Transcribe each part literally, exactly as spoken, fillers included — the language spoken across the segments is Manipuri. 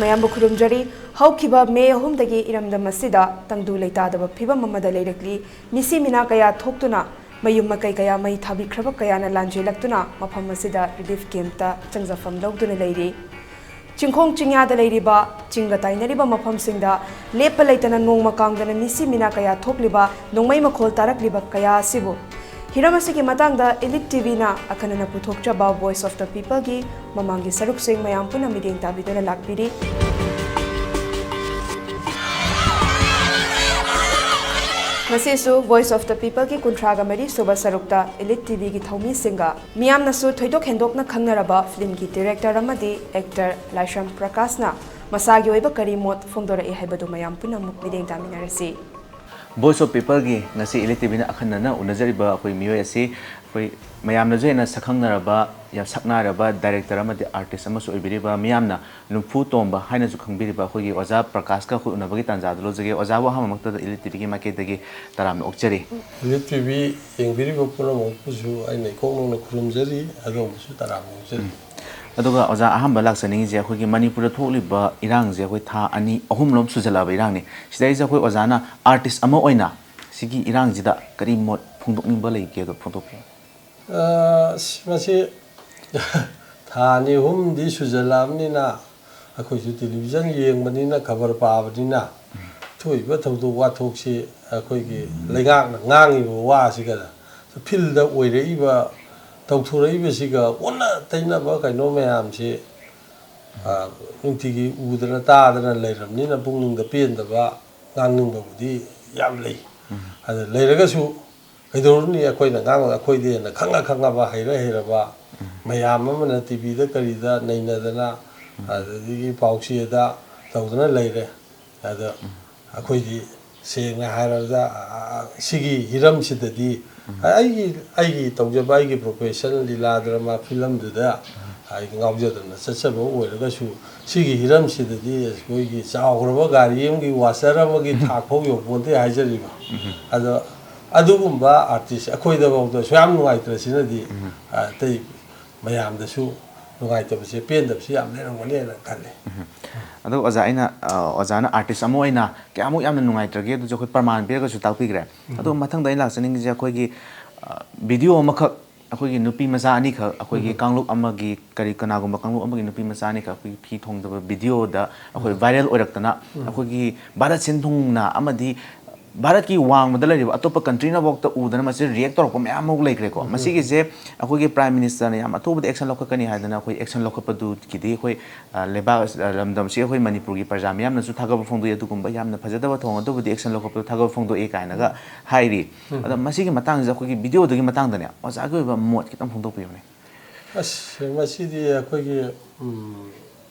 ꯃꯌꯥꯝꯕꯨ ꯈꯨꯔꯨꯝꯖꯔꯤ꯫ ꯍꯧꯈꯤꯕ ꯃꯦ ꯑꯍꯨꯝꯗꯒꯤ ꯏꯔꯝꯗꯝ ꯑꯁꯤꯗ ꯇꯪꯗꯨ ꯂꯩꯇꯥꯗꯕ ꯐꯤꯕꯝ ꯑꯃꯗ ꯂꯩꯔꯛꯂꯤ꯫ ꯃꯤꯁꯤ ꯃꯤꯅꯥ ꯀꯌꯥ ꯊꯣꯛꯇꯨꯅ, ꯃꯌꯨꯝ ꯃꯀꯩ ꯀꯌꯥ ꯃꯩ ꯊꯥꯕꯤꯈ꯭ꯔꯕ ꯀꯌꯥꯅ ꯂꯥꯟꯖꯦꯜꯂꯛꯇꯨꯅ ꯃꯐꯝ ꯑꯁꯤꯗ ꯔꯤꯂꯤꯐ ꯀꯦꯝꯞꯇ ꯆꯪꯖꯐꯝ ꯂꯧꯗꯨꯅ ꯂꯩꯔꯤ꯫ ꯆꯤꯡꯈꯣꯡ ꯆꯤꯡꯌꯥꯗ ꯂꯩꯔꯤꯕ, ꯆꯤꯡꯒ ꯇꯥꯏꯅꯔꯤꯕ ꯃꯐꯝꯁꯤꯡꯗ ꯂꯦꯞꯄ ꯂꯩꯇꯅ ꯅꯣꯡꯃ ꯀꯥꯡꯗꯅ ꯃꯤꯁꯤ ꯃꯤꯅꯥ ꯀꯌꯥ ꯊꯣꯛꯂꯤꯕ, ꯅꯣꯡꯃꯩ ꯃꯈꯣꯜ ꯇꯥꯔꯛꯂꯤꯕ ꯀꯌꯥ ꯑꯁꯤꯕꯨ, ꯍꯤꯔꯝ ꯑꯁꯤꯒꯤ ꯃꯇꯥꯡꯗ Elite ꯇꯤꯚꯤꯅ ꯑꯈꯟꯅꯅ ꯄꯨꯊꯣꯛꯆꯕ Voice of the Peopleꯒꯤ ꯃꯃꯥꯡꯒꯤ ꯁꯔꯨꯛꯁꯤꯡ ꯃꯌꯥꯝ ꯄꯨꯟꯅ ꯃꯤꯠꯌꯦꯡ ꯇꯥꯕꯤꯗꯨꯅ ꯂꯥꯛꯄꯤꯔꯤ꯫ ꯉꯁꯤꯁꯨ Voice of the Peopleꯒꯤ ꯀꯨꯟꯊ꯭ꯔꯥꯒ ꯃꯔꯤ ꯁꯨꯕ ꯁꯔꯨꯛꯇ Elite ꯇꯤꯚꯤꯒꯤ ꯊꯧꯃꯤꯁꯤꯡꯒ ꯃꯤꯌꯥꯝꯅꯁꯨ ꯊꯣꯏꯗꯣꯛ ꯍꯦꯟꯗꯣꯛꯅ ꯈꯪꯅꯔꯕ ꯐꯤꯂꯝꯒꯤ ꯗꯤꯔꯦꯛꯇꯔ ꯑꯃꯗꯤ ꯑꯦꯛꯇꯔ ꯂꯥꯏꯁ꯭ꯔꯝ ꯄ꯭ꯔꯀꯥꯁꯅ ꯃꯁꯥꯒꯤ ꯑꯣꯏꯕ ꯀꯔꯤ ꯃꯣꯠ ꯐꯣꯡꯗꯣꯔꯛꯏ ꯍꯥꯏꯕꯗꯨ ꯃꯌꯥꯝ ꯄꯨꯟꯅ ꯑꯃꯨꯛ ꯃꯤꯠꯌꯦꯡ ꯇꯥꯃꯤꯟꯅꯔꯁꯤ꯫ Voice of Peopleꯒꯤ ꯉꯁꯤ Elite ꯇꯤꯚꯤꯅ ꯑꯈꯟꯅꯅ ꯎꯅꯖꯔꯤꯕ ꯑꯩꯈꯣꯏ ꯃꯤꯑꯣꯏ ꯑꯁꯤ ꯑꯩꯈꯣꯏ ꯃꯌꯥꯝꯅꯁꯨ ꯍꯦꯟꯅ ꯁꯛꯈꯪꯅꯔꯕ, ꯌꯥꯝ ꯁꯛꯅꯥꯏꯔꯕ ꯗꯥꯏꯔꯦꯛꯇꯔ ꯑꯃꯗꯤ ꯑꯥꯔꯇꯤꯁ ꯑꯃꯁꯨ ꯑꯣꯏꯕꯤꯔꯤꯕ ꯃꯤꯌꯥꯝꯅ ꯂꯨꯝꯐꯨ ꯇꯣꯝꯕ ꯍꯥꯏꯅꯁꯨ ꯈꯪꯕꯤꯔꯤꯕ ꯑꯩꯈꯣꯏꯒꯤ ꯑꯣꯖꯥ ꯄ꯭ꯔꯀꯥꯁꯀ ꯑꯩꯈꯣꯏ ꯎꯅꯕꯒꯤ ꯇꯥꯟꯖꯥꯗꯨ ꯂꯧꯖꯒꯦ꯫ ꯑꯣꯖꯥꯕꯨ ꯑꯍꯥꯟꯕꯃꯛꯇꯗ Elite ꯇꯤꯚꯤꯒꯤ ꯃꯥꯏꯀꯩꯗꯒꯤ ꯇꯔꯥꯝꯅ ꯑꯣꯛꯆꯔꯤ꯫ Elite ꯇꯤꯚꯤ ꯌꯦꯡꯕꯤꯔꯤꯕ ꯄꯨꯝꯅꯃꯛꯄꯨꯁꯨ ꯑꯩꯅ ꯏꯀꯣꯛ ꯅꯧꯅ ꯈꯨꯔꯨꯝꯖꯔꯤ, ꯑꯗꯣꯝꯕꯨꯁꯨ ꯇꯔꯥꯝꯅ ꯑꯣꯛꯆꯔꯤ꯫ ꯑꯗꯨꯒ ꯑꯣꯖꯥ, ꯑꯍꯥꯟꯕ ꯂꯥꯛꯆꯅꯤꯡꯉꯤꯁꯦ, ꯑꯩꯈꯣꯏꯒꯤ ꯃꯅꯤꯄꯨꯔꯗ ꯊꯣꯛꯂꯤꯕ ꯏꯔꯥꯡꯁꯦ ꯑꯩꯈꯣꯏ ꯊꯥ ꯑꯅꯤ ꯑꯍꯨꯝꯂꯣꯝ ꯁꯨꯖꯜꯂꯛꯑꯕ ꯏꯔꯥꯡꯅꯤ꯫ ꯁꯤꯗꯩꯁꯤꯗ ꯑꯩꯈꯣꯏ ꯑꯣꯖꯥꯅ ꯑꯥꯔꯇꯤꯁ ꯑꯃ ꯑꯣꯏꯅ ꯁꯤꯒꯤ ꯏꯔꯥꯡꯁꯤꯗ ꯀꯔꯤ ꯃꯣꯠ ꯐꯣꯡꯗꯣꯛꯅꯤꯡꯕ ꯂꯩꯒꯦꯗꯣ ꯐꯣꯡꯗꯣꯛꯄꯤꯌꯨ꯫ ꯑꯁ, ꯃꯁꯤ ꯊꯥ ꯑꯅꯤ ꯑꯍꯨꯝꯗꯤ ꯁꯨꯖꯜꯂꯛꯑꯕꯅꯤꯅ ꯑꯩꯈꯣꯏꯁꯨ ꯇꯦꯂꯤꯚꯤꯖꯟ ꯌꯦꯡꯕꯅꯤꯅ, ꯈꯕꯔ ꯄꯥꯕꯅꯤꯅ, ꯊꯣꯛꯏꯕ ꯊꯧꯗꯣꯛ ꯋꯥꯊꯣꯛꯁꯤ ꯑꯩꯈꯣꯏꯒꯤ ꯂꯩꯉꯥꯛꯅ ꯉꯥꯡꯉꯤꯕ ꯋꯥꯁꯤꯒ ꯐꯤꯜꯗ ꯑꯣꯏꯔꯛꯏꯕ, ꯇꯧꯊꯣꯔꯛꯏꯕꯁꯤꯒ ꯑꯣꯟꯅ ꯇꯩꯅꯕ ꯀꯩꯅꯣ ꯃꯌꯥꯝꯁꯤ, ꯑ, ꯅꯨꯡꯇꯤꯒꯤ ꯎꯗꯅ ꯇꯥꯗꯅ ꯂꯩꯔꯕꯅꯤꯅ ꯄꯨꯛꯅꯤꯡꯗ ꯄꯦꯟꯗꯕ, ꯉꯥꯡꯅꯤꯡꯕꯕꯨꯗꯤ ꯌꯥꯝ ꯂꯩ꯫ ꯑꯗ ꯂꯩꯔꯒꯁꯨ ꯀꯩꯗꯧꯔꯨꯅꯤ? ꯑꯩꯈꯣꯏꯅ ꯉꯥꯡꯕꯗ ꯑꯩꯈꯣꯏꯗꯤ ꯍꯦꯟꯅ ꯈꯪꯉ ꯈꯪꯉꯕ, ꯍꯩꯔ ꯍꯩꯔꯕ ꯃꯌꯥꯝ ꯑꯃꯅ ꯇꯤꯚꯤꯗ ꯀꯔꯤꯗ ꯅꯩꯅꯗꯅ, ꯑꯗꯒꯤ ꯄꯥꯎꯆꯦꯗ ꯇꯧꯗꯅ ꯂꯩꯔꯦ꯫ ꯑꯗ ꯑꯩꯈꯣꯏꯗꯤ ꯁꯦꯡꯅ ꯍꯥꯏꯔꯕꯗ, ꯑ, ꯑ, ꯁꯤꯒꯤ ꯍꯤꯔꯝꯁꯤꯗꯗꯤ ꯑꯩꯒꯤ, ꯑꯩꯒꯤ ꯇꯧꯖꯕ, ꯑꯩꯒꯤ ꯄ꯭ꯔꯣꯐꯦꯁꯟ, ꯂꯤꯂꯥ ꯗ꯭ꯔꯃꯥ ꯐꯤꯂꯝꯗꯨꯗ ꯑꯩ ꯉꯥꯎꯖꯗꯅ ꯆꯠꯆꯕ ꯑꯣꯏꯔꯒꯁꯨ, ꯁꯤꯒꯤ ꯍꯤꯔꯝꯁꯤꯗꯗꯤ ꯑꯩꯈꯣꯏꯒꯤ ꯆꯥꯎꯈ꯭ꯔꯕ ꯒꯥꯔꯤ ꯑꯃꯒꯤ ꯋꯥꯆꯔ ꯑꯃꯒꯤ ꯊꯥꯛ ꯐꯥꯎ ꯌꯧꯄꯣꯟꯇꯦ ꯍꯥꯏꯖꯔꯤꯕ꯫ ꯑꯗꯣ ꯑꯗꯨꯒꯨꯝꯕ ꯑꯥꯔꯇꯤꯁ ꯑꯩꯈꯣꯏꯗꯐꯥꯎꯗ ꯁꯨꯛꯌꯥꯝ ꯅꯨꯡꯉꯥꯏꯇ꯭ꯔꯁꯤꯅꯗꯤ, ꯑ, ꯑꯇꯩ ꯃꯌꯥꯝꯗꯁꯨ ꯅꯨꯡꯉꯥꯏꯇꯕꯁꯦ, ꯄꯦꯟꯗꯕꯁꯦ ꯌꯥꯝ ꯂꯩꯔꯝꯒꯅꯦꯅ ꯈꯜꯂꯦ꯫ ꯑꯗꯣ ꯑꯣꯖꯥ, ꯑꯩꯅ ꯑ, ꯑꯣꯖꯥꯅ ꯑꯥꯔꯇꯤꯁ ꯑꯃ ꯑꯣꯏꯅ ꯀꯌꯥꯃꯨꯛ ꯌꯥꯝꯅ ꯅꯨꯡꯉꯥꯏꯇ꯭ꯔꯒꯦ ꯑꯗꯨꯁꯨ ꯑꯩꯈꯣꯏ ꯄ꯭ꯔꯃꯥꯟ ꯄꯤꯔꯒꯁꯨ ꯇꯥꯛꯄꯤꯈ꯭ꯔꯦ꯫ ꯑꯗꯣ ꯃꯊꯪꯗ ꯑꯩꯅ ꯂꯥꯛꯆꯅꯤꯡꯉꯤꯁꯦ ꯑꯩꯈꯣꯏꯒꯤ ꯚꯤꯗꯤꯑꯣ ꯑꯃꯈꯛ, ꯑꯩꯈꯣꯏꯒꯤ ꯅꯨꯄꯤ ꯃꯆꯥ ꯑꯅꯤꯈꯛ, ꯑꯩꯈꯣꯏꯒꯤ ꯀꯥꯡꯂꯨꯞ ꯑꯃꯒꯤ, ꯀꯔꯤ, ꯀꯅꯥꯒꯨꯝꯕ ꯀꯥꯡꯂꯨꯞ ꯑꯃꯒꯤ ꯅꯨꯄꯤ ꯃꯆꯥ ꯑꯅꯤꯈꯛ ꯑꯩꯈꯣꯏꯒꯤ ꯐꯤ ꯊꯣꯡꯗꯕ ꯚꯤꯗꯤꯑꯣꯗ ꯑꯩꯈꯣꯏ ꯚꯥꯏꯔꯦꯜ ꯑꯣꯏꯔꯛꯇꯅ ꯑꯩꯈꯣꯏꯒꯤ ꯚꯥꯔꯠ ꯁꯤꯟ ꯊꯨꯡꯅ ꯑꯃꯗꯤ ꯚꯥꯔꯠꯀꯤ ꯋꯥꯡꯃꯗ ꯂꯩꯔꯤꯕ ꯑꯇꯣꯞꯄ ꯀꯟꯇ꯭ꯔꯤꯅꯐꯥꯎꯗ ꯎꯗꯅ ꯃꯁꯤ ꯔꯤꯌꯦꯛ ꯇꯧꯔꯛꯄ ꯃꯌꯥꯝ ꯑꯃ ꯂꯩꯈ꯭ꯔꯦꯀꯣ꯫ ꯃꯁꯤꯒꯤꯁꯦ ꯑꯩꯈꯣꯏꯒꯤ ꯄ꯭ꯔꯥꯏꯝ ꯃꯤꯅꯤꯁꯇꯔꯅ ꯌꯥꯝ ꯑꯊꯨꯕꯗ ꯑꯦꯛꯁꯟ ꯂꯧꯈꯠꯀꯅꯤ ꯍꯥꯏꯗꯅ ꯑꯩꯈꯣꯏ ꯑꯦꯛꯁꯟ ꯂꯧꯈꯠꯄꯗꯨꯒꯤꯗꯤ ꯑꯩꯈꯣꯏ ꯑ, ꯂꯩꯕꯥꯛ ꯑ, ꯂꯝꯗꯝꯁꯤ ꯑꯩꯈꯣꯏ ꯃꯅꯤꯄꯨꯔꯒꯤ ꯄ꯭ꯔꯖꯥ ꯃꯤꯌꯥꯝꯅꯁꯨ ꯊꯥꯒꯠꯄ ꯐꯣꯡꯗꯣꯛꯏ꯫ ꯑꯗꯨꯒꯨꯝꯕ ꯌꯥꯝꯅ ꯐꯖꯗꯕ ꯊꯧꯑꯣꯡ ꯑꯗꯨꯕꯨꯗꯤ ꯑꯦꯛꯁꯟ ꯂꯧꯈꯠꯄꯗ ꯊꯥꯒꯠꯄ ꯐꯣꯡꯗꯣꯛꯏ ꯀꯥꯏꯅꯒ ꯍꯥꯏꯔꯤ꯫ ꯑꯗꯣ ꯃꯁꯤꯒꯤ ꯃꯇꯥꯡꯁꯤꯗ ꯑꯩꯈꯣꯏꯒꯤ ꯚꯤꯗꯤꯑꯣꯗꯨꯒꯤ ꯃꯇꯥꯡꯗꯅꯦ ꯑꯣꯖꯥꯒꯤ ꯑꯣꯏꯕ ꯃꯣꯠ ꯈꯤꯇꯪ ꯐꯣꯡꯗꯣꯛꯄꯤꯌꯨꯅꯦ꯫ ꯑꯁ, ꯃꯁꯤꯗꯤ ꯑꯩꯈꯣꯏꯒꯤ ꯎꯝ,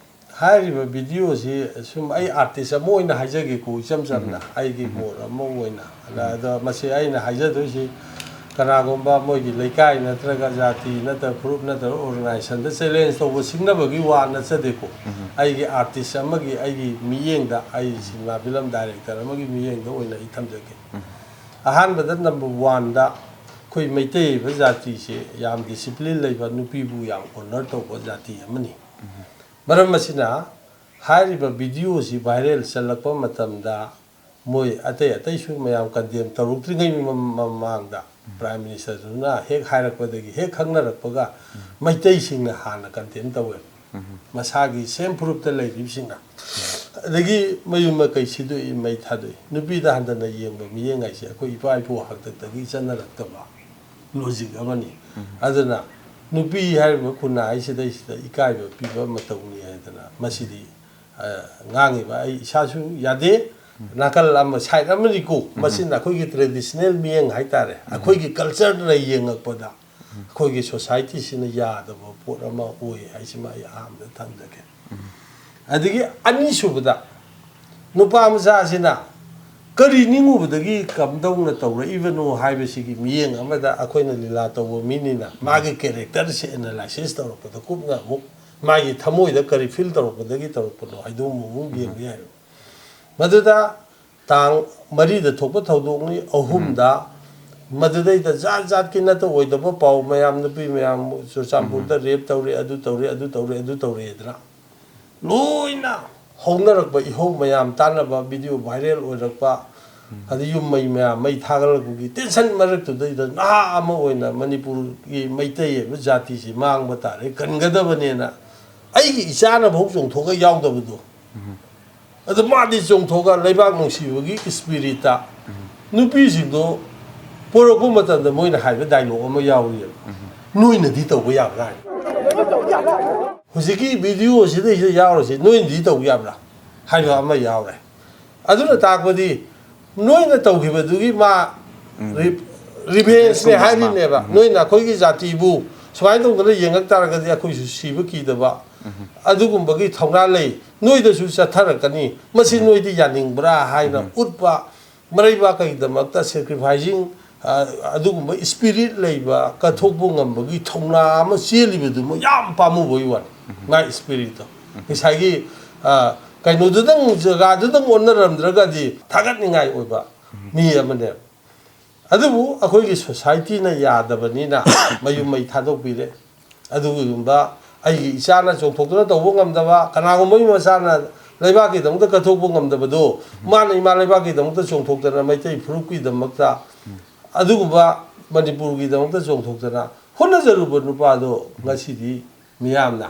ꯍꯥꯏꯔꯤꯕ ꯚꯤꯗꯤꯑꯣꯁꯤ ꯁꯨꯝ ꯑꯩ ꯑꯥꯔꯇꯤꯁ ꯑꯃ ꯑꯣꯏꯅ ꯍꯥꯏꯖꯒꯦꯀꯣ, ꯏꯆꯝ ꯆꯝꯅ ꯑꯩꯒꯤ ꯃꯣꯠ ꯑꯃ ꯑꯣꯏꯅ꯫ ꯑꯗ ꯃꯁꯤ ꯑꯩꯅ ꯍꯥꯏꯖꯗꯣꯏꯁꯤ, ꯀꯅꯥꯒꯨꯝꯕ ꯃꯣꯏꯒꯤ ꯂꯩꯀꯥꯏ ꯅꯠꯇ꯭ꯔꯒ ꯖꯥꯇꯤ ꯅꯠꯇ꯭ꯔꯒ ꯐꯨꯔꯨꯞ ꯅꯠꯇ꯭ꯔꯒ ꯑꯣꯔꯒꯅꯥꯏꯖꯦꯁꯟꯗ ꯆꯦꯂꯦꯟꯖ ꯇꯧꯕ ꯁꯤꯡꯅꯕꯒꯤ ꯋꯥ ꯅꯠꯆꯗꯦꯀꯣ꯫ ꯑꯩꯒꯤ ꯑꯥꯔꯇꯤꯁ ꯑꯃꯒꯤ, ꯑꯩꯒꯤ ꯃꯤꯠꯌꯦꯡꯗ, ꯑꯩ ꯁꯤꯅꯦꯃꯥ ꯐꯤꯂꯝ ꯗꯥꯏꯔꯦꯛꯇꯔ ꯑꯃꯒꯤ ꯃꯤꯠꯌꯦꯡꯗ ꯑꯣꯏꯅ ꯑꯩ ꯊꯝꯖꯒꯦ꯫ ꯑꯍꯥꯟꯕꯗ, ꯅꯝꯕꯔ ꯋꯥꯟꯗ, ꯑꯩꯈꯣꯏ ꯃꯩꯇꯩ ꯍꯥꯏꯕ ꯖꯥꯇꯤꯁꯦ ꯌꯥꯝ ꯗꯤꯁꯤꯄ꯭ꯂꯤꯟ ꯂꯩꯕ, ꯅꯨꯄꯤꯕꯨ ꯌꯥꯝ ꯑꯣꯅꯔ ꯇꯧꯕ ꯖꯥꯇꯤ ꯑꯃꯅꯤ꯫ ꯃꯔꯝ ꯑꯁꯤꯅ ꯍꯥꯏꯔꯤꯕ ꯚꯤꯗꯤꯑꯣꯁꯤ ꯚꯥꯏꯔꯦꯜ ꯆꯠꯂꯛꯄ ꯃꯇꯝꯗ ꯃꯣꯏ ꯑꯇꯩ ꯑꯇꯩꯁꯨ ꯃꯌꯥꯝ ꯀꯟꯗꯦꯝ ꯇꯧꯔꯛꯇ꯭ꯔꯤꯉꯩ ꯃꯃꯥꯡꯗ ꯄ꯭ꯔꯥꯏꯝ ꯃꯤꯅꯤꯁꯇꯔꯗꯨꯅ ꯍꯦꯛ ꯍꯥꯏꯔꯛꯄꯗꯒꯤ, ꯍꯦꯛ ꯈꯪꯅꯔꯛꯄꯒ ꯃꯩꯇꯩꯁꯤꯡꯅ ꯍꯥꯟꯅ ꯀꯟꯗꯦꯝ ꯇꯧꯋꯦ꯫ ꯃꯁꯥꯒꯤ ꯁꯦꯝ ꯐꯨꯔꯨꯞꯇ ꯂꯩꯔꯤꯕꯁꯤꯡꯅ꯫ ꯑꯗꯒꯤ ꯃꯌꯨꯝ ꯃꯀꯩ ꯁꯤꯗꯣꯛꯏ, ꯃꯩ ꯊꯥꯗꯣꯛꯏ꯫ ꯅꯨꯄꯤꯗ ꯍꯟꯊꯅ ꯌꯦꯡꯕ ꯃꯤꯠꯌꯦꯡ ꯍꯥꯏꯁꯦ ꯑꯩꯈꯣꯏ ꯏꯄꯥ ꯏꯄꯨ ꯍꯥꯛꯇꯛꯇꯒꯤ ꯆꯠꯅꯔꯛꯇꯕ ꯂꯣꯖꯤꯛ ꯑꯃꯅꯤ꯫ ꯑꯗꯨꯅ ꯅꯨꯄꯤ ꯍꯥꯏꯔꯤꯕ ꯈꯨꯟꯅꯥꯏꯁꯤꯗꯩꯁꯤꯗ ꯏꯀꯥꯏꯕ ꯄꯤꯕ ꯃꯇꯧꯅꯤ ꯍꯥꯏꯗꯅ ꯃꯁꯤꯗꯤ, ꯑ, ꯉꯥꯡꯉꯤꯕ ꯑꯩ ꯏꯁꯥꯁꯨ ꯌꯥꯗꯦ꯫ ꯅꯥꯀꯜ ꯑꯃ, ꯁꯥꯏꯠ ꯑꯃꯅꯤꯀꯣ, ꯃꯁꯤꯅ ꯑꯩꯈꯣꯏꯒꯤ ꯇ꯭ꯔꯦꯗꯤꯁꯅꯦꯜ ꯃꯤꯠꯌꯦꯡ ꯍꯥꯏꯇꯥꯔꯦ, ꯑꯩꯈꯣꯏꯒꯤ ꯀꯜꯆꯔꯅ ꯌꯦꯡꯉꯛꯄꯗ ꯑꯩꯈꯣꯏꯒꯤ ꯁꯣꯁꯥꯏꯇꯤꯁꯤꯅ ꯌꯥꯗꯕ ꯄꯣꯠ ꯑꯃ ꯑꯣꯏ ꯍꯥꯏꯁꯤꯃ ꯑꯩ ꯑꯍꯥꯟꯕꯗ ꯊꯝꯖꯒꯦ꯫ ꯑꯗꯒꯤ ꯑꯅꯤꯁꯨꯕꯗ, ꯅꯨꯄꯥ ꯃꯆꯥꯁꯤꯅ ꯀꯔꯤ ꯅꯤꯡꯉꯨꯕꯗꯒꯤ ꯀꯝꯗꯧꯅ ꯇꯧꯔꯛꯏꯕꯅꯣ ꯍꯥꯏꯕꯁꯤꯒꯤ ꯃꯤꯠꯌꯦꯡ ꯑꯃꯗ, ꯑꯩꯈꯣꯏꯅ ꯂꯤꯂꯥ ꯇꯧꯕ ꯃꯤꯅꯤꯅ ꯃꯥꯒꯤ ꯀꯦꯔꯦꯛꯇꯔꯁꯦ ꯑꯦꯅꯥꯂꯥꯏꯁꯤꯁ ꯇꯧꯔꯛꯄꯗ ꯀꯨꯞꯅ ꯑꯃꯨꯛ ꯃꯥꯒꯤ ꯊꯃꯣꯏꯗ ꯀꯔꯤ ꯐꯤꯜ ꯇꯧꯔꯛꯄꯗꯒꯤ ꯇꯧꯔꯛꯄꯅꯣ ꯍꯥꯏꯗꯨ ꯑꯃꯨꯛ ꯌꯦꯡꯕ ꯌꯥꯏ꯫ ꯃꯗꯨꯗ ꯇꯥꯡ ꯃꯔꯤꯗ ꯊꯣꯛꯄ ꯊꯧꯗꯣꯛꯅꯤ, ꯑꯍꯨꯝꯗ ꯃꯗꯨꯗꯩꯗ ꯖꯥꯠ ꯖꯥꯠꯀꯤ ꯅꯠꯇ ꯑꯣꯏꯗꯕ ꯄꯥꯎ ꯃꯌꯥꯝ, ꯅꯨꯄꯤ ꯃꯌꯥꯝ ꯆꯨꯔꯆꯥꯟꯄꯨꯔꯗ ꯔꯦꯞ ꯇꯧꯔꯦ, ꯑꯗꯨ ꯇꯧꯔꯦ, ꯑꯗꯨ ꯇꯧꯔꯦ, ꯑꯗꯨ ꯇꯧꯔꯦꯗꯅ ꯂꯣꯏꯅ ꯍꯧꯅꯔꯛꯄ ꯏꯍꯧ ꯃꯌꯥꯝ ꯇꯥꯟꯅꯕ, ꯚꯤꯗꯤꯑꯣ ꯚꯥꯏꯔꯦꯜ ꯑꯣꯏꯔꯛꯄ, ꯑꯗꯩ ꯌꯨꯝ ꯃꯩ ꯃꯌꯥꯝ ꯃꯩ ꯊꯥꯒꯠꯂꯛꯄꯒꯤ ꯇꯦꯟꯁꯟ ꯃꯔꯛꯇꯨꯗꯩꯗ ꯅꯍꯥ ꯑꯃ ꯑꯣꯏꯅ ꯃꯅꯤꯄꯨꯔꯒꯤ ꯃꯩꯇꯩ ꯍꯥꯏꯕ ꯖꯥꯇꯤꯁꯤ ꯃꯥꯡꯕ ꯇꯥꯔꯦ, ꯀꯟꯒꯗꯕꯅꯦꯅ ꯑꯩꯒꯤ ꯏꯆꯥꯅ ꯐꯥꯎ ꯆꯣꯡꯊꯣꯛꯑꯒ ꯌꯥꯎꯗꯕꯗꯣ, ꯑꯗꯨ ꯃꯥꯗꯤ ꯆꯣꯡꯊꯣꯛꯑꯒ ꯂꯩꯕꯥꯛ ꯅꯨꯡꯁꯤꯕꯒꯤ ꯏꯁꯄꯤꯔꯤꯠꯇ ꯅꯨꯄꯤꯁꯤꯡꯗꯣ ꯄꯣꯔꯛꯄ ꯃꯇꯝꯗ ꯃꯣꯏꯅ ꯍꯥꯏꯕ ꯗꯥꯏꯂꯣꯛ ꯑꯃ ꯌꯥꯎꯔꯤꯑꯕ, "ꯅꯣꯏꯅꯗꯤ ꯇꯧꯕ ꯌꯥꯕ꯭ꯔꯥ?" ꯍꯥꯏꯅ꯫ ꯍꯧꯖꯤꯛꯀꯤ ꯚꯤꯗꯤꯑꯣꯁꯤꯗꯩꯁꯤꯗ ꯌꯥꯎꯔꯤꯁꯦ, "ꯅꯣꯏꯅꯗꯤ ꯇꯧꯕ ꯌꯥꯕ꯭ꯔꯥ?" ꯍꯥꯏꯕ ꯑꯃ ꯌꯥꯎꯔꯦ꯫ ꯑꯗꯨꯅ ꯇꯥꯛꯄꯗꯤ ꯅꯣꯏꯅ ꯇꯧꯈꯤꯕꯗꯨꯒꯤ ꯃꯥ ꯔꯤꯚꯦꯟꯁꯅꯦ ꯍꯥꯏꯔꯤꯅꯦꯕ꯫ "ꯅꯣꯏꯅ ꯑꯩꯈꯣꯏꯒꯤ ꯖꯥꯇꯤꯕꯨ ꯁꯨꯃꯥꯏꯅ ꯇꯧꯗꯅ ꯌꯦꯡꯉꯛ ꯇꯥꯔꯒꯗꯤ ꯑꯩꯈꯣꯏꯁꯨ ꯁꯤꯕ ꯀꯤꯗꯕ ꯑꯗꯨꯒꯨꯝꯕꯒꯤ ꯊꯧꯅꯥ ꯂꯩ, ꯅꯣꯏꯗꯁꯨ ꯆꯠꯊꯔꯛꯀꯅꯤ, ꯃꯁꯤ ꯅꯣꯏꯗꯤ ꯌꯥꯅꯤꯡꯕ꯭ꯔꯥ?" ꯍꯥꯏꯅ ꯎꯠꯄ, ꯃꯔꯩꯕꯥꯛꯀꯤꯗꯃꯛꯇ ꯁꯦꯀ꯭ꯔꯤꯐꯥꯏꯁꯤꯡ, ꯑꯗꯨꯒꯨꯝꯕ ꯏꯁꯄꯤꯔꯤꯠ ꯂꯩꯕ, ꯀꯠꯊꯣꯛꯄ ꯉꯝꯕꯒꯤ ꯊꯧꯅꯥ ꯑꯃ ꯆꯦꯜꯂꯤꯕꯗꯨꯃ ꯌꯥꯝ ꯄꯥꯝꯃꯨꯕꯒꯤ ꯋꯥꯅꯤ꯫ ꯃꯥꯏ ꯏꯁꯄꯤꯔꯤꯠꯇꯣ ꯉꯁꯥꯏꯒꯤ, ꯑ, ꯀꯩꯅꯣꯗꯨꯗꯪ, ꯖꯒꯥꯗꯨꯗꯪ ꯑꯣꯟꯅꯔꯝꯗ꯭ꯔꯒꯗꯤ ꯊꯥꯒꯠꯅꯤꯡꯉꯥꯏ ꯑꯣꯏꯕ ꯃꯤ ꯑꯃꯅꯦꯕ꯫ ꯑꯗꯨꯕꯨ ꯑꯩꯈꯣꯏꯒꯤ ꯁꯣꯁꯥꯏꯇꯤꯅ ꯌꯥꯗꯕꯅꯤꯅ ꯃꯌꯨꯝ ꯃꯩ ꯊꯥꯗꯣꯛꯄꯤꯔꯦ꯫ ꯑꯗꯨꯒꯨꯝꯕ ꯑꯩꯒꯤ ꯏꯆꯥꯅ ꯆꯣꯡꯊꯣꯛꯇꯨꯅ ꯇꯧꯕ ꯉꯝꯗꯕ, ꯀꯅꯥꯒꯨꯝꯕꯒꯤ ꯃꯆꯥꯅ ꯂꯩꯕꯥꯛꯀꯤꯗꯃꯛꯇ ꯀꯠꯊꯣꯛꯄ ꯉꯝꯗꯕꯗꯣ, ꯃꯥꯅ ꯏꯃꯥ ꯂꯩꯕꯥꯛꯀꯤꯗꯃꯛꯇ ꯆꯣꯡꯊꯣꯛꯇꯅ ꯃꯩꯇꯩ ꯐꯨꯔꯨꯞꯀꯤꯗꯃꯛꯇ ꯑꯗꯨꯒꯨꯝꯕ ꯃꯅꯤꯄꯨꯔꯒꯤꯗꯃꯛꯇ ꯆꯣꯡꯊꯣꯛꯇꯅ ꯍꯣꯠꯅꯖꯔꯨꯕ ꯅꯨꯄꯥꯗꯣ ꯉꯁꯤꯗꯤ ꯃꯤꯌꯥꯝꯅ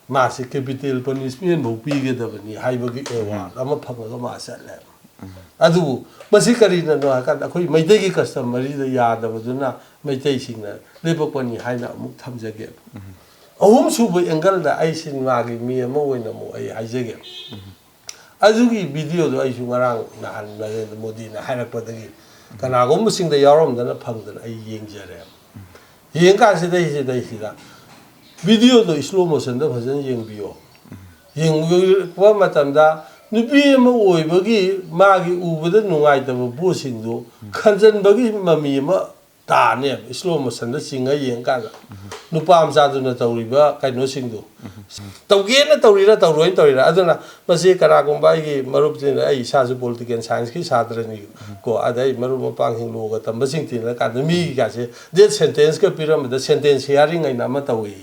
ꯃꯥꯁꯤ ꯀꯦꯄꯤꯇꯦꯜ ꯄꯅꯤꯁꯃꯦꯟ ꯐꯥꯎ ꯄꯤꯒꯗꯕꯅꯤ ꯍꯥꯏꯕꯒꯤ ꯑꯦꯋꯥꯔꯗ ꯑꯃ ꯐꯪꯉꯒ ꯃꯥ ꯆꯠꯂꯦꯕ꯫ ꯑꯗꯨꯕꯨ ꯃꯁꯤ ꯀꯔꯤꯅꯅꯣ ꯍꯥꯏꯀꯥꯟꯗ ꯑꯩꯈꯣꯏ ꯃꯩꯇꯩꯒꯤ ꯀꯁꯇꯃꯔꯤꯗ ꯌꯥꯗꯕꯗꯨꯅ ꯃꯩꯇꯩꯁꯤꯡꯅ ꯂꯦꯞꯄꯛꯄꯅꯤ ꯍꯥꯏꯅ ꯑꯃꯨꯛ ꯊꯝꯖꯒꯦꯕ꯫ ꯑꯍꯨꯝꯁꯨꯕ ꯑꯦꯡꯒꯜꯗ ꯑꯩ ꯁꯤꯅꯦꯃꯥꯒꯤ ꯃꯤ ꯑꯃ ꯑꯣꯏꯅ ꯑꯃꯨꯛ ꯑꯩ ꯍꯥꯏꯖꯒꯦ꯫ ꯑꯗꯨꯒꯤ ꯚꯤꯗꯤꯑꯣꯗꯣ ꯑꯩꯁꯨ ꯉꯔꯥꯡ ꯅꯍꯥꯟ ꯅꯔꯦꯟꯗ꯭ꯔ ꯃꯣꯗꯤꯅ ꯍꯥꯏꯔꯛꯄꯗꯒꯤ ꯀꯅꯥꯒꯨꯝꯕꯁꯤꯡꯗ ꯌꯥꯎꯔꯝꯗꯅ ꯐꯪꯗꯅ ꯑꯩ ꯌꯦꯡꯖꯔꯦꯕ꯫ ꯌꯦꯡꯀꯥꯟꯁꯤꯗꯩꯁꯤꯗꯩꯁꯤꯗ ꯚꯤꯗꯤꯑꯣꯗꯣ ꯁ꯭ꯂꯣ ꯃꯣꯁꯟꯗ ꯐꯖꯅ ꯌꯦꯡꯕꯤꯌꯣ꯫ ꯌꯦꯡꯕꯤꯔꯛꯄ ꯃꯇꯝꯗ ꯅꯨꯄꯤ ꯑꯃ ꯑꯣꯏꯕꯒꯤ ꯃꯥꯒꯤ ꯎꯕꯗ ꯅꯨꯡꯉꯥꯏꯇꯕ ꯄꯣꯠꯁꯤꯡꯗꯨ ꯈꯟꯖꯟꯕꯒꯤ ꯃꯃꯤ ꯑꯃ ꯇꯥꯅꯦꯕ, slow motionꯗ ꯆꯤꯡꯉ ꯌꯦꯡꯀꯥꯟꯗ꯫ ꯅꯨꯄꯥ ꯃꯆꯥꯗꯨꯅ ꯇꯧꯔꯤꯕ ꯀꯩꯅꯣꯁꯤꯡꯗꯣ, ꯇꯧꯒꯦꯅ ꯇꯧꯔꯤꯔꯥ ꯇꯧꯔꯣꯏꯅ ꯇꯧꯔꯤꯔꯥ? ꯑꯗꯨꯅ ꯃꯁꯤ ꯀꯅꯥꯒꯨꯝꯕ ꯑꯩꯒꯤ ꯃꯔꯨꯞꯁꯤꯡꯅ, ꯑꯩ ꯏꯁꯥꯁꯨ political scienceꯀꯤ ꯁꯥꯇ꯭ꯔꯅꯤ ꯀꯣ, ꯑꯗ ꯑꯩ ꯃꯔꯨꯞ ꯃꯄꯥꯡꯁꯤꯡ lawꯒ ꯇꯝꯕꯁꯤꯡ ꯇꯤꯟꯅ ꯀꯥꯟꯗ ꯃꯤꯒꯤꯒꯥꯁꯦ death sentenceꯀ ꯄꯤꯔꯝꯕꯗ sentence hearing ꯍꯥꯏꯅ ꯑꯃ ꯇꯧꯏ꯫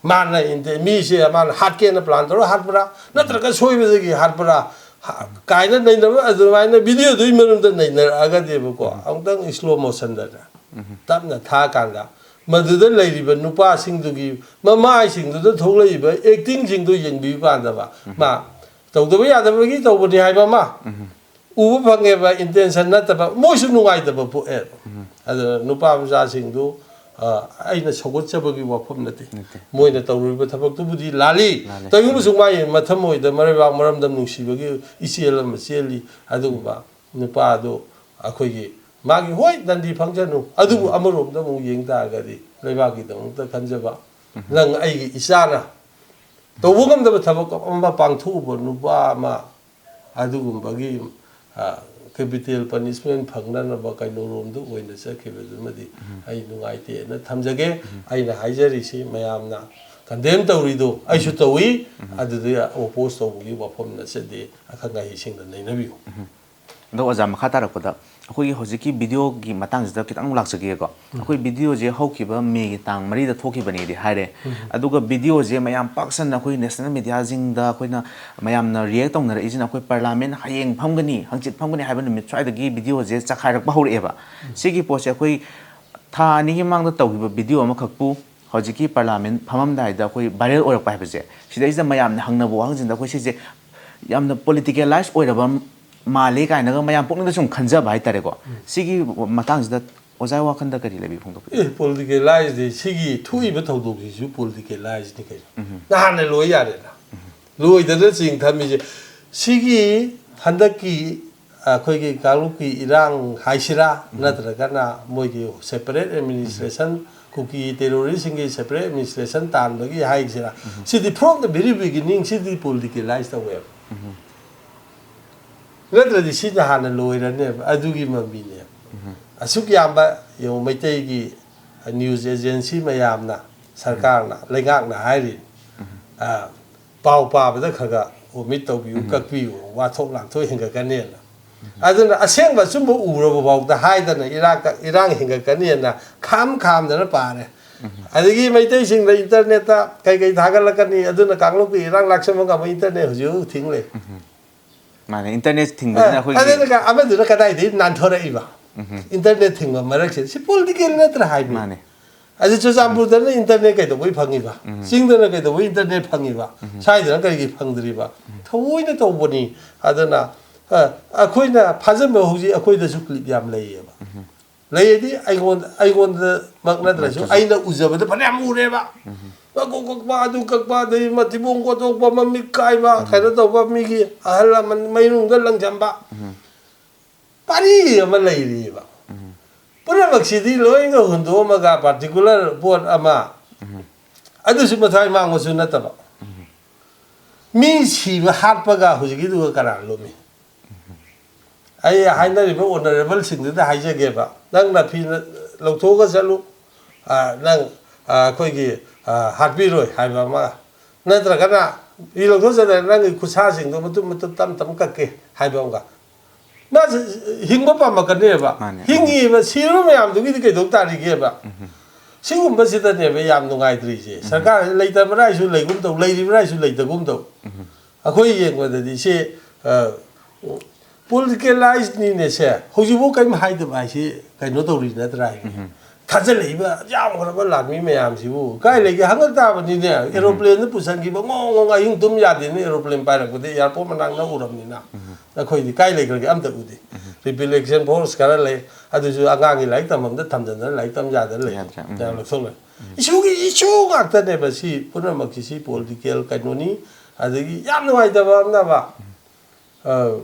ꯃꯥꯅ ꯏꯟꯇꯦ-, ꯃꯤꯁꯦ ꯃꯥꯅ ꯍꯥꯠꯀꯦꯅ plan ꯇꯧꯔ ꯍꯥꯠꯄ꯭ꯔꯥ, ꯅꯠꯇ꯭ꯔꯒ ꯁꯣꯏꯕꯗꯒꯤ ꯍꯥꯠꯄ꯭ꯔꯥ, ꯍꯥ-, ꯀꯥꯏꯅ ꯅꯩꯅꯕ ꯑꯗꯨꯃꯥꯏꯅ videoꯗꯨꯒꯤ ꯃꯔꯝꯗ ꯅꯩꯅꯔꯛꯑꯒꯗꯤꯕꯀꯣ, ꯑꯃꯨꯛꯇꯪ slow motionꯗꯅꯦ, ꯇꯞꯅ ꯊꯥꯀꯥꯟꯗ, ꯃꯗꯨꯗ ꯂꯩꯔꯤꯕ ꯅꯨꯄꯥꯁꯤꯡꯗꯨꯒꯤ ꯃꯃꯥꯏꯁꯤꯡꯗꯨꯗ ꯊꯣꯛꯂꯛꯏꯕ actingꯁꯤꯡꯗꯨ ꯌꯦꯡꯕꯤꯌꯨ ꯀꯥꯟꯗꯕ, ꯃꯥ ꯇꯧꯗꯕ ꯌꯥꯗꯕꯒꯤ ꯇꯧꯕꯅꯤ ꯍꯥꯏꯕ ꯑꯃ, ꯎꯕ ꯐꯪꯉꯦꯕ, intention ꯅꯠꯇꯕ, ꯃꯣꯏꯁꯨ ꯅꯨꯡꯉꯥꯏꯇꯕ ꯄꯣꯛꯑꯦꯕ꯫ ꯑꯗꯨꯅ ꯅꯨꯄꯥ ꯃꯆꯥꯁꯤꯡꯗꯨ, ꯑ, ꯑꯩꯅ ꯁꯧꯒꯠꯆꯕꯒꯤ ꯋꯥꯐꯝ ꯅꯠꯇꯦ꯫ ꯅꯠꯇꯦ꯫ ꯃꯣꯏꯅ ꯇꯧꯔꯨꯔꯤꯕ ꯊꯕꯛꯇꯨꯕꯨꯗꯤ ꯂꯥꯜꯂꯤ꯫ ꯂꯥꯜꯂꯤ꯫ ꯇꯧꯏꯒꯨꯝꯕꯁꯨ ꯃꯥꯒꯤ ꯃꯊꯃꯣꯏꯗ ꯃꯔꯩꯕꯥꯛ ꯃꯔꯝꯗꯝ ꯅꯨꯡꯁꯤꯕꯒꯤ ꯏꯆꯦꯜ ꯑꯃ ꯆꯦꯜꯂꯤ꯫ ꯑꯗꯨꯒꯨꯝꯕ ꯅꯨꯄꯥꯗꯨ ꯑꯩꯈꯣꯏꯒꯤ, ꯃꯥꯒꯤ ꯍꯣꯏ ꯗꯟꯗꯤ ꯐꯪꯖꯅꯨ, ꯑꯗꯨꯕꯨ ꯑꯃꯔꯣꯝꯗ ꯑꯃꯨꯛ ꯌꯦꯡ ꯇꯥꯔꯒꯗꯤ ꯂꯩꯕꯥꯛꯀꯤꯗꯃꯛꯇ ꯈꯟꯖꯕ, ꯅꯪ ꯑꯩꯒꯤ ꯏꯆꯥꯅ ꯇꯧꯕ ꯉꯝꯗꯕ ꯊꯕꯛ ꯑꯃ ꯄꯥꯡꯊꯣꯛꯎꯕ ꯅꯨꯄꯥ ꯑꯃ ꯑꯗꯨꯒꯨꯝꯕꯒꯤ, ꯑ, capital punishment ꯐꯪꯅꯅꯕ ꯀꯩꯅꯣꯔꯣꯝꯗ ꯑꯣꯏꯅ ꯆꯠꯈꯤꯕꯗꯨꯃꯗꯤ ꯑꯩ ꯅꯨꯡꯉꯥꯏꯇꯦꯅ ꯊꯝꯖꯒꯦ꯫ ꯑꯩꯅ ꯍꯥꯏꯖꯔꯤꯁꯤ ꯃꯌꯥꯝꯅ condemn ꯇꯧꯔꯤꯗꯣ ꯑꯩꯁꯨ ꯇꯧꯏ, ꯑꯗꯨꯗ oppose ꯇꯧꯕꯒꯤ ꯋꯥꯐꯝ ꯅꯠꯆꯗꯦ, ꯑꯈꯪ ꯑꯍꯩꯁꯤꯡꯅ ꯅꯩꯅꯕꯤꯌꯨ꯫ ꯑꯗꯣ ꯑꯣꯖꯥ, ꯃꯈꯥ ꯇꯥꯔꯛꯄꯗ ꯑꯩꯈꯣꯏꯒꯤ ꯍꯧꯖꯤꯛꯀꯤ videoꯒꯤ ꯃꯇꯥꯡꯁꯤꯗ ꯈꯤꯇꯪ ꯑꯃꯨꯛ ꯂꯥꯛꯆꯒꯦꯀꯣ꯫ ꯑꯩꯈꯣꯏ videoꯁꯦ ꯍꯧꯈꯤꯕ ꯃꯦꯒꯤ ꯇꯥꯡ ꯃꯔꯤꯗ ꯊꯣꯛꯈꯤꯕꯅꯦꯗꯤ ꯍꯥꯏꯔꯦ꯫ ꯑꯗꯨꯒ videoꯁꯦ ꯃꯌꯥꯝ ꯄꯥꯛ ꯁꯟꯅ ꯑꯩꯈꯣꯏ national mediaꯁꯤꯡꯗ ꯑꯩꯈꯣꯏꯅ ꯃꯌꯥꯝꯅ react ꯇꯧꯅꯔꯛꯏꯁꯤꯅ ꯑꯩꯈꯣꯏ parliament ꯍꯌꯦꯡ ꯐꯝꯒꯅꯤ, ꯍꯪꯆꯤꯠ ꯐꯝꯒꯅꯤ ꯍꯥꯏꯕ ꯅꯨꯃꯤꯠ ꯁ꯭ꯋꯥꯏꯗꯒꯤ videoꯁꯦ ꯆꯈꯥꯏꯔꯛꯄ ꯍꯧꯔꯛꯑꯦꯕ꯫ ꯁꯤꯒꯤ ꯄꯣꯠꯁꯦ ꯑꯩꯈꯣꯏ ꯊꯥ ꯑꯅꯤꯒꯤ ꯃꯃꯥꯡꯗ ꯇꯧꯈꯤꯕ video ꯑꯃꯈꯛꯄꯨ ꯍꯧꯖꯤꯛꯀꯤ parliament ꯐꯝꯃꯝꯗꯥꯏꯗ ꯑꯩꯈꯣꯏ viral ꯑꯣꯏꯔꯛꯄ ꯍꯥꯏꯕꯁꯦ, ꯁꯤꯗꯩꯁꯤꯗ ꯃꯌꯥꯝꯅ ꯍꯪꯅꯕ ꯋꯥꯍꯪꯁꯤꯡꯗ ꯑꯩꯈꯣꯏ ꯁꯤꯁꯦ ꯌꯥꯝꯅ politicalize ꯑꯣꯏꯔꯕ ꯃꯥꯜꯂꯦ ꯀꯥꯏꯅꯒ ꯃꯌꯥꯝ ꯄꯨꯛꯅꯤꯡꯗ ꯁꯨꯝ ꯈꯟꯖꯕ ꯍꯥꯏꯇꯥꯔꯦꯀꯣ꯫ ꯁꯤꯒꯤ ꯃꯇꯥꯡꯁꯤꯗ ꯑꯣꯖꯥ ꯋꯥꯈꯜꯗ ꯀꯔꯤ ꯂꯩꯕꯤ ꯐꯣꯡꯗꯣꯛꯄꯤ? ꯑꯦ, politicalizeꯗꯤ ꯁꯤꯒꯤ ꯊꯣꯛꯏꯕ ꯊꯧꯗꯣꯛꯁꯤꯁꯨ politicalizeꯅꯤ ꯀꯩꯅꯣ꯫ ꯅꯍꯥꯟꯅ ꯂꯣꯏ ꯌꯥꯔꯦꯅ꯫ ꯂꯣꯏꯗꯅ ꯆꯤꯡ ꯊꯝꯃꯤꯁꯦ꯫ ꯁꯤꯒꯤ ꯍꯟꯗꯛꯀꯤ ꯑꯩꯈꯣꯏꯒꯤ ꯀꯥꯡꯂꯨꯞꯀꯤ ꯏꯔꯥꯡ ꯍꯥꯏꯁꯤꯔꯥ, ꯅꯠꯇ꯭ꯔꯒꯅ ꯃꯣꯏꯒꯤ separate administration, ꯀꯨꯀꯤ terroristꯁꯤꯡꯒꯤ separate administration ꯇꯥꯟꯕꯒꯤ ꯍꯥꯏꯁꯤꯔꯥ, ꯁꯤꯗꯤ from the very beginning CD politicalize ꯇꯧꯋꯦꯕ꯫ ꯅꯠꯇ꯭ꯔꯗꯤ ꯁꯤꯅ ꯍꯥꯟꯅ ꯂꯣꯏꯔꯅꯦꯕ, ꯑꯗꯨꯒꯤ ꯃꯃꯤꯅꯦꯕ꯫ ꯑꯁꯨꯛ ꯌꯥꯝꯕ ꯌꯦꯡꯉꯨ, ꯃꯩꯇꯩꯒꯤ news agency ꯃꯌꯥꯝꯅ, ꯁꯔꯀꯥꯔꯅ, ꯂꯩꯉꯥꯛꯅ ꯍꯥꯏꯔꯤ, ꯑ, ꯄꯥꯎ ꯄꯥꯕꯗ ꯈꯔ ꯈꯔ omit ꯇꯧꯕꯤꯌꯨ, ꯀꯛꯄꯤꯌꯨ, ꯋꯥꯊꯣꯛ ꯂꯥꯟꯊꯣꯛ ꯍꯦꯟꯒꯠꯀꯅꯦꯅ꯫ ꯑꯗꯨꯅ ꯑꯁꯦꯡꯕ ꯑꯆꯨꯝꯕ ꯎꯔꯕ ꯐꯥꯎꯗ ꯍꯥꯏꯗꯅ ꯏꯔꯥꯡ ꯀ-, ꯏꯔꯥꯡ ꯍꯦꯟꯒꯠꯀꯅꯦꯅ ꯈꯥꯝ ꯈꯥꯝꯗꯅ ꯄꯥꯔꯦ꯫ ꯑꯗꯒꯤ ꯃꯩꯇꯩꯁꯤꯡꯗ internetꯇ ꯀꯩ ꯀꯩ ꯊꯥꯒꯠꯂꯛꯀꯅꯤ, ꯑꯗꯨꯅ ꯀꯥꯡꯂꯨꯞꯀꯤ ꯏꯔꯥꯡ ꯂꯥꯛꯁꯟꯕ ꯉꯝꯕ internet ꯍꯧꯖꯤꯛ ꯍꯧꯖꯤꯛ ꯊꯤꯡ ꯂꯩ꯫ ꯃꯥꯅꯦ, internet ꯊꯤꯡꯕꯁꯤꯅ ꯑꯩꯈꯣꯏꯒꯤ ꯑꯗꯨꯅ ꯑꯃꯗꯨꯅ ꯀꯗꯥꯏꯗꯒꯤ ꯅꯥꯟꯊꯣꯔꯛꯏꯕ? Internet ꯊꯤꯡꯕ ꯃꯔꯛꯁꯦ ꯁꯤ political ꯅꯠꯇ꯭ꯔꯥ ꯍꯥꯏꯕ? ꯃꯥꯅꯦ꯫ ꯑꯗꯨ ꯆꯨꯔꯆꯥꯟꯄꯨꯔꯗꯅ internet ꯀꯩꯗꯧꯕꯩ ꯐꯪꯉꯤꯕ? ꯆꯤꯡꯗꯅ ꯀꯩꯗꯧꯕꯩ internet ꯐꯪꯉꯤꯕ? ꯁ꯭ꯋꯥꯏꯗꯅ ꯀꯔꯤꯒꯤ ꯐꯪꯗ꯭ꯔꯤꯕ? ꯊꯑꯣꯏꯅ ꯇꯧꯕꯅꯤ꯫ ꯑꯗꯨꯅ ꯑ, ꯑꯩꯈꯣꯏꯅ ꯐꯥꯖꯤꯟꯕ ꯍꯧꯖꯤꯛ ꯑꯩꯈꯣꯏꯗꯁꯨ clip ꯌꯥꯝ ꯂꯩꯌꯦꯕ꯫ ꯂꯩꯌꯦꯗꯤ ꯑꯩꯉꯣꯟꯗ, ꯑꯩꯉꯣꯟꯗꯃꯛ ꯅꯠꯇ꯭ꯔꯁꯨ ꯑꯩꯅ ꯎꯖꯕꯗ ꯐꯅꯌꯥꯝ ꯎꯔꯦꯕ꯫ ꯃꯀꯣꯛ ꯀꯛꯄ, ꯑꯗꯨ ꯀꯛꯄ, ꯑꯗꯩ ꯃꯊꯤꯕꯣꯡ ꯀꯣꯠꯊꯣꯛꯄ, ꯃꯃꯤꯠ ꯀꯥꯏꯕ, ꯀꯩꯅꯣ ꯇꯧꯕ, ꯃꯤꯒꯤ ꯑꯍꯜ ꯂꯃꯟ ꯃꯩꯅꯨꯡꯗ ꯂꯪꯁꯤꯟꯕ꯫ ꯄꯥꯔꯤ ꯑꯃ ꯂꯩꯔꯤꯕ꯫ ꯄꯨꯝꯅꯃꯛꯁꯤꯗꯤ ꯂꯣꯏꯅ ꯍꯨꯟꯗꯣꯛꯑꯝꯃꯒ particular ꯄꯣꯠ ꯑꯃ, ꯑꯗꯨꯁꯨ ꯃꯊ꯭ꯋꯥꯏ ꯃꯥꯡꯕꯁꯨ ꯅꯠꯇꯕ꯫ ꯃꯤ ꯁꯤꯕ ꯍꯥꯠꯄꯒ ꯍꯧꯖꯤꯛꯀꯤꯗꯨꯒ ꯀꯅꯥ ꯂꯨꯝꯃꯤ? ꯑꯩ ꯍꯥꯏꯅꯔꯤꯕ honourableꯁꯤꯡꯗꯨꯗ ꯍꯥꯏꯖꯒꯦꯕ, ꯅꯪ ꯅꯐꯤ ꯂꯧꯊꯣꯛꯑꯒ ꯆꯠꯂꯨ, ꯑ, ꯅꯪ, ꯑ, ꯑꯩꯈꯣꯏꯒꯤ, ꯑ, ꯍꯥꯠꯄꯤꯔꯣꯏ ꯍꯥꯏꯕ ꯑꯃ, ꯅꯠꯇ꯭ꯔꯒꯅ ꯐꯤ ꯂꯧꯊꯣꯛꯑ ꯆꯠꯂꯒ ꯅꯪꯒꯤ ꯈꯨꯠꯁꯥꯁꯤꯡꯗꯣ ꯃꯇꯨꯝ ꯃꯇꯨꯝ ꯇꯞ ꯇꯞꯅ ꯀꯛꯀꯦ ꯍꯥꯏꯕ ꯑꯃꯒ꯫ ꯃꯥꯁꯦ ꯍꯤꯡꯕ ꯄꯥꯝꯃꯛꯀꯅꯦꯕ꯫ ꯃꯥꯅꯦ꯫ ꯍꯤꯡꯉꯤꯕ, ꯁꯤꯔꯕ ꯃꯌꯥꯝꯗꯨꯒꯤꯗꯤ ꯀꯩꯗꯧ ꯇꯥꯔꯤꯒꯦꯕ? ꯁꯤꯒꯨꯝꯕꯁꯤꯗꯅꯦꯕ ꯌꯥꯝ ꯅꯨꯡꯉꯥꯏꯇ꯭ꯔꯤꯁꯦ꯫ ꯁꯔꯀꯥꯔ ꯂꯩꯇꯕ꯭ꯔꯥ ꯍꯥꯏꯁꯨ ꯂꯩꯒꯨꯝ ꯇꯧ, ꯂꯩꯔꯤꯕ꯭ꯔꯥ ꯍꯥꯏꯁꯨ ꯂꯩꯇꯒꯨꯝ ꯇꯧ꯫ ꯑꯩꯈꯣꯏ ꯌꯦꯡꯕꯗꯗꯤ ꯁꯤ, ꯑ, politicalizeꯅꯤꯅꯦ ꯁꯦ꯫ ꯍꯧꯖꯤꯛꯐꯥꯎ ꯀꯔꯤꯝ ꯍꯥꯏꯗꯕ ꯍꯥꯏꯁꯤ ꯀꯩꯅꯣ ꯇꯧꯔꯤ ꯅꯠꯇ꯭ꯔꯥ ꯍꯥꯏꯅꯤ꯫ ꯊꯥꯖꯤꯜꯂꯛꯏꯕ ꯌꯥꯝꯈ꯭ꯔꯕ ꯂꯥꯟꯃꯤ ꯃꯌꯥꯝꯁꯤꯕꯨ ꯀꯥꯏ ꯂꯩꯒꯦ? ꯍꯪꯉꯛ ꯇꯥꯕꯅꯤꯅꯦ꯫ Aeroplaneꯗ ꯄꯨꯁꯟꯈꯤꯕ ꯉꯣꯡ ꯉꯣꯡ ꯑꯍꯤꯡ ꯇꯨꯝ ꯌꯥꯗꯦꯅꯦ, aeroplane ꯄꯥꯏꯔꯛꯄꯗ airport ꯃꯅꯥꯛ ꯅꯛꯎꯔꯕꯅꯤꯅ꯫ ꯑꯩꯈꯣꯏꯗꯤ ꯀꯥꯏ ꯂꯩꯈ꯭ꯔꯒꯦ? ꯑꯝꯇ ꯎꯗꯦ꯫ Repatriation force ꯈꯔ ꯂꯩ, ꯑꯗꯨꯁꯨ ꯑꯉꯥꯡꯒꯤ ꯂꯥꯏꯔꯤꯛ ꯇꯝꯐꯝꯗ ꯊꯝꯖꯤꯟꯗꯅ ꯂꯥꯏꯔꯤꯛ ꯇꯝ ꯌꯥꯗꯅ ꯂꯩ꯫ ꯌꯥꯗ꯭ꯔꯦ꯫ ꯎꯝ꯫ ꯌꯥꯝ ꯂꯧꯊꯣꯛꯂꯦ꯫ Issueꯒꯤ issue ꯉꯥꯛꯇꯅꯦꯕ ꯁꯤ ꯄꯨꯝꯅꯃꯛꯁꯤ꯫ ꯁꯤ political ꯀꯩꯅꯣꯅꯤ꯫ ꯑꯗꯒꯤ ꯌꯥꯝ ꯅꯨꯡꯉꯥꯏꯇꯕ ꯑꯃꯅꯕ, ꯑ,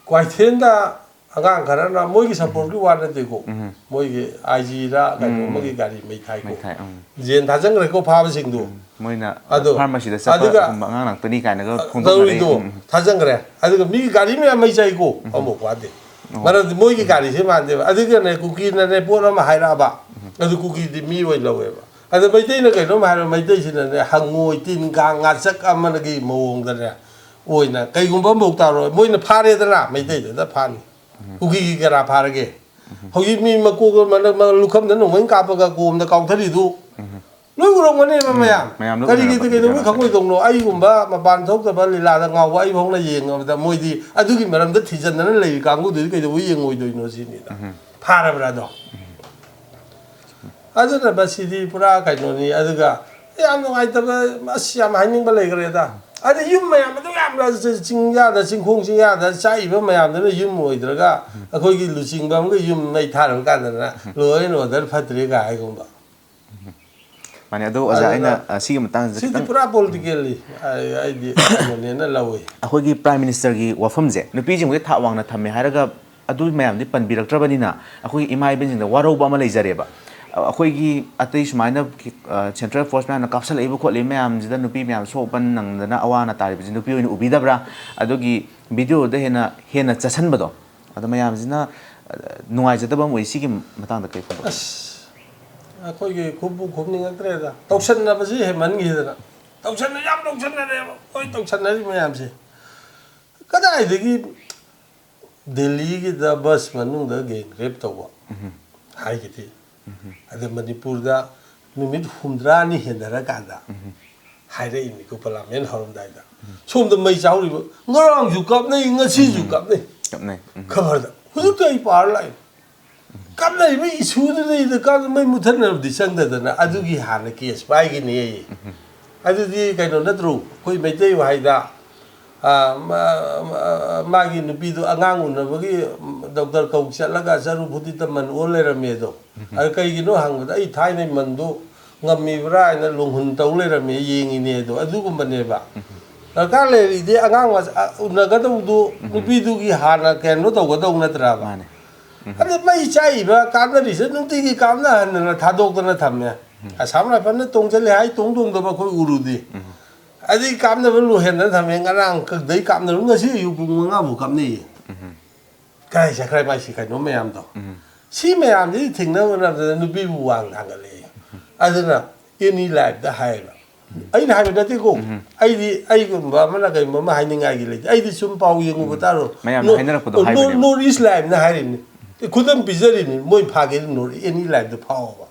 ꯀ꯭ꯋꯥꯏꯊꯦꯟꯗ ꯑꯉꯥꯡ ꯈꯔꯅ, ꯃꯣꯏꯒꯤ supportꯀꯤ ꯋꯥ ꯅꯠꯇꯦꯀꯣ, ꯃꯣꯏꯒꯤ IGꯔ ꯀꯩꯅꯣ ꯑꯃꯒꯤ ꯒꯥꯔꯤ ꯃꯩ ꯊꯥꯏꯀꯣ꯫ ꯃꯩ ꯊꯥꯏ, ꯎꯝ꯫ Jail ꯊꯥꯖꯟꯈ꯭ꯔꯦꯀꯣ ꯐꯥꯕꯁꯤꯡꯗꯣ꯫ ꯃꯣꯏꯅ ꯑꯗꯣ, pharmacyꯗ ꯆꯠꯄ ꯑꯗꯨꯒ ꯑꯉꯥꯡ ꯉꯥꯛꯇꯅꯤ ꯀꯥꯏꯅꯒ ꯐꯣꯡꯗꯣꯛꯅꯔꯦ꯫ ꯇꯧꯔꯤꯗꯣ ꯎꯝ, ꯎꯝ꯫ ꯊꯥꯖꯟꯈ꯭ꯔꯦ꯫ ꯑꯗꯨꯒ ꯃꯤ ꯒꯥꯔꯤ ꯃꯌꯥꯝ ꯃꯩ ꯆꯥꯏꯀꯣ, ꯑꯃꯨꯛ ꯐꯥꯗꯦ꯫ ꯃꯔꯝꯗꯤ ꯃꯣꯏꯒꯤ ꯒꯥꯔꯤꯁꯦ ꯃꯥꯟꯗꯦꯕ꯫ ꯑꯗꯨꯒꯅꯦ, ꯀꯨꯀꯤꯅꯅꯦ ꯄꯣꯠ ꯑꯃ ꯍꯥꯏꯔꯛꯑꯕ, ꯑꯗꯨ ꯀꯨꯀꯤꯗꯤ ꯃꯤ ꯑꯣꯏꯅ ꯂꯧꯋꯦꯕ꯫ ꯑꯗ ꯃꯩꯇꯩꯅ ꯀꯩꯅꯣꯝ ꯍꯥꯏꯔꯣ, ꯃꯩꯇꯩꯁꯤꯅꯅꯦ ꯍꯪꯉꯣꯏ, ꯇꯤꯟ, ꯀꯥꯡ, ꯉꯥꯆꯛ ꯑꯃꯒꯤ ꯃꯑꯣꯡꯗꯅꯦ ꯑꯣꯏꯅ ꯀꯩꯒꯨꯝꯕ ꯑꯃꯐꯥꯎ ꯇꯥꯔꯣꯏ꯫ ꯃꯣꯏꯅ ꯐꯥꯔꯦꯗꯅ, ꯃꯩꯇꯩꯗꯨꯗ ꯐꯥꯅꯤ꯫ ꯀꯨꯀꯤꯒꯤ ꯀꯔꯥ ꯐꯥꯔꯒꯦ? ꯍꯧꯖꯤꯛ ꯃꯤ ꯃꯀꯣꯛ ꯃꯅ-, ꯃ-, ꯂꯨꯈꯝꯗ ꯅꯣꯡꯃꯩꯅ ꯀꯥꯞꯄꯒ ꯀꯣꯝꯗ ꯀꯥꯎꯊꯔꯤꯗꯨ ꯂꯣꯏ ꯎꯔꯝꯒꯅꯦꯕ ꯃꯌꯥꯝ꯫ ꯃꯌꯥꯝ ꯂꯣꯏ ꯀꯔꯤꯒꯤ ꯎꯅꯔꯝꯒꯅꯤ, ꯀꯩꯗꯧꯕꯩ ꯎꯅꯔꯝꯒꯅꯤ꯫ ꯈꯪꯉꯣꯏꯗꯧꯅꯣ? ꯑꯩꯒꯨꯝꯕ ꯃꯄꯥꯟ ꯊꯣꯛꯇꯕ ꯂꯤꯂꯥꯗ ꯉꯥꯎꯕ ꯑꯩꯐꯥꯎꯅ ꯌꯦꯡꯉꯕꯗ ꯃꯣꯏꯗꯤ ꯑꯗꯨꯒꯤ ꯃꯔꯝꯗ ꯊꯤꯖꯤꯟꯗꯅ ꯂꯩꯔꯤ ꯀꯥꯡꯕꯨꯗꯨꯗꯤ ꯀꯩꯗꯧꯕꯩ ꯌꯦꯡꯉꯣꯏꯗꯣꯏꯅꯣ ꯁꯤꯅꯤꯗ꯫ ꯐꯥꯔꯕ꯭ꯔꯥ ꯑꯗꯣ? ꯑꯗꯨꯅ ꯃꯁꯤꯗꯤ ꯄꯨꯔꯥ ꯀꯩꯅꯣꯅꯤ꯫ ꯑꯗꯨꯒ ꯌꯥꯝ ꯅꯨꯡꯉꯥꯏꯇꯕ, ꯑꯁ, ꯌꯥꯝ ꯍꯥꯏꯅꯤꯡꯕ ꯂꯩꯈ꯭ꯔꯦꯗ꯫ ꯑꯗ ꯌꯨꯝ ꯃꯌꯥꯝ ꯑꯗꯨ ꯌꯥꯝꯅ ꯆꯤꯡꯌꯥꯗ, ꯆꯤꯡꯈꯣꯡ ꯆꯤꯡꯌꯥꯗ ꯆꯥꯛꯏꯕ ꯃꯌꯥꯝꯗꯨꯅ ꯌꯨꯝ ꯑꯣꯏꯗ꯭ꯔꯒ ꯑꯩꯈꯣꯏꯒꯤ ꯂꯨꯆꯤꯡꯕ ꯑꯃꯒ ꯌꯨꯝ ꯃꯩ ꯊꯥꯔꯕ ꯀꯥꯟꯗꯅ law and order ꯐꯠꯇ꯭ꯔꯦ ꯀꯥꯏ ꯍꯥꯏꯒꯨꯝꯕ꯫ ꯃꯥꯅꯦ꯫ ꯑꯗꯣ ꯑꯣꯖꯥ, ꯑꯗꯨꯅ ꯑꯩꯅ, ꯑ, ꯁꯤꯒꯤ ꯃꯇꯥꯡꯁꯤꯗ ꯁꯤꯗꯤ ꯈꯤꯇꯪ ꯄꯨꯔꯥ politically ꯑꯩ, ꯑꯩꯗꯤ ꯀꯩꯅꯣꯅꯦꯅ ꯂꯧꯏ꯫ ꯑꯩꯈꯣꯏꯒꯤ Prime Ministerꯒꯤ ꯋꯥꯐꯝꯁꯦ ꯅꯨꯄꯤꯁꯤꯡꯕꯨꯗꯤ ꯊꯥꯛ ꯋꯥꯡꯅ ꯊꯝꯃꯦ ꯍꯥꯏꯔꯒ ꯑꯗꯨ ꯃꯌꯥꯝꯗꯤ ꯄꯟꯕꯤꯔꯛꯇ꯭ꯔꯕꯅꯤꯅ ꯑꯩꯈꯣꯏꯒꯤ ꯏꯃꯥ ꯏꯕꯦꯟꯁꯤꯡꯗ ꯋꯥꯔꯧꯕ ꯑꯃ ꯂꯩꯖꯔꯦꯕ꯫ ꯑ, ꯑꯩꯈꯣꯏꯒꯤ ꯑꯇꯩ ꯁꯨꯃꯥꯏꯅ, ꯑ, central force ꯃꯌꯥꯝꯅ ꯀꯥꯞꯁꯜꯂꯛꯏꯕ ꯈꯣꯠꯂꯤꯕ ꯃꯌꯥꯝꯁꯤꯗ ꯅꯨꯄꯤ ꯃꯌꯥꯝ ꯁꯣꯛꯄ ꯅꯪꯗꯅ ꯑꯋꯥ ꯑꯅꯥ ꯇꯥꯔꯤꯕꯁꯤ ꯅꯨꯄꯤ ꯑꯣꯏꯅ ꯎꯕꯤꯗꯕ꯭ꯔꯥ? ꯑꯗꯨꯒꯤ videoꯗ ꯍꯦꯟꯅ, ꯍꯦꯟꯅ ꯆꯠꯁꯟꯕꯗꯣ, ꯑꯗꯣ ꯃꯌꯥꯝꯁꯤꯅ, ꯑ, ꯅꯨꯡꯉꯥꯏꯖꯗꯕ ꯑꯃ ꯑꯣꯏ꯫ ꯁꯤꯒꯤ ꯃꯇꯥꯡꯗ ꯀꯔꯤ ꯐꯣꯡꯗꯣꯛ? ꯑꯁ, ꯑꯩꯈꯣꯏꯒꯤ ꯈꯨꯞꯄꯨ ꯈꯨꯞꯅꯤꯡꯉꯛꯇ꯭ꯔꯦꯗ꯫ ꯇꯧꯁꯟꯅꯕꯁꯤ ꯍꯦꯟꯃꯟꯈꯤꯗꯅ꯫ ꯇꯧꯁꯟꯅ-, ꯌꯥꯝ ꯇꯧꯁꯟꯅꯔꯦꯕ꯫ ꯍꯣꯏ, ꯇꯧꯁꯟꯅꯔꯤ ꯃꯌꯥꯝꯁꯦ꯫ ꯀꯗꯥꯏꯗꯒꯤ ꯗꯦꯜꯂꯤꯒꯤꯗ bus ꯃꯅꯨꯡꯗ gang rape ꯇꯧꯕ ꯍꯥꯏꯒꯗꯤ, ꯑꯗ ꯃꯅꯤꯄꯨꯔꯗ ꯅꯨꯃꯤꯠ ꯍꯨꯝꯗ꯭ꯔꯥꯅꯤ ꯍꯦꯟꯅꯔꯀꯥꯟꯗ ꯍꯥꯏꯔꯛꯏꯅꯤꯀꯣ, parliament ꯍꯧꯔꯝꯗꯥꯏꯗ꯫ ꯁꯣꯝꯗ ꯃꯩ ꯆꯥꯍꯧꯔꯤꯕ, ꯉꯔꯥꯡꯁꯨ ꯀꯥꯞꯅꯩ, ꯉꯁꯤꯁꯨ ꯀꯥꯞꯅꯩ꯫ ꯀꯥꯞꯅꯩ꯫ ꯎꯝ꯫ ꯈꯕꯔꯗ ꯍꯧꯖꯤꯛꯇ ꯑꯩ ꯄꯥꯔ ꯂꯥꯛꯏ꯫ ꯀꯥꯞꯅꯔꯤꯕ issue ꯗꯨꯗꯩꯗ ꯀꯥꯞ-, ꯃꯩ ꯃꯨꯊꯠꯅꯕꯗꯤ ꯆꯪꯗꯗꯅ ꯑꯗꯨꯒꯤ ꯍꯥꯟꯅ case ꯄꯥꯏꯒꯤꯅꯤ꯫ ꯑꯗꯨꯗꯤ ꯀꯩꯅꯣ ꯅꯠꯇ꯭ꯔꯣ? ꯑꯩꯈꯣꯏ ꯃꯩꯇꯩ ꯋꯥꯍꯩꯗ, ꯑ, ꯃꯥ-, ꯃꯥ-, ꯃꯥꯒꯤ ꯅꯨꯄꯤꯗꯨ ꯑꯉꯥꯡ ꯎꯅꯕꯒꯤ ꯗꯣꯛꯇꯔ ꯀꯧ ꯆꯠꯂꯒ ꯆꯔꯨ ꯐꯨꯇꯤꯠꯇ ꯃꯟ ꯑꯣꯟ ꯂꯩꯔꯝꯃꯦ ꯑꯗꯣ꯫ ꯑꯗꯨ ꯀꯩꯒꯤꯅꯣ ꯍꯪꯕꯗ, "ꯑꯩ ꯊꯥꯏꯅꯩ ꯃꯟꯗꯨ ꯉꯝꯃꯤꯕ꯭ꯔꯥ ꯍꯥꯏꯅ ꯂꯣꯡꯍꯨꯟ ꯇꯧ ꯂꯩꯔꯝꯃꯦ, ꯌꯦꯡꯉꯤꯅꯦ" ꯑꯗꯣ꯫ ꯑꯗꯨꯒꯨꯝꯕꯅꯦꯕ꯫ ꯗꯔꯀꯥꯔ ꯂꯩꯔꯤꯗꯤ ꯑꯉꯥꯡ ꯃꯆꯥ, ꯑ, ꯎꯅꯒꯗꯧꯗꯨ ꯅꯨꯄꯤꯗꯨꯒꯤ ꯍꯥꯟꯅ ꯀꯩꯅꯣ ꯇꯧꯒꯗꯧ ꯅꯠꯇ꯭ꯔꯕ? ꯃꯥꯅꯦ꯫ ꯑꯗꯩ ꯃꯩ ꯆꯥꯛꯏꯕ ꯀꯥꯞꯅꯔꯤꯁꯦ ꯅꯨꯡꯇꯤꯒꯤ ꯀꯥꯞꯅꯍꯟꯗꯅ ꯊꯥꯗꯣꯛꯇꯅ ꯊꯝꯃꯦ꯫ ꯑꯁꯥꯝ ꯔꯥꯏꯐꯜꯅ ꯇꯣꯡꯁꯤꯜꯂꯦ ꯍꯥꯏ, ꯇꯣꯡ ꯇꯣꯡꯗꯕ ꯑꯩꯈꯣꯏ ꯎꯔꯨꯗꯦ꯫ ꯑꯗꯩ ꯀꯥꯞꯅꯕ ꯂꯣꯏꯍꯟꯗꯅ ꯊꯝꯃꯦ꯫ ꯉꯔꯥꯡ ꯀꯗꯩ ꯀꯥꯞꯅꯔꯨ, ꯉꯁꯤ ꯑꯌꯨꯛ ꯄꯨꯡ ꯃꯉꯥ ꯐꯥꯎ ꯀꯥꯞꯅꯩꯌꯦ꯫ ꯀꯗꯥꯏ ꯆꯠꯈ꯭ꯔꯦ ꯃꯥꯏꯁꯤ ꯀꯩꯅꯣ ꯃꯌꯥꯝꯗꯣ? ꯁꯤ ꯃꯌꯥꯝꯁꯤ ꯊꯦꯡꯅꯕ ꯃꯇꯝꯗ ꯅꯨꯄꯤꯕꯨ ꯋꯥꯡ ꯊꯥꯡꯒꯠꯂꯛꯑꯦ꯫ ꯑꯗꯨꯅ ꯑꯦꯅꯤ ꯂꯥꯏꯐꯇ ꯍꯥꯏꯌꯦꯕ꯫ ꯑꯩꯅ ꯍꯥꯏꯕ ꯅꯠꯇꯦꯀꯣ꯫ ꯑꯩꯗꯤ ꯑꯩꯒꯨꯝꯕ ꯑꯃꯅ ꯀꯩꯒꯨꯝꯕ ꯑꯃ ꯍꯥꯏꯅꯤꯡꯉꯥꯏꯒꯤ ꯂꯩꯇꯦ꯫ ꯑꯩꯗꯤ ꯁꯨꯝ ꯄꯥꯎ ꯌꯦꯡꯉꯨꯕ ꯇꯥꯔꯣ꯫ ꯃꯌꯥꯝꯅ ꯍꯥꯏꯅꯔꯛꯄꯗꯣ ꯍꯥꯏꯕꯅꯦꯕ꯫ ꯅꯣꯔꯠ ꯏꯁ ꯂꯥꯏꯐꯅ ꯍꯥꯏꯔꯤꯅꯤ꯫ ꯈꯨꯗꯝ ꯄꯤꯖꯔꯤꯅꯤ꯫ ꯃꯣꯏ ꯐꯥꯒꯦ ꯅꯣꯔꯠ ꯑꯦꯅꯤ ꯂꯥꯏꯐꯇ ꯐꯥꯎꯕ꯫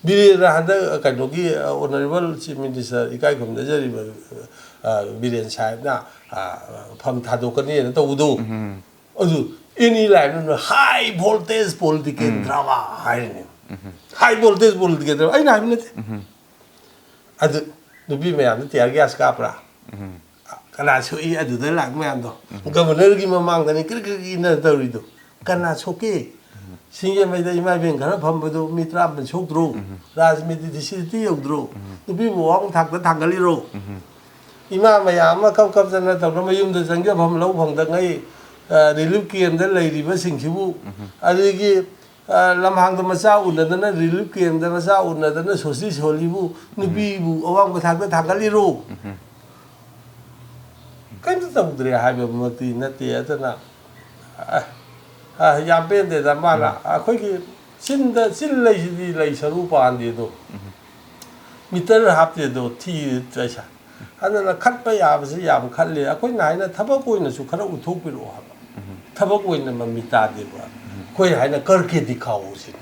ꯕꯤꯔꯦꯟꯅ ꯍꯟꯗꯛ ꯀꯩꯅꯣꯒꯤ ꯑꯣꯅꯔꯦꯕꯜ ꯆꯤꯐ ꯃꯤꯅꯤꯁꯇꯔ ꯏꯀꯥꯏ ꯈꯨꯝꯅꯖꯔꯤꯕ ꯕꯤꯔꯦꯟ ꯁꯥꯍꯦꯕꯅ ꯐꯝ ꯊꯥꯗꯣꯛꯀꯅꯤꯅ ꯇꯧꯕꯗꯣ꯫ ꯑꯗꯨ ꯑꯦꯅꯤ ꯂꯥꯏꯐꯅ ꯍꯥꯏ ꯚꯣꯜꯇꯦꯖ ꯄꯣꯂꯤꯇꯤꯀꯦꯜ ꯗ꯭ꯔꯃꯥ ꯍꯥꯏꯔꯤꯅꯦ꯫ ꯍꯥꯏ ꯚꯣꯜꯇꯦꯖ ꯄꯣꯂꯤꯇꯤꯀꯦꯜ ꯗ꯭ꯔꯃꯥ ꯑꯩꯅ ꯍꯥꯏꯕ ꯅꯠꯇꯦ꯫ ꯑꯗꯨ ꯅꯨꯄꯤ ꯃꯌꯥꯝꯗꯣ ꯇꯤꯌꯥꯔ ꯒ꯭ꯌꯥꯁ ꯀꯥꯞꯄ꯭ꯔꯥ? ꯀꯅꯥ ꯁꯣꯛꯏ ꯑꯗꯨꯗ ꯂꯥꯛꯄ ꯃꯌꯥꯝꯗꯣ? ꯒꯕꯔꯅꯔꯒꯤ ꯃꯃꯥꯡꯗꯅꯤ ꯀ꯭ꯔꯤꯛ ꯀ꯭ꯔꯤꯛ ꯏꯟꯅ ꯇꯧꯔꯤꯗꯣ꯫ ꯀꯅꯥ ꯁꯣꯛꯀꯦ? ꯁꯤꯡꯖꯃꯩꯗ ꯏꯃꯥ ꯏꯕꯦꯟ ꯈꯔ ꯐꯝꯕꯗꯣ ꯃꯤ ꯇꯔꯥꯃꯥꯄꯟ ꯁꯣꯛꯇ꯭ꯔꯣ? ꯔꯥꯖꯅꯤꯇꯤꯗꯤ ꯁꯤꯗꯤ ꯌꯧꯗ꯭ꯔꯣ? ꯅꯨꯄꯤꯕꯨ ꯑꯋꯥꯡ ꯊꯥꯛꯇ ꯊꯥꯡꯒꯠꯂꯤꯔꯣ? ꯏꯃꯥ ꯃꯌꯥꯝ ꯑꯃ ꯀꯞ ꯀꯞꯇꯅ ꯇꯧꯅ ꯃꯌꯨꯝꯗ ꯆꯪꯖꯐꯝ ꯂꯧ ꯐꯪꯗꯉꯩ ꯔꯤꯂꯤꯐ ꯀꯦꯝꯗ ꯂꯩꯔꯤꯕꯁꯤꯡꯁꯤꯕꯨ, ꯑꯗꯒꯤ ꯂꯝꯍꯥꯡꯗ ꯃꯆꯥ ꯎꯅꯗꯅ, ꯔꯤꯂꯤꯐ ꯀꯦꯝꯗ ꯃꯆꯥ ꯎꯅꯗꯅ ꯁꯣꯁꯤ ꯁꯣꯜꯂꯤꯕꯨ ꯅꯨꯄꯤꯕꯨ ꯑꯋꯥꯡꯕ ꯊꯥꯛꯇ ꯊꯥꯡꯒꯠꯂꯤꯔꯣ? ꯀꯩꯝꯇ ꯇꯧꯗ꯭ꯔꯦ ꯍꯥꯏꯕꯃꯛꯇꯤ ꯅꯠꯇꯦ꯫ ꯑꯗꯨꯅ ꯑ, ꯑ, ꯌꯥꯝ ꯄꯦꯟꯗꯦꯗ꯫ ꯃꯥꯅ ꯑꯩꯈꯣꯏꯒꯤ ꯆꯤꯟꯗ, ꯆꯤꯜ ꯂꯩꯁꯤꯗꯤ ꯂꯩ ꯁꯔꯨ ꯄꯥꯟꯗꯦꯗꯣ, ꯃꯤꯇꯔ ꯍꯥꯞꯇꯦꯗꯣ, ꯊꯤ ꯄꯩꯁꯥ꯫ ꯑꯗꯨꯅ ꯈꯠꯄ ꯌꯥꯕꯁꯤ ꯌꯥꯝ ꯈꯠꯂꯦ꯫ ꯑꯩꯈꯣꯏꯅ ꯍꯥꯏꯅ ꯊꯕꯛ ꯑꯣꯏꯅꯁꯨ ꯈꯔ ꯎꯠꯊꯣꯛꯄꯤꯔꯛꯑꯣ ꯍꯥꯏꯕ꯫ ꯊꯕꯛ ꯑꯣꯏꯅ ꯃꯃꯤ ꯇꯥꯗꯦꯕ꯫ ꯑꯩꯈꯣꯏ ꯍꯥꯏꯅ ꯀꯔꯀꯦ ꯗꯤꯈꯥꯎ ꯁꯤꯅꯤ꯫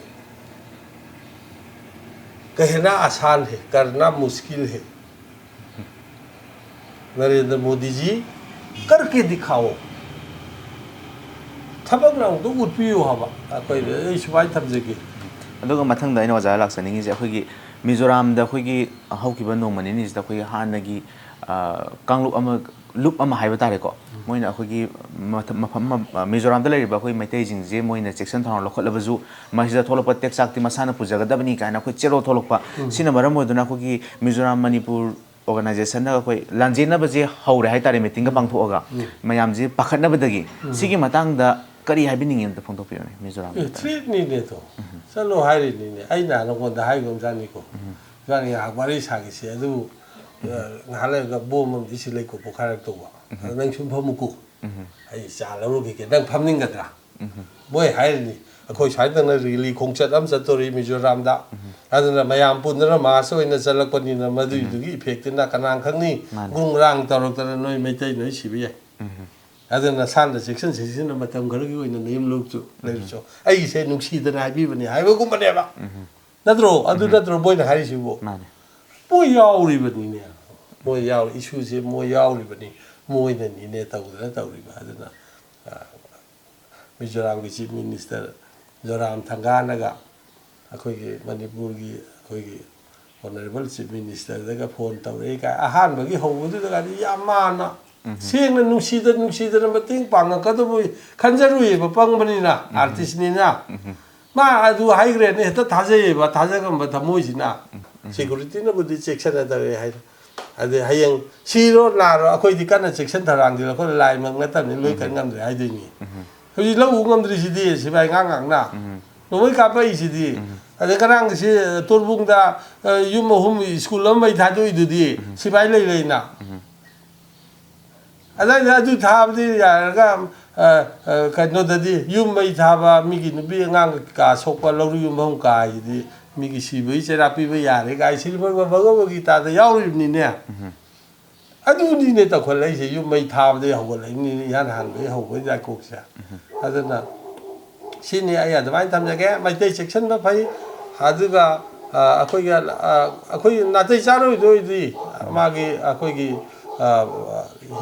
ꯀꯍꯦꯅꯥ ꯑꯁꯥꯟ ꯍꯦ, ꯀꯔꯅꯥ ꯃꯨꯁꯀꯤꯜ ꯍꯦ꯫ ꯅꯔꯦꯟꯗ꯭ꯔ ꯃꯣꯗꯤꯖꯤ, ꯀꯔꯀꯦ ꯗꯤꯈꯥꯎ꯫ ꯊꯕꯛꯅ ꯑꯃꯨꯛꯇ ꯎꯠꯄꯤꯌꯨ ꯍꯥꯏꯕ꯫ ꯑꯩꯈꯣꯏꯗ ꯑꯩ ꯁꯨꯃꯥꯏꯅ ꯊꯝꯖꯒꯦ꯫ ꯑꯗꯨꯒ ꯃꯊꯪꯗ ꯑꯩꯅ ꯑꯣꯖꯥ ꯂꯥꯛꯆꯅꯤꯡꯉꯤꯁꯦ, ꯑꯩꯈꯣꯏꯒꯤ ꯃꯤꯖꯣꯔꯥꯝꯗ ꯑꯩꯈꯣꯏꯒꯤ ꯍꯧꯈꯤꯕ ꯅꯣꯡꯃ ꯅꯤꯅꯤꯁꯤꯗ ꯑꯩꯈꯣꯏꯒꯤ ꯍꯥꯟꯅꯒꯤ, ꯑ, ꯀꯥꯡꯂꯨꯞ ꯑꯃ, ꯂꯨꯞ ꯑꯃ ꯍꯥꯏꯕ ꯇꯥꯔꯦꯀꯣ, ꯃꯣꯏꯅ ꯑꯩꯈꯣꯏꯒꯤ ꯃꯊ-, ꯃꯐꯝ ꯑꯃ, ꯑ, ꯃꯤꯖꯣꯔꯥꯝꯗ ꯂꯩꯔꯤꯕ ꯑꯩꯈꯣꯏ ꯃꯩꯇꯩꯁꯤꯡꯁꯦ ꯃꯣꯏꯅ ꯆꯦꯛꯁꯤꯟ ꯊꯧꯔꯥꯡ ꯂꯧꯈꯠꯂꯕꯁꯨ ꯃꯁꯤꯗ ꯊꯣꯛꯂꯛꯄ ꯇꯦꯛꯆꯥꯛꯇꯤ ꯃꯁꯥꯅ ꯄꯨꯖꯒꯗꯕꯅꯤ ꯀꯥꯏꯅ ꯑꯩꯈꯣꯏ ꯆꯦꯔꯣ ꯊꯣꯛꯂꯛꯄ, ꯁꯤꯅ ꯃꯔꯝ ꯑꯣꯏꯗꯨꯅ ꯑꯩꯈꯣꯏꯒꯤ ꯃꯤꯖꯣꯔꯥꯝ ꯃꯅꯤꯄꯨꯔ organization ꯅ ꯑꯩꯈꯣꯏ ꯂꯥꯟꯖꯦꯟꯅꯕꯁꯦ ꯍꯧꯔꯦ ꯍꯥꯏꯇꯥꯔꯦ, meeting ꯒ ꯄꯥꯡꯊꯣꯛꯑꯒ ꯃꯌꯥꯝꯁꯦ ꯄꯥꯈꯠꯅꯕꯗꯒꯤ꯫ ꯁꯤꯒꯤ ꯃꯇꯥꯡꯗ ꯀꯔꯤ ꯍꯥꯏꯕꯤꯅꯤꯡꯉꯤ ꯑꯝꯇ ꯐꯣꯡꯗꯣꯛꯄꯤꯌꯨꯅꯦ, ꯃꯤꯖꯣꯔꯥꯝꯒꯤ ꯑꯦ, ꯃꯇꯥꯡꯗ꯫ ꯊ꯭ꯔꯦꯠꯅꯤꯅꯦ ꯑꯗꯣ꯫ ꯆꯠꯂꯣ ꯍꯥꯏꯔꯤꯅꯤꯅꯦ꯫ ꯑꯩꯅ ꯅꯉꯣꯟꯗ ꯍꯥꯏꯒꯨꯝꯖꯥꯠꯅꯤꯀꯣ꯫ ꯏꯕꯥꯅꯤ ꯉꯥꯏꯍꯥꯛ ꯋꯥꯔꯤ ꯁꯥꯈꯤꯁꯦ꯫ ꯑꯗꯨꯕꯨ, ꯑ, ꯉꯥꯏꯍꯥꯛ ꯂꯩꯔꯒ ꯕꯣꯝ ꯑꯃꯗꯤ ꯁꯤ ꯂꯩꯀꯣ ꯄꯣꯈꯥꯏꯔꯛꯇꯧꯕ꯫ ꯑꯗ ꯅꯪ ꯁꯨꯝ ꯐꯝꯃꯨꯀꯣ꯫ ꯑꯩ ꯆꯥ ꯂꯧꯔꯨꯈꯤꯒꯦ꯫ ꯅꯪ ꯐꯝꯅꯤꯡꯒꯗ꯭ꯔꯥ? ꯃꯣꯏ ꯍꯥꯏꯔꯤꯅꯤ, ꯑꯩꯈꯣꯏ ꯁ꯭ꯋꯥꯏꯗꯅ ꯔꯦꯂꯤ ꯈꯣꯡꯆꯠ ꯑꯃ ꯆꯠꯇꯣꯔꯤ ꯃꯤꯖꯣꯔꯥꯝꯗ, ꯑꯗꯨꯅ ꯃꯌꯥꯝ ꯄꯨꯟꯗꯅ ꯃꯥꯁ ꯑꯣꯏꯅ ꯆꯠꯂꯛꯄꯅꯤꯅ ꯃꯗꯨꯏꯗꯨꯒꯤ ꯏꯐꯦꯛꯇꯨꯅ ꯀꯅꯥ ꯈꯪꯅꯤ, ꯃꯥꯅꯦ꯫ ꯒ꯭ꯔꯨꯡ ꯒ꯭ꯔꯥꯡ ꯇꯧꯔꯛꯇꯅ ꯅꯣꯏ ꯃꯩꯇꯩ ꯅꯣꯏ ꯁꯤꯕ ꯌꯥꯏ꯫ ꯑꯗꯨꯅ ꯅꯁꯥꯅ ꯆꯦꯛꯁꯤꯟ ꯆꯦꯛꯁꯤꯟꯅ ꯃꯇꯝ ꯈꯔꯒꯤ ꯑꯣꯏꯅ ꯅꯌꯨꯝ ꯂꯣꯛꯆꯨ ꯂꯩꯔꯨꯆꯣ꯫ ꯑꯩꯒꯤꯁꯦ ꯅꯨꯡꯁꯤꯗꯅ ꯍꯥꯏꯕꯤꯕꯅꯤ ꯍꯥꯏꯕꯒꯨꯝꯕꯅꯦꯕ꯫ ꯅꯠꯇ꯭ꯔꯣ? ꯑꯗꯨ ꯅꯠꯇ꯭ꯔꯣ ꯃꯣꯏꯅ ꯍꯥꯏꯔꯤꯁꯤꯕꯨ? ꯃꯥꯅꯦ꯫ ꯃꯣꯏ ꯌꯥꯎꯔꯤꯕꯅꯤꯅꯦ꯫ ꯃꯣꯏ ꯌꯥꯎꯔꯤ, ꯏꯁꯨꯁꯦ ꯃꯣꯏ ꯌꯥꯎꯔꯤꯕꯅꯤ꯫ ꯃꯣꯏꯅꯅꯤꯅꯦ ꯇꯧꯗꯅ ꯇꯧꯔꯤꯕ꯫ ꯑꯗꯨꯅ, ꯑ, ꯃꯤꯖꯣꯔꯥꯝꯒꯤ ꯆꯤꯐ ꯃꯤꯅꯤꯁꯇꯔ ꯖꯣꯔꯥꯝ ꯊꯪꯒꯥꯅꯒ ꯑꯩꯈꯣꯏꯒꯤ ꯃꯅꯤꯄꯨꯔꯒꯤ ꯑꯩꯈꯣꯏꯒꯤ ꯑꯣꯅꯔꯦꯕꯜ ꯆꯤꯐ ꯃꯤꯅꯤꯁꯇꯔꯗꯒ ꯐꯣꯟ ꯇꯧꯔꯛꯏ ꯀꯥꯏ꯫ ꯑꯍꯥꯟꯕꯒꯤ ꯍꯧꯕꯗꯨꯗꯒꯗꯤ ꯌꯥꯝ ꯃꯥꯅ ꯁꯦꯡꯅ ꯅꯨꯡꯁꯤꯗ ꯅꯨꯡꯁꯤꯗꯅ ꯃꯇꯦꯡ ꯄꯥꯡꯉꯛꯀꯗꯕ ꯈꯟꯖꯔꯨꯏꯕ, ꯄꯪꯕꯅꯤꯅ, ꯑꯥꯔꯇꯤꯁꯅꯤꯅ꯫ ꯃꯥ ꯑꯗꯨ ꯍꯥꯏꯈ꯭ꯔꯦꯅꯦ, ꯍꯦꯛꯇ ꯊꯥꯖꯩꯌꯦꯕ, ꯊꯥꯖꯒꯟꯕ ꯊꯃꯣꯏꯁꯤꯅ꯫ ꯁꯦꯀꯨꯔꯤꯇꯤꯅꯕꯨꯗꯤ ꯆꯦꯛꯁꯤꯟꯅ ꯇꯧꯔꯦ ꯍꯥꯏ꯫ ꯑꯗꯩ ꯍꯌꯦꯡ ꯁꯤꯔꯣ ꯅꯥꯔꯣ ꯑꯩꯈꯣꯏꯗꯤ ꯀꯟꯅ ꯆꯦꯛꯁꯤꯟ ꯊꯧꯔꯥꯡꯗꯤ ꯑꯩꯈꯣꯏꯅ ꯂꯥꯏ ꯃꯛ ꯅꯠꯇꯕꯅꯤ, ꯂꯣꯏ ꯀꯟ ꯉꯝꯗ꯭ꯔꯦ ꯍꯥꯏꯗꯣꯏꯅꯤ꯫ ꯍꯧꯖꯤꯛ ꯂꯧ ꯎ ꯉꯝꯗ꯭ꯔꯤꯁꯤꯗꯤ ꯁꯤꯐꯥꯏ ꯉꯥꯡ ꯉꯥꯡꯅ꯫ ꯅꯣꯡꯃꯩ ꯀꯥꯞꯄꯛꯏꯁꯤꯗꯤ꯫ ꯑꯗꯩ ꯉꯔꯥꯡꯁꯤ ꯇꯣꯔꯕꯨꯡꯗ, ꯑ, ꯌꯨꯝ ꯑꯍꯨꯝ ꯁ꯭ꯀꯨꯜ ꯑꯃ ꯃꯩ ꯊꯥꯗꯣꯛꯏꯗꯨꯗꯤ ꯁꯤꯐꯥꯏ ꯂꯩ ꯂꯩꯅ꯫ ꯑꯗꯨꯅ ꯑꯗꯨ ꯊꯥꯕꯗꯤ ꯌꯥꯔꯒ, ꯑ, ꯑ, ꯀꯩꯅꯣꯗꯗꯤ ꯌꯨꯝ ꯃꯩ ꯊꯥꯕ, ꯃꯤꯒꯤ ꯅꯨꯄꯤ ꯑꯉꯥꯡ ꯀꯥ ꯁꯣꯛꯄ, ꯂꯧꯔꯤ ꯌꯨꯝꯐꯝ ꯀꯥ ꯍꯥꯏꯁꯤꯗꯤ ꯃꯤꯒꯤ ꯁꯤꯕꯒꯤ ꯆꯩꯔꯥꯛ ꯄꯤꯕ ꯌꯥꯔꯦ ꯀꯥꯏ ꯁꯤꯜꯕꯔ ꯚꯒꯕ ꯒꯤꯇꯥꯗ ꯌꯥꯎꯔꯤꯕꯅꯤꯅꯦ꯫ ꯑꯗꯨꯅꯤꯅꯦ ꯇꯧꯈꯠꯂꯛꯏꯁꯦ, ꯌꯨꯝ ꯃꯩ ꯊꯥꯕꯗꯒꯤ ꯍꯧꯒꯠꯂꯛꯏꯅꯤꯅꯦ, ꯏꯍꯥꯟ ꯍꯥꯟꯕꯒꯤ ꯍꯧꯕꯒꯤ ꯌꯥꯏꯀꯣꯛꯁꯦ꯫ ꯑꯗꯨꯅ ꯁꯤꯅꯤ ꯑꯩ ꯑꯗꯨꯃꯥꯏꯅ ꯊꯝꯖꯒꯦ꯫ ꯃꯩꯇꯩ ꯆꯦꯛꯁꯤꯟꯕ ꯐꯩ꯫ ꯑꯗꯨꯒ, ꯑ, ꯑꯩꯈꯣꯏꯒꯤ, ꯑ, ꯑꯩꯈꯣꯏꯒꯤ ꯅꯥꯇꯩ ꯆꯥꯔꯣꯏꯗꯣꯏꯗꯤ ꯃꯥꯒꯤ ꯑꯩꯈꯣꯏꯒꯤ, ꯑ,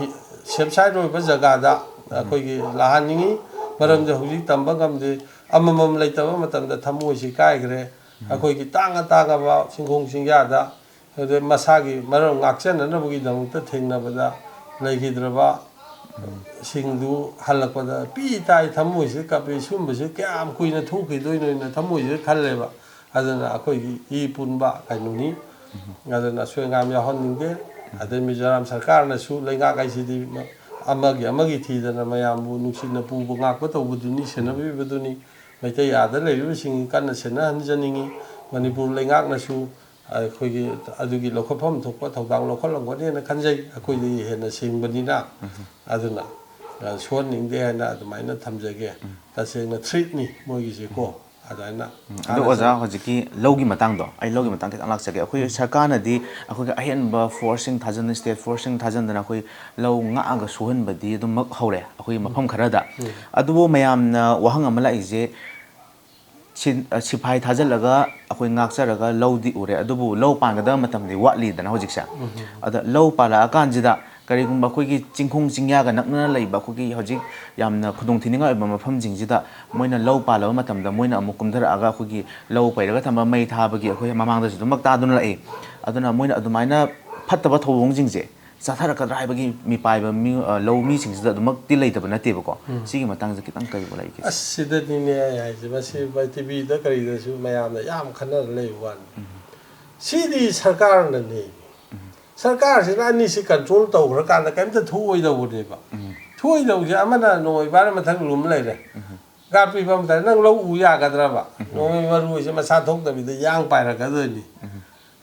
ꯍꯤ-, ꯁꯦꯐ ꯁꯥꯏꯠ ꯑꯣꯏꯕ ꯖꯒꯥꯗ ꯑꯩꯈꯣꯏꯒꯤ ꯂꯥꯛꯍꯟꯅꯤꯡꯉꯤ꯫ ꯃꯔꯝꯗꯤ ꯍꯧꯖꯤꯛ ꯇꯝꯕ ꯉꯝꯗꯦ, ꯑꯃꯃꯝ ꯂꯩꯇꯕ ꯃꯇꯝꯗ ꯊꯃꯣꯏꯁꯤ ꯀꯥꯏꯈ꯭ꯔꯦ꯫ ꯑꯩꯈꯣꯏꯒꯤ ꯇꯥꯡꯉ ꯇꯥꯡꯉꯕ ꯆꯤꯡꯈꯣꯡ ꯆꯤꯡꯌꯥꯗ ꯑꯗꯩ ꯃꯁꯥꯒꯤ ꯃꯔꯝ ꯉꯥꯛꯆꯅꯅꯕꯒꯤꯗꯃꯛꯇ ꯊꯦꯡꯅꯕꯗ ꯂꯩꯈꯤꯗ꯭ꯔꯕ ꯁꯤꯡꯗꯨ ꯍꯜꯂꯛꯄꯗ ꯄꯤ ꯇꯥꯏ ꯊꯃꯣꯏꯁꯤꯗ ꯀꯞꯄꯤ꯫ ꯁꯨꯝꯕꯁꯤ ꯀꯌꯥꯝ ꯀꯨꯏꯅ ꯊꯣꯛꯈꯤꯗꯣꯏꯅꯣꯅ ꯊꯃꯣꯏꯁꯤꯗ ꯈꯜꯂꯦꯕ꯫ ꯑꯗꯨꯅ ꯑꯩꯈꯣꯏꯒꯤ ꯏ ꯄꯨꯟꯕ ꯀꯩꯅꯣꯅꯤ꯫ ꯑꯗꯨꯅ ꯑꯁꯣꯏ ꯑꯉꯥꯝ ꯌꯥꯎꯍꯟꯅꯤꯡꯗꯦ꯫ ꯑꯗꯩ ꯃꯤꯖꯣꯔꯥꯝ ꯁꯔꯀꯥꯔꯅꯁꯨ ꯂꯩꯉꯥꯛ ꯍꯥꯏꯁꯤꯗꯤ ꯑꯃꯒꯤ ꯑꯃꯒꯤ ꯊꯤꯗꯅ ꯃꯌꯥꯝꯕꯨ ꯅꯨꯡꯁꯤꯅ ꯄꯨꯕ ꯉꯥꯛꯄ ꯇꯧꯕꯗꯨꯅꯤ, ꯁꯦꯟꯅꯕꯤꯕꯗꯨꯅꯤ꯫ ꯃꯩꯇꯩ ꯑꯥꯗ ꯂꯩꯔꯤꯕꯁꯤꯡ ꯀꯟꯅ ꯁꯦꯟꯅꯍꯟꯖꯅꯤꯡꯉꯤ꯫ ꯃꯅꯤꯄꯨꯔ ꯂꯩꯉꯥꯛꯅꯁꯨ ꯑꯩꯈꯣꯏꯒꯤ ꯑꯗꯨꯒꯤ ꯂꯧꯈꯠꯐꯝ ꯊꯣꯛꯄ ꯊꯧꯗꯥꯡ ꯂꯧꯈꯠꯂꯝꯒꯅꯦꯅ ꯈꯟꯖꯩ, ꯑꯩꯈꯣꯏꯗꯒꯤ ꯍꯦꯟꯅ ꯁꯤꯡꯕꯅꯤꯅ꯫ ꯑꯗꯨꯅ ꯁꯨꯍꯟꯅꯤꯡꯗꯦ ꯍꯥꯏꯅ ꯑꯗꯨꯃꯥꯏꯅ ꯊꯝꯖꯒꯦ꯫ ꯇꯁꯦꯡꯅ ꯊ꯭ꯔꯤꯠꯅꯤ ꯃꯣꯏꯒꯤꯁꯦꯀꯣ꯫ ꯑꯗꯨꯃꯥꯏꯅ ꯑꯗꯣ ꯑꯣꯖꯥ, ꯍꯧꯖꯤꯛꯀꯤ ꯂꯧꯒꯤ ꯃꯇꯥꯡꯗꯣ, ꯑꯩ ꯂꯧꯒꯤ ꯃꯇꯥꯡ ꯈꯤꯇꯪ ꯂꯥꯛꯆꯒꯦ꯫ ꯑꯩꯈꯣꯏ ꯁꯔꯀꯥꯔꯅꯗꯤ ꯑꯩꯈꯣꯏꯒꯤ ꯑꯍꯦꯟꯕ ꯐꯣꯔꯁꯁꯤꯡ ꯊꯥꯖꯟꯗꯅ, ꯁ꯭ꯇꯦꯠ ꯐꯣꯔꯁꯁꯤꯡ ꯊꯥꯖꯟꯗꯅ ꯑꯩꯈꯣꯏ ꯂꯧ ꯉꯥꯛꯑꯒ ꯁꯨꯍꯟꯕꯗꯤ ꯑꯗꯨꯃꯛ ꯍꯧꯔꯦ ꯑꯩꯈꯣꯏꯒꯤ ꯃꯐꯝ ꯈꯔꯗ꯫ ꯑꯗꯨꯕꯨ ꯃꯌꯥꯝꯅ ꯋꯥꯍꯪ ꯑꯃ ꯂꯥꯛꯏꯁꯦ, ꯁꯤ-, ꯁꯤꯐꯥꯏ ꯊꯥꯖꯤꯜꯂꯒ ꯑꯩꯈꯣꯏ ꯉꯥꯛꯆꯔꯒ ꯂꯧꯗꯤ ꯎꯔꯦ, ꯑꯗꯨꯕꯨ ꯂꯧ ꯄꯥꯟꯒꯗꯕ ꯃꯇꯝꯗꯤ ꯋꯥꯠꯂꯤꯗꯅ ꯍꯧꯖꯤꯛꯁꯦ꯫ ꯑꯗ ꯂꯧ ꯄꯥꯜꯂꯛꯑꯀꯥꯟꯁꯤꯗ ꯀꯔꯤꯒꯨꯝꯕ ꯑꯩꯈꯣꯏꯒꯤ ꯆꯤꯡꯈꯣꯡ ꯆꯤꯡꯌꯥꯒ ꯅꯛꯅꯅ ꯂꯩꯕ ꯑꯩꯈꯣꯏꯒꯤ ꯍꯧꯖꯤꯛ ꯌꯥꯝꯅ ꯈꯨꯗꯣꯡꯊꯤꯅꯤꯡꯉꯥꯏ ꯑꯣꯏꯕ ꯃꯐꯝꯁꯤꯡꯁꯤꯗ ꯃꯣꯏꯅ ꯂꯧ ꯄꯥꯜꯂꯕ ꯃꯇꯝꯗ ꯃꯣꯏꯅ ꯑꯃꯨꯛ ꯀꯨꯝꯊꯔꯛꯑꯒ ꯑꯩꯈꯣꯏꯒꯤ ꯂꯧ ꯄꯩꯔꯒ ꯊꯝꯕ ꯃꯩ ꯊꯥꯕꯒꯤ ꯑꯩꯈꯣꯏ ꯃꯃꯥꯡꯗꯁꯨ ꯑꯗꯨꯃꯛ ꯇꯥꯗꯨꯅ ꯂꯥꯛꯏ꯫ ꯑꯗꯨꯅ ꯃꯣꯏꯅ ꯑꯗꯨꯃꯥꯏꯅ ꯐꯠꯇꯕ ꯊꯧꯑꯣꯡꯁꯤꯡꯁꯦ ꯆꯠꯊꯔꯛꯀꯗ꯭ꯔꯥ ꯍꯥꯏꯕꯒꯤ ꯃꯤꯄꯥꯏꯕ ꯃꯤ, ꯑ, ꯂꯧꯃꯤꯁꯤꯡꯁꯤꯗ ꯑꯗꯨꯃꯛꯇꯤ ꯂꯩꯇꯕ ꯅꯠꯇꯦꯕꯀꯣ꯫ ꯁꯤꯒꯤ ꯃꯇꯥꯡꯁꯤꯗ ꯈꯤꯇꯪ ꯀꯔꯤꯕꯨ ꯂꯩꯒꯦ? ꯑꯁ, ꯁꯤꯗꯅꯤꯅꯦ ꯑꯩ ꯍꯥꯏꯁꯦ, ꯃꯁꯤ ꯇꯤꯚꯤꯗ ꯀꯔꯤꯗꯁꯨ ꯃꯌꯥꯝꯅ ꯌꯥꯝ ꯈꯟꯅꯔ ꯂꯩꯕ ꯋꯥꯅꯤ꯫ ꯁꯤꯗꯤ ꯁꯔꯀꯥꯔꯅꯅꯦ꯫ ꯁꯔꯀꯥꯔꯁꯤꯅ ꯑꯅꯤꯁꯤ ꯀꯟꯇ꯭ꯔꯣꯜ ꯇꯧꯈ꯭ꯔꯀꯥꯟꯗ ꯀꯔꯤꯝꯇ ꯊꯣꯛꯑꯣꯏꯗꯧꯕꯅꯦꯕ꯫ ꯊꯣꯛꯑꯣꯏꯗꯧꯕꯁꯦ ꯑꯃꯅ ꯅꯣꯡꯃꯩ ꯄꯥꯏꯔ ꯃꯊꯛ ꯂꯨꯝ ꯂꯩꯔꯦ꯫ ꯒꯥꯔ ꯄꯤꯕ ꯑꯃꯗ ꯅꯪ ꯂꯧ ꯎ ꯌꯥꯒꯗ꯭ꯔꯕ? ꯅꯣꯡꯃꯩ ꯃꯔꯨꯁꯦ ꯃꯁꯥ ꯊꯣꯛꯇꯕꯤꯗ ꯌꯥꯡ ꯄꯥꯏꯔꯛꯀꯗꯣꯏꯅꯤ꯫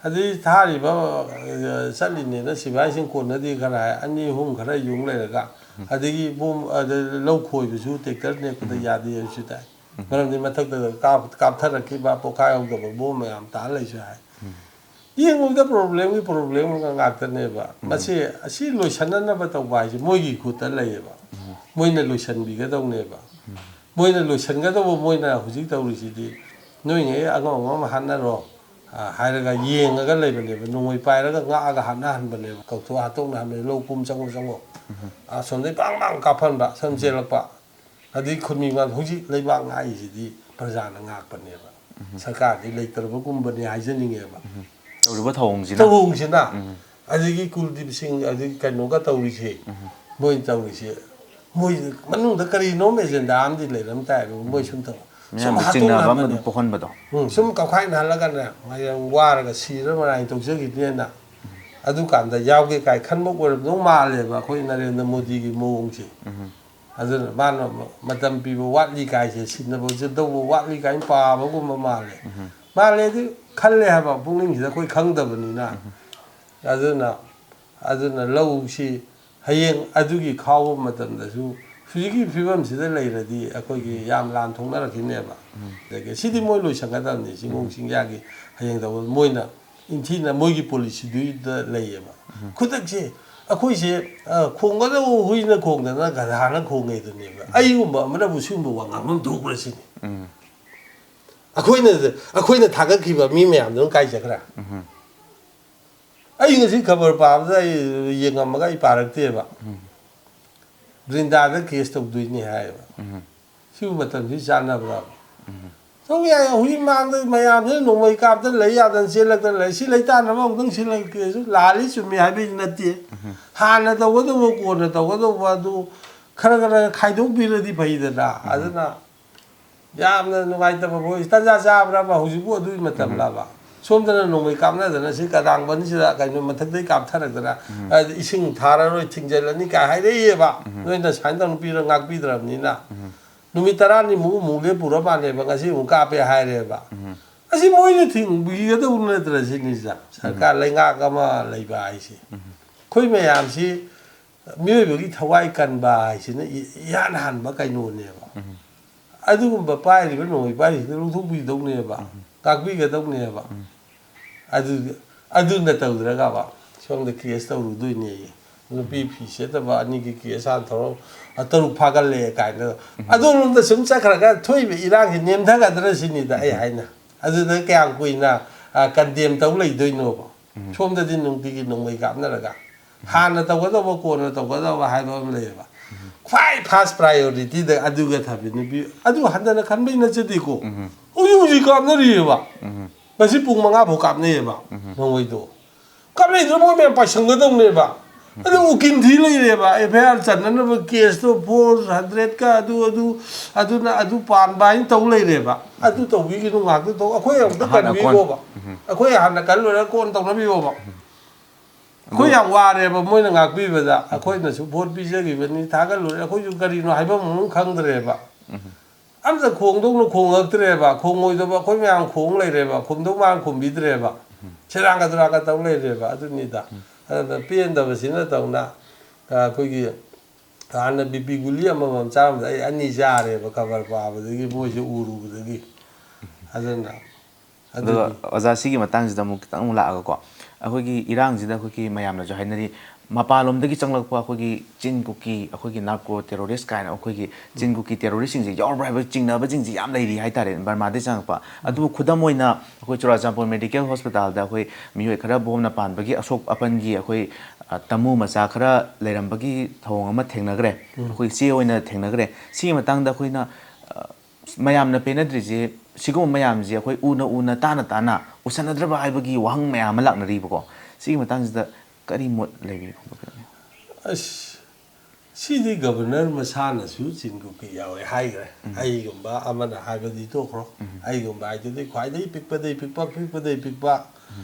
ꯑꯗꯩ ꯊꯥꯔꯤꯕ, ꯑ, ꯆꯠꯂꯤꯅꯦꯅ ꯁꯤꯐꯥꯏꯁꯤꯡ ꯀꯣꯟꯅꯗꯦ ꯈꯔ ꯍꯥꯏ, ꯑꯅꯤ ꯑꯍꯨꯝ ꯈꯔ ꯌꯨꯡ ꯂꯩꯔꯒ, ꯑꯗꯒꯤ ꯕꯣꯝ, ꯑꯗ ꯂꯧ ꯈꯣꯏꯕꯁꯨ ꯇ꯭ꯔꯦꯛꯇꯔ ꯅꯦꯛꯄꯗ ꯌꯥꯗꯦ ꯍꯥꯏꯕꯁꯨ ꯇꯥꯏ꯫ ꯃꯔꯝꯗꯤ ꯃꯊꯛꯇ ꯀꯥꯞ-, ꯀꯥꯞꯊꯔꯛꯈꯤꯕ ꯄꯣꯈꯥꯏꯍꯧꯗꯕ ꯕꯣꯝ ꯃꯌꯥꯝ ꯇꯥ ꯂꯩꯁꯨ ꯍꯥꯏ꯫ ꯌꯦꯡꯉꯨꯗ ꯄ꯭ꯔꯣꯕ꯭ꯂꯦꯝꯒꯤ ꯄ꯭ꯔꯣꯕ꯭ꯂꯦꯝ ꯉꯥꯛꯇꯅꯦꯕ꯫ ꯃꯁꯤ, ꯑꯁꯤ ꯂꯣꯏꯁꯟꯅꯅꯕ ꯇꯧꯕ ꯍꯥꯏꯁꯦ ꯃꯣꯏꯒꯤ ꯈꯨꯠꯇ ꯂꯩꯌꯦꯕ꯫ ꯃꯣꯏꯅ ꯂꯣꯏꯁꯟꯕꯤꯒꯗꯧꯅꯦꯕ꯫ ꯃꯣꯏꯅ ꯂꯣꯏꯁꯟꯒꯗꯧꯕ ꯃꯣꯏꯅ ꯍꯧꯖꯤꯛ ꯇꯧꯔꯤꯁꯤꯗꯤ, "ꯅꯣꯏꯉꯩ ꯑꯉꯝ ꯑꯉꯝ ꯍꯥꯠꯅꯔꯣ", ꯑ, ꯍꯥꯏꯔꯒ ꯌꯦꯡꯉꯒ ꯂꯩꯕꯅꯦꯕ꯫ ꯅꯣꯡꯃꯩ ꯄꯥꯏꯔꯒ ꯉꯥꯛꯑꯒ ꯍꯥꯠꯅꯍꯟꯕꯅꯦꯕ꯫ ꯀꯧꯊꯣꯛ ꯍꯥꯠꯇꯣꯛꯅꯍꯟꯕꯅꯦ꯫ "ꯂꯧ ꯀꯨꯝ, ꯆꯪꯉꯣ, ꯆꯪꯉꯣ", ꯑꯁꯣꯝꯗꯩ ꯄꯥꯡ ꯄꯥꯡ ꯀꯥꯞꯍꯟꯕ, ꯁꯣꯝ ꯆꯦꯜꯂꯛꯄ꯫ ꯑꯗꯩ ꯈꯨꯟ ꯃꯤ ꯃꯥꯡ-, ꯍꯧꯖꯤꯛ ꯂꯩꯕꯥꯛ ꯉꯥꯛꯏꯁꯤꯗꯤ ꯄ꯭ꯔꯖꯥꯅ ꯉꯥꯛꯄꯅꯦꯕ꯫ ꯁꯔꯀꯥꯔꯗꯤ ꯂꯩꯇ꯭ꯔꯕꯒꯨꯝꯕꯅꯦ ꯍꯥꯏꯖꯅꯤꯡꯉꯦꯕ꯫ ꯇꯧꯔꯤꯕ ꯊꯧꯑꯣꯡꯁꯤꯅ ꯊꯧꯑꯣꯡꯁꯤꯅ, ꯑꯗꯒꯤ ꯀꯨꯜꯗꯤꯞ ꯁꯤꯡ, ꯑꯗꯒꯤ ꯀꯩꯅꯣꯒ ꯇꯧꯔꯤꯁꯦ, ꯃꯣꯏꯅ ꯇꯧꯔꯤꯁꯦ, ꯃꯣꯏ ꯃꯅꯨꯡꯗ ꯀꯔꯤꯅꯣꯝ ꯑꯦꯖꯦꯟꯗꯥ ꯑꯃꯗꯤ ꯂꯩꯔꯝ ꯇꯥꯏꯕ꯫ ꯃꯣꯏ ꯁꯨꯝ ꯇꯧ-, ꯁꯨꯝ ꯃꯌꯥꯝꯕꯨ ꯆꯤꯡꯅꯕ ꯑꯃ ꯍꯥꯠꯇꯣꯛꯅꯕꯅꯦ꯫ ꯑꯗꯨꯝ ꯄꯣꯛꯍꯟꯕꯗꯣ꯫ ꯎꯝ, ꯁꯨꯝ ꯀꯧꯈꯥꯏꯅꯍꯜꯂꯒꯅꯦ, ꯃꯌꯥꯝ ꯋꯥꯔꯒ ꯁꯤꯔ ꯃꯔꯥꯏꯅ ꯇꯧꯖꯈꯤꯗꯦꯅ ꯑꯗꯨꯀꯥꯟꯗ ꯌꯥꯎꯒꯦ ꯀꯥꯏ ꯈꯟꯕ ꯑꯣꯏꯔꯝꯗꯧ ꯃꯥꯜꯂꯦꯕ, ꯑꯩꯈꯣꯏ ꯅꯔꯦꯟꯗ꯭ꯔ ꯃꯣꯗꯤꯒꯤ ꯃꯑꯣꯡꯁꯦ꯫ ꯑꯗꯨꯅ ꯃꯥꯅ ꯃꯇꯝ ꯄꯤꯕ ꯋꯥꯠꯂꯤ ꯀꯥꯏꯁꯦ, ꯁꯤꯟꯅꯕꯁꯦ ꯇꯧꯕ ꯋꯥꯠꯂꯤ ꯀꯥꯏꯅ ꯄꯥꯕꯒꯨꯝꯕ ꯃꯥꯜꯂꯦ꯫ ꯃꯥꯜꯂꯦꯗꯤ ꯈꯜꯂꯦ ꯍꯥꯏꯕ ꯄꯨꯛꯅꯤꯡꯁꯤꯗ, ꯑꯩꯈꯣꯏ ꯈꯪꯗꯕꯅꯤꯅ꯫ ꯑꯗꯨꯅ, ꯑꯗꯨꯅ ꯂꯧꯁꯤ ꯍꯌꯦꯡ ꯑꯗꯨꯒꯤ ꯈꯥꯎꯕ ꯃꯇꯝꯗꯁꯨ ꯍꯧꯖꯤꯛꯀꯤ ꯐꯤꯕꯝꯁꯤꯗ ꯂꯩꯔꯗꯤ ꯑꯩꯈꯣꯏꯒꯤ ꯌꯥꯝ ꯂꯥꯟ ꯊꯣꯛꯅꯔꯛꯈꯤꯅꯦꯕ꯫ ꯑꯗꯒꯤ ꯁꯤꯗꯤ ꯃꯣꯏ ꯂꯣꯏꯁꯟꯒꯗꯕꯅꯤ, ꯆꯤꯡꯒꯣꯡ ꯆꯤꯡꯌꯥꯒꯤ ꯍꯌꯦꯡ ꯇꯧꯕ ꯃꯣꯏꯅ ꯏꯟꯊꯤꯅ ꯃꯣꯏꯒꯤ ꯄꯣꯂꯤꯁꯤꯗꯨꯗ ꯂꯩꯌꯦꯕ꯫ ꯈꯨꯗꯛꯁꯦ ꯑꯩꯈꯣꯏꯁꯦ, ꯑ, ꯈꯣꯡꯒꯗꯕ ꯍꯨꯏꯅ ꯈꯣꯡꯗꯅ ꯒꯙꯥꯅ ꯈꯣꯡꯉꯦꯗꯨꯅꯦꯕ꯫ ꯑꯩꯒꯨꯝꯕ ꯑꯃꯅꯕꯨ ꯁꯤꯒꯨꯝꯕ ꯋꯥꯉꯥꯡꯕ ꯑꯃ ꯊꯣꯛꯄ꯭ꯔꯥ ꯁꯤꯅꯤ꯫ ꯑꯩꯈꯣꯏꯅ, ꯑꯩꯈꯣꯏꯅ ꯊꯥꯒꯠꯈꯤꯕ ꯃꯤ ꯃꯌꯥꯝꯗꯨꯅ ꯀꯥꯏ ꯆꯠꯈ꯭ꯔꯦ? ꯑꯩ ꯉꯁꯤ ꯈꯕꯔ ꯄꯥꯕꯗ ꯑꯩ ꯌꯦꯡꯉꯝꯃꯒ ꯑꯩ ꯄꯥꯔꯛꯇꯦꯕ꯫ ꯕ꯭ꯔꯤꯟꯗꯥꯗ ꯀꯦꯁ ꯇꯧꯗꯣꯏꯅꯤ ꯍꯥꯏꯌꯦꯕ꯫ ꯁꯤꯕꯨ ꯃꯇꯝꯁꯤ ꯆꯥꯟꯅꯕ꯭ꯔꯥ? ꯇꯧ ꯌꯥꯏ꯫ ꯍꯧꯖꯤꯛ ꯃꯥꯡꯗ ꯃꯌꯥꯝꯁꯤꯅ ꯅꯣꯡꯃꯩ ꯀꯥꯞꯇꯅ ꯂꯩ ꯌꯥꯗꯅ ꯆꯦꯜꯂꯛꯇꯅ ꯂꯩ꯫ ꯁꯤ ꯂꯩꯇꯥꯅꯕ ꯑꯃꯨꯛꯇꯪ ꯁꯤꯜꯂꯛꯀꯦꯁꯨ ꯂꯥꯜꯂꯤ ꯆꯨꯝꯃꯤ ꯍꯥꯏꯕꯩꯗꯤ ꯅꯠꯇꯦ꯫ ꯍꯥꯟꯅ ꯇꯧꯒꯗꯧꯕ ꯀꯣꯟꯅ ꯇꯧꯒꯗꯧꯕ ꯑꯗꯨ ꯈꯔ ꯈꯔ ꯈꯥꯏꯗꯣꯛꯄꯤꯔꯗꯤ ꯐꯩꯗꯅ꯫ ꯑꯗꯨꯅ ꯌꯥꯝꯅ ꯅꯨꯡꯉꯥꯏꯇꯕ ꯃꯣꯏ ꯇꯟꯖꯥ ꯆꯥꯕ꯭ꯔꯕ ꯍꯧꯖꯤꯛꯄꯨ ꯑꯗꯨꯒꯤ ꯃꯇꯝꯂꯕ? ꯁꯣꯝꯗꯅ ꯅꯣꯡꯃꯩ ꯀꯥꯞꯅꯗꯅ ꯁꯤ ꯀꯗꯥꯡꯕꯟꯁꯤꯗ ꯀꯩꯅꯣ ꯃꯊꯛꯇꯩ ꯀꯥꯞꯊꯔꯛꯇꯅ, ꯑꯗ ꯏꯁꯤꯡ ꯊꯥꯔꯔꯣꯏ ꯊꯤꯡꯖꯤꯜꯂꯅꯤ ꯀꯥꯏ ꯍꯥꯏꯔꯛꯏꯑꯕ꯫ ꯅꯣꯏꯅ ꯁꯨꯃꯥꯏꯅ ꯇꯧꯅ ꯄꯤꯔ ꯉꯥꯛꯄꯤꯗ꯭ꯔꯕꯅꯤꯅ꯫ ꯅꯨꯃꯤꯠ ꯇꯔꯥꯅꯤꯃꯨꯛ ꯑꯃꯨꯛ ꯂꯦꯞꯄꯨꯔ ꯃꯥꯜꯂꯦꯕ, ꯉꯁꯤ ꯑꯃꯨꯛ ꯀꯥꯞꯄꯦ ꯍꯥꯏꯔꯦꯕ꯫ ꯑꯁꯤ ꯃꯣꯏꯅ ꯊꯤꯡꯕꯤꯒꯗꯧꯕ ꯅꯠꯇ꯭ꯔ ꯁꯤꯅꯤꯁꯤꯗ? ꯁꯔꯀꯥꯔ ꯂꯩꯉꯥꯛ ꯑꯃ ꯂꯩꯕ ꯍꯥꯏꯁꯦ꯫ ꯑꯩꯈꯣꯏ ꯃꯌꯥꯝꯁꯤ ꯃꯤꯑꯣꯏꯕꯒꯤ ꯊꯋꯥꯏ ꯀꯟꯕ ꯍꯥꯏꯁꯤꯅ ꯏ-, ꯏꯍꯥꯟ ꯍꯥꯟꯕ ꯀꯩꯅꯣꯅꯦꯕ꯫ ꯑꯗꯨꯒꯨꯝꯕ ꯄꯥꯏꯔꯤꯕ ꯅꯣꯡꯃꯩ ꯄꯥꯏꯔꯤꯁꯤꯡꯗꯣ ꯂꯧꯊꯣꯛꯄꯤꯗꯧꯅꯦꯕ, ꯉꯥꯛꯄꯤꯒꯗꯧꯅꯦꯕ꯫ ꯑꯗꯨ, ꯑꯗꯨꯅ ꯇꯧꯗ꯭ꯔꯒꯕ ꯁꯣꯝꯗ ꯀꯦꯁ ꯇꯧꯔꯨꯗꯣꯏꯅꯦꯌꯦ꯫ ꯅꯨꯄꯤ ꯐꯤ ꯁꯦꯠꯇꯕ ꯑꯅꯤꯒꯤ ꯀꯦꯁ ꯍꯥꯟꯅ ꯊꯧꯔꯝ, ꯑ, ꯇꯔꯨꯛ ꯐꯥꯒꯠꯂꯦ ꯀꯥꯏꯅ꯫ ꯑꯗꯣꯝꯂꯣꯝꯗ ꯁꯨꯝ ꯆꯠꯈ꯭ꯔꯒ ꯊꯣꯛꯏꯕ ꯏꯔꯥꯡꯁꯤ ꯅꯦꯝꯊꯒꯗ꯭ꯔ ꯁꯤꯅꯤꯗ ꯑꯩ ꯍꯥꯏꯅ꯫ ꯑꯗꯨꯗ ꯀꯌꯥꯝ ꯀꯨꯏꯅ, ꯑ, ꯀꯟꯗꯦꯝ ꯇꯧ ꯂꯩꯗꯣꯏꯅꯣꯕ? ꯁꯣꯝꯗꯗꯤ ꯅꯨꯡꯇꯤꯒꯤ ꯅꯣꯡꯃꯩ ꯀꯥꯞꯅꯔꯒ ꯍꯥꯟꯅ ꯇꯧꯒꯗꯧꯕ ꯀꯣꯟꯅ ꯇꯧꯒꯗꯧꯕ ꯍꯥꯏꯕ ꯑꯃ ꯂꯩꯌꯦꯕ꯫ ꯈ꯭ꯋꯥꯏ ꯐꯥꯔꯁ ꯄ꯭ꯔꯥꯏꯌꯣꯔꯤꯇꯤꯗ ꯑꯗꯨꯒ ꯊꯝꯃꯤ ꯅꯨꯄꯤ ꯑꯗꯨ ꯍꯟꯊꯅ ꯈꯟꯕꯩ ꯅꯠꯆꯗꯦꯀꯣ꯫ ꯍꯧꯖꯤꯛ ꯍꯧꯖꯤꯛ ꯀꯥꯞꯅꯔꯤꯑꯕ꯫ ꯉꯁꯤ ꯄꯨꯡ ꯃꯉꯥ ꯐꯥꯎ ꯀꯥꯞꯅꯩꯑꯕ ꯅꯣꯡꯃꯩꯗꯣ꯫ ꯀꯥꯞꯅꯩꯗꯨꯅ ꯃꯣꯏ ꯃꯌꯥꯝ ꯄꯥꯏꯁꯟꯒꯗꯧꯅꯦꯕ꯫ ꯑꯗꯨ ꯎꯀꯤꯜ ꯊꯤ ꯂꯩꯔꯦꯕ, ꯑꯦꯐ ꯑꯥꯏ ꯑꯥꯔ ꯆꯟꯅꯅꯕ ꯀꯦꯁꯇꯣ ꯐꯣꯔ ꯍꯟꯗ꯭ꯔꯦꯠꯀ ꯑꯗꯨ, ꯑꯗꯨ, ꯑꯗꯨꯅ ꯑꯗꯨ ꯄꯥꯟꯕ ꯍꯥꯏꯅ ꯇꯧ ꯂꯩꯔꯦꯕ꯫ ꯑꯗꯨ ꯇꯧꯕꯤꯒꯅꯨ, ꯉꯥꯛꯇ ꯇꯧ꯫ ꯑꯩꯈꯣꯏ ꯑꯃꯨꯛꯇ ꯍꯥꯟꯅ ꯀꯣꯟ-, ꯀꯟꯕꯤꯈꯣꯕ꯫ ꯑꯩꯈꯣꯏ ꯍꯥꯟꯅ ꯀꯜꯂꯣꯏꯔꯒ ꯀꯣꯟ ꯇꯧꯅꯕꯤꯌꯣꯕ꯫ ꯑꯩꯈꯣꯏ ꯌꯥꯝ ꯋꯥꯔꯦꯕ ꯃꯣꯏꯅ ꯉꯥꯛꯄꯤꯕꯗ꯫ ꯑꯩꯈꯣꯏꯅꯁꯨ ꯚꯣꯠ ꯄꯤꯖꯈꯤꯕꯅꯤ, ꯊꯥꯒꯠꯂꯨꯔꯦ꯫ ꯑꯩꯈꯣꯏꯁꯨ ꯀꯔꯤꯅꯣ ꯍꯥꯏꯐꯝ ꯑꯃ ꯈꯪꯗ꯭ꯔꯦꯕ꯫ ꯑꯝꯇ ꯈꯣꯡꯗꯧꯅ ꯈꯣꯡꯉꯛꯇ꯭ꯔꯦꯕ꯫ ꯈꯣꯡꯉꯣꯏꯗꯕ ꯑꯩꯈꯣꯏ ꯃꯌꯥꯝ ꯈꯣꯡ ꯂꯩꯔꯦꯕ꯫ ꯈꯨꯝꯗꯧ ꯃꯌꯥꯝ ꯈꯨꯝꯕꯤꯗ꯭ꯔꯦꯕ꯫ ꯁꯦꯔꯥꯟꯒ ꯇꯨꯔꯥꯟꯒ ꯇꯧ ꯂꯩꯔꯦꯕ꯫ ꯑꯗꯨꯅꯤꯗ꯫ ꯑꯗꯨꯅ ꯄꯦꯟꯗꯕꯁꯤꯅ ꯇꯧꯅ ꯑꯩꯈꯣꯏꯒꯤ ꯍꯥꯟꯅ ꯕꯤ ꯄꯤ ꯒꯨꯂꯤ ꯑꯃꯃꯝ ꯆꯥꯔꯝꯕꯗ ꯑꯩ ꯑꯅꯤ ꯆꯥꯔꯦꯕ, ꯈꯕꯔ ꯄꯥꯕꯗꯒꯤ, ꯃꯣꯏꯁꯦ ꯎꯔꯨꯕꯗꯒꯤ꯫ ꯑꯗꯨꯅ ꯑꯗꯨꯒ ꯑꯗꯨꯒꯤ ꯑꯣꯖꯥ, ꯁꯤꯒꯤ ꯃꯇꯥꯡꯁꯤꯗ ꯑꯃꯨꯛ ꯈꯤꯇꯪ ꯑꯃꯨꯛ ꯂꯥꯛꯑꯒꯀꯣ, ꯑꯩꯈꯣꯏꯒꯤ ꯏꯔꯥꯡꯁꯤꯗ ꯑꯩꯈꯣꯏꯒꯤ ꯃꯌꯥꯝꯅꯁꯨ ꯍꯥꯏꯅꯔꯤ, ꯃꯄꯥꯟꯂꯣꯝꯗꯒꯤ ꯆꯪꯂꯛꯄ ꯑꯩꯈꯣꯏꯒꯤ ꯆꯤꯟ ꯀꯨꯀꯤ, ꯑꯩꯈꯣꯏꯒꯤ ꯅꯥꯔꯀꯣ ꯇꯦꯔꯣꯔꯤꯁ ꯀꯥꯏꯅ, ꯑꯩꯈꯣꯏꯒꯤ ꯆꯤꯟ ꯀꯨꯀꯤ ꯇꯦꯔꯣꯔꯤꯁꯁꯤꯡꯁꯦ ꯌꯥꯎꯔꯕ꯭ꯔꯥ ꯍꯥꯏꯕ ꯆꯤꯡꯅꯕꯁꯤꯡꯁꯦ ꯌꯥꯝ ꯂꯩꯔꯤ ꯍꯥꯏꯇꯥꯔꯦ, ꯕꯔꯃꯥꯗꯒꯤ ꯆꯪꯉꯛꯄ꯫ ꯑꯗꯨꯕꯨ ꯈꯨꯗꯝ ꯑꯣꯏꯅ ꯑꯩꯈꯣꯏ ꯆꯨꯔꯥꯆꯥꯟꯄꯨꯔ ꯃꯦꯗꯤꯀꯦꯜ ꯍꯣꯁꯄꯤꯇꯥꯜꯗ ꯑꯩꯈꯣꯏ ꯃꯤꯑꯣꯏ ꯈꯔ ꯕꯣꯝꯅ ꯄꯥꯟꯕꯒꯤ ꯑꯁꯣꯛ ꯑꯄꯟꯒꯤ ꯑꯩꯈꯣꯏ, ꯑ, ꯇꯥꯃꯨ ꯃꯆꯥ ꯈꯔ ꯂꯩꯔꯝꯕꯒꯤ ꯊꯧꯑꯣꯡ ꯑꯃ ꯊꯦꯡꯅꯈ꯭ꯔꯦ, ꯑꯩꯈꯣꯏ ꯆꯦ ꯑꯣꯏꯅ ꯊꯦꯡꯅꯈ꯭ꯔꯦ꯫ ꯁꯤꯒꯤ ꯃꯇꯥꯡꯗ ꯑꯩꯈꯣꯏꯅ, ꯑ, ꯃꯌꯥꯝꯅ ꯄꯦꯟꯅꯗ꯭ꯔꯤꯁꯦ, ꯁꯤꯒꯨꯝꯕ ꯃꯌꯥꯝꯁꯦ ꯑꯩꯈꯣꯏ ꯎꯅ ꯎꯅ, ꯇꯥꯅ ꯇꯥꯅ ꯎꯁꯟꯅꯗ꯭ꯔꯕ ꯍꯥꯏꯕꯒꯤ ꯋꯥꯍꯪ ꯃꯌꯥꯝ ꯑꯃ ꯂꯥꯛꯅꯔꯤꯕꯀꯣ꯫ ꯁꯤꯒꯤ ꯃꯇꯥꯡꯁꯤꯗ ꯀꯔꯤ ꯃꯣꯠ ꯂꯩꯕꯤꯕꯒꯦ? ꯑꯁ, ꯁꯤꯗꯤ ꯒꯕꯔꯅꯔ ꯃꯁꯥꯅꯁꯨ ꯆꯤꯟ ꯀꯨꯀꯤ ꯌꯥꯎꯋꯦ ꯍꯥꯏꯈ꯭ꯔꯦ꯫ ꯑꯩꯒꯨꯝꯕ ꯑꯃꯅ ꯍꯥꯏꯕꯗꯤ ꯇꯣꯛꯈ꯭ꯔꯣ, ꯑꯩꯒꯨꯝꯕ ꯍꯥꯏꯗꯨꯗꯤ ꯈ꯭ꯋꯥꯏꯗꯒꯤ ꯄꯤꯛꯄꯗꯒꯤ ꯄꯤꯛꯄ, ꯄꯤꯛꯄꯗꯒꯤ ꯄꯤꯛꯄ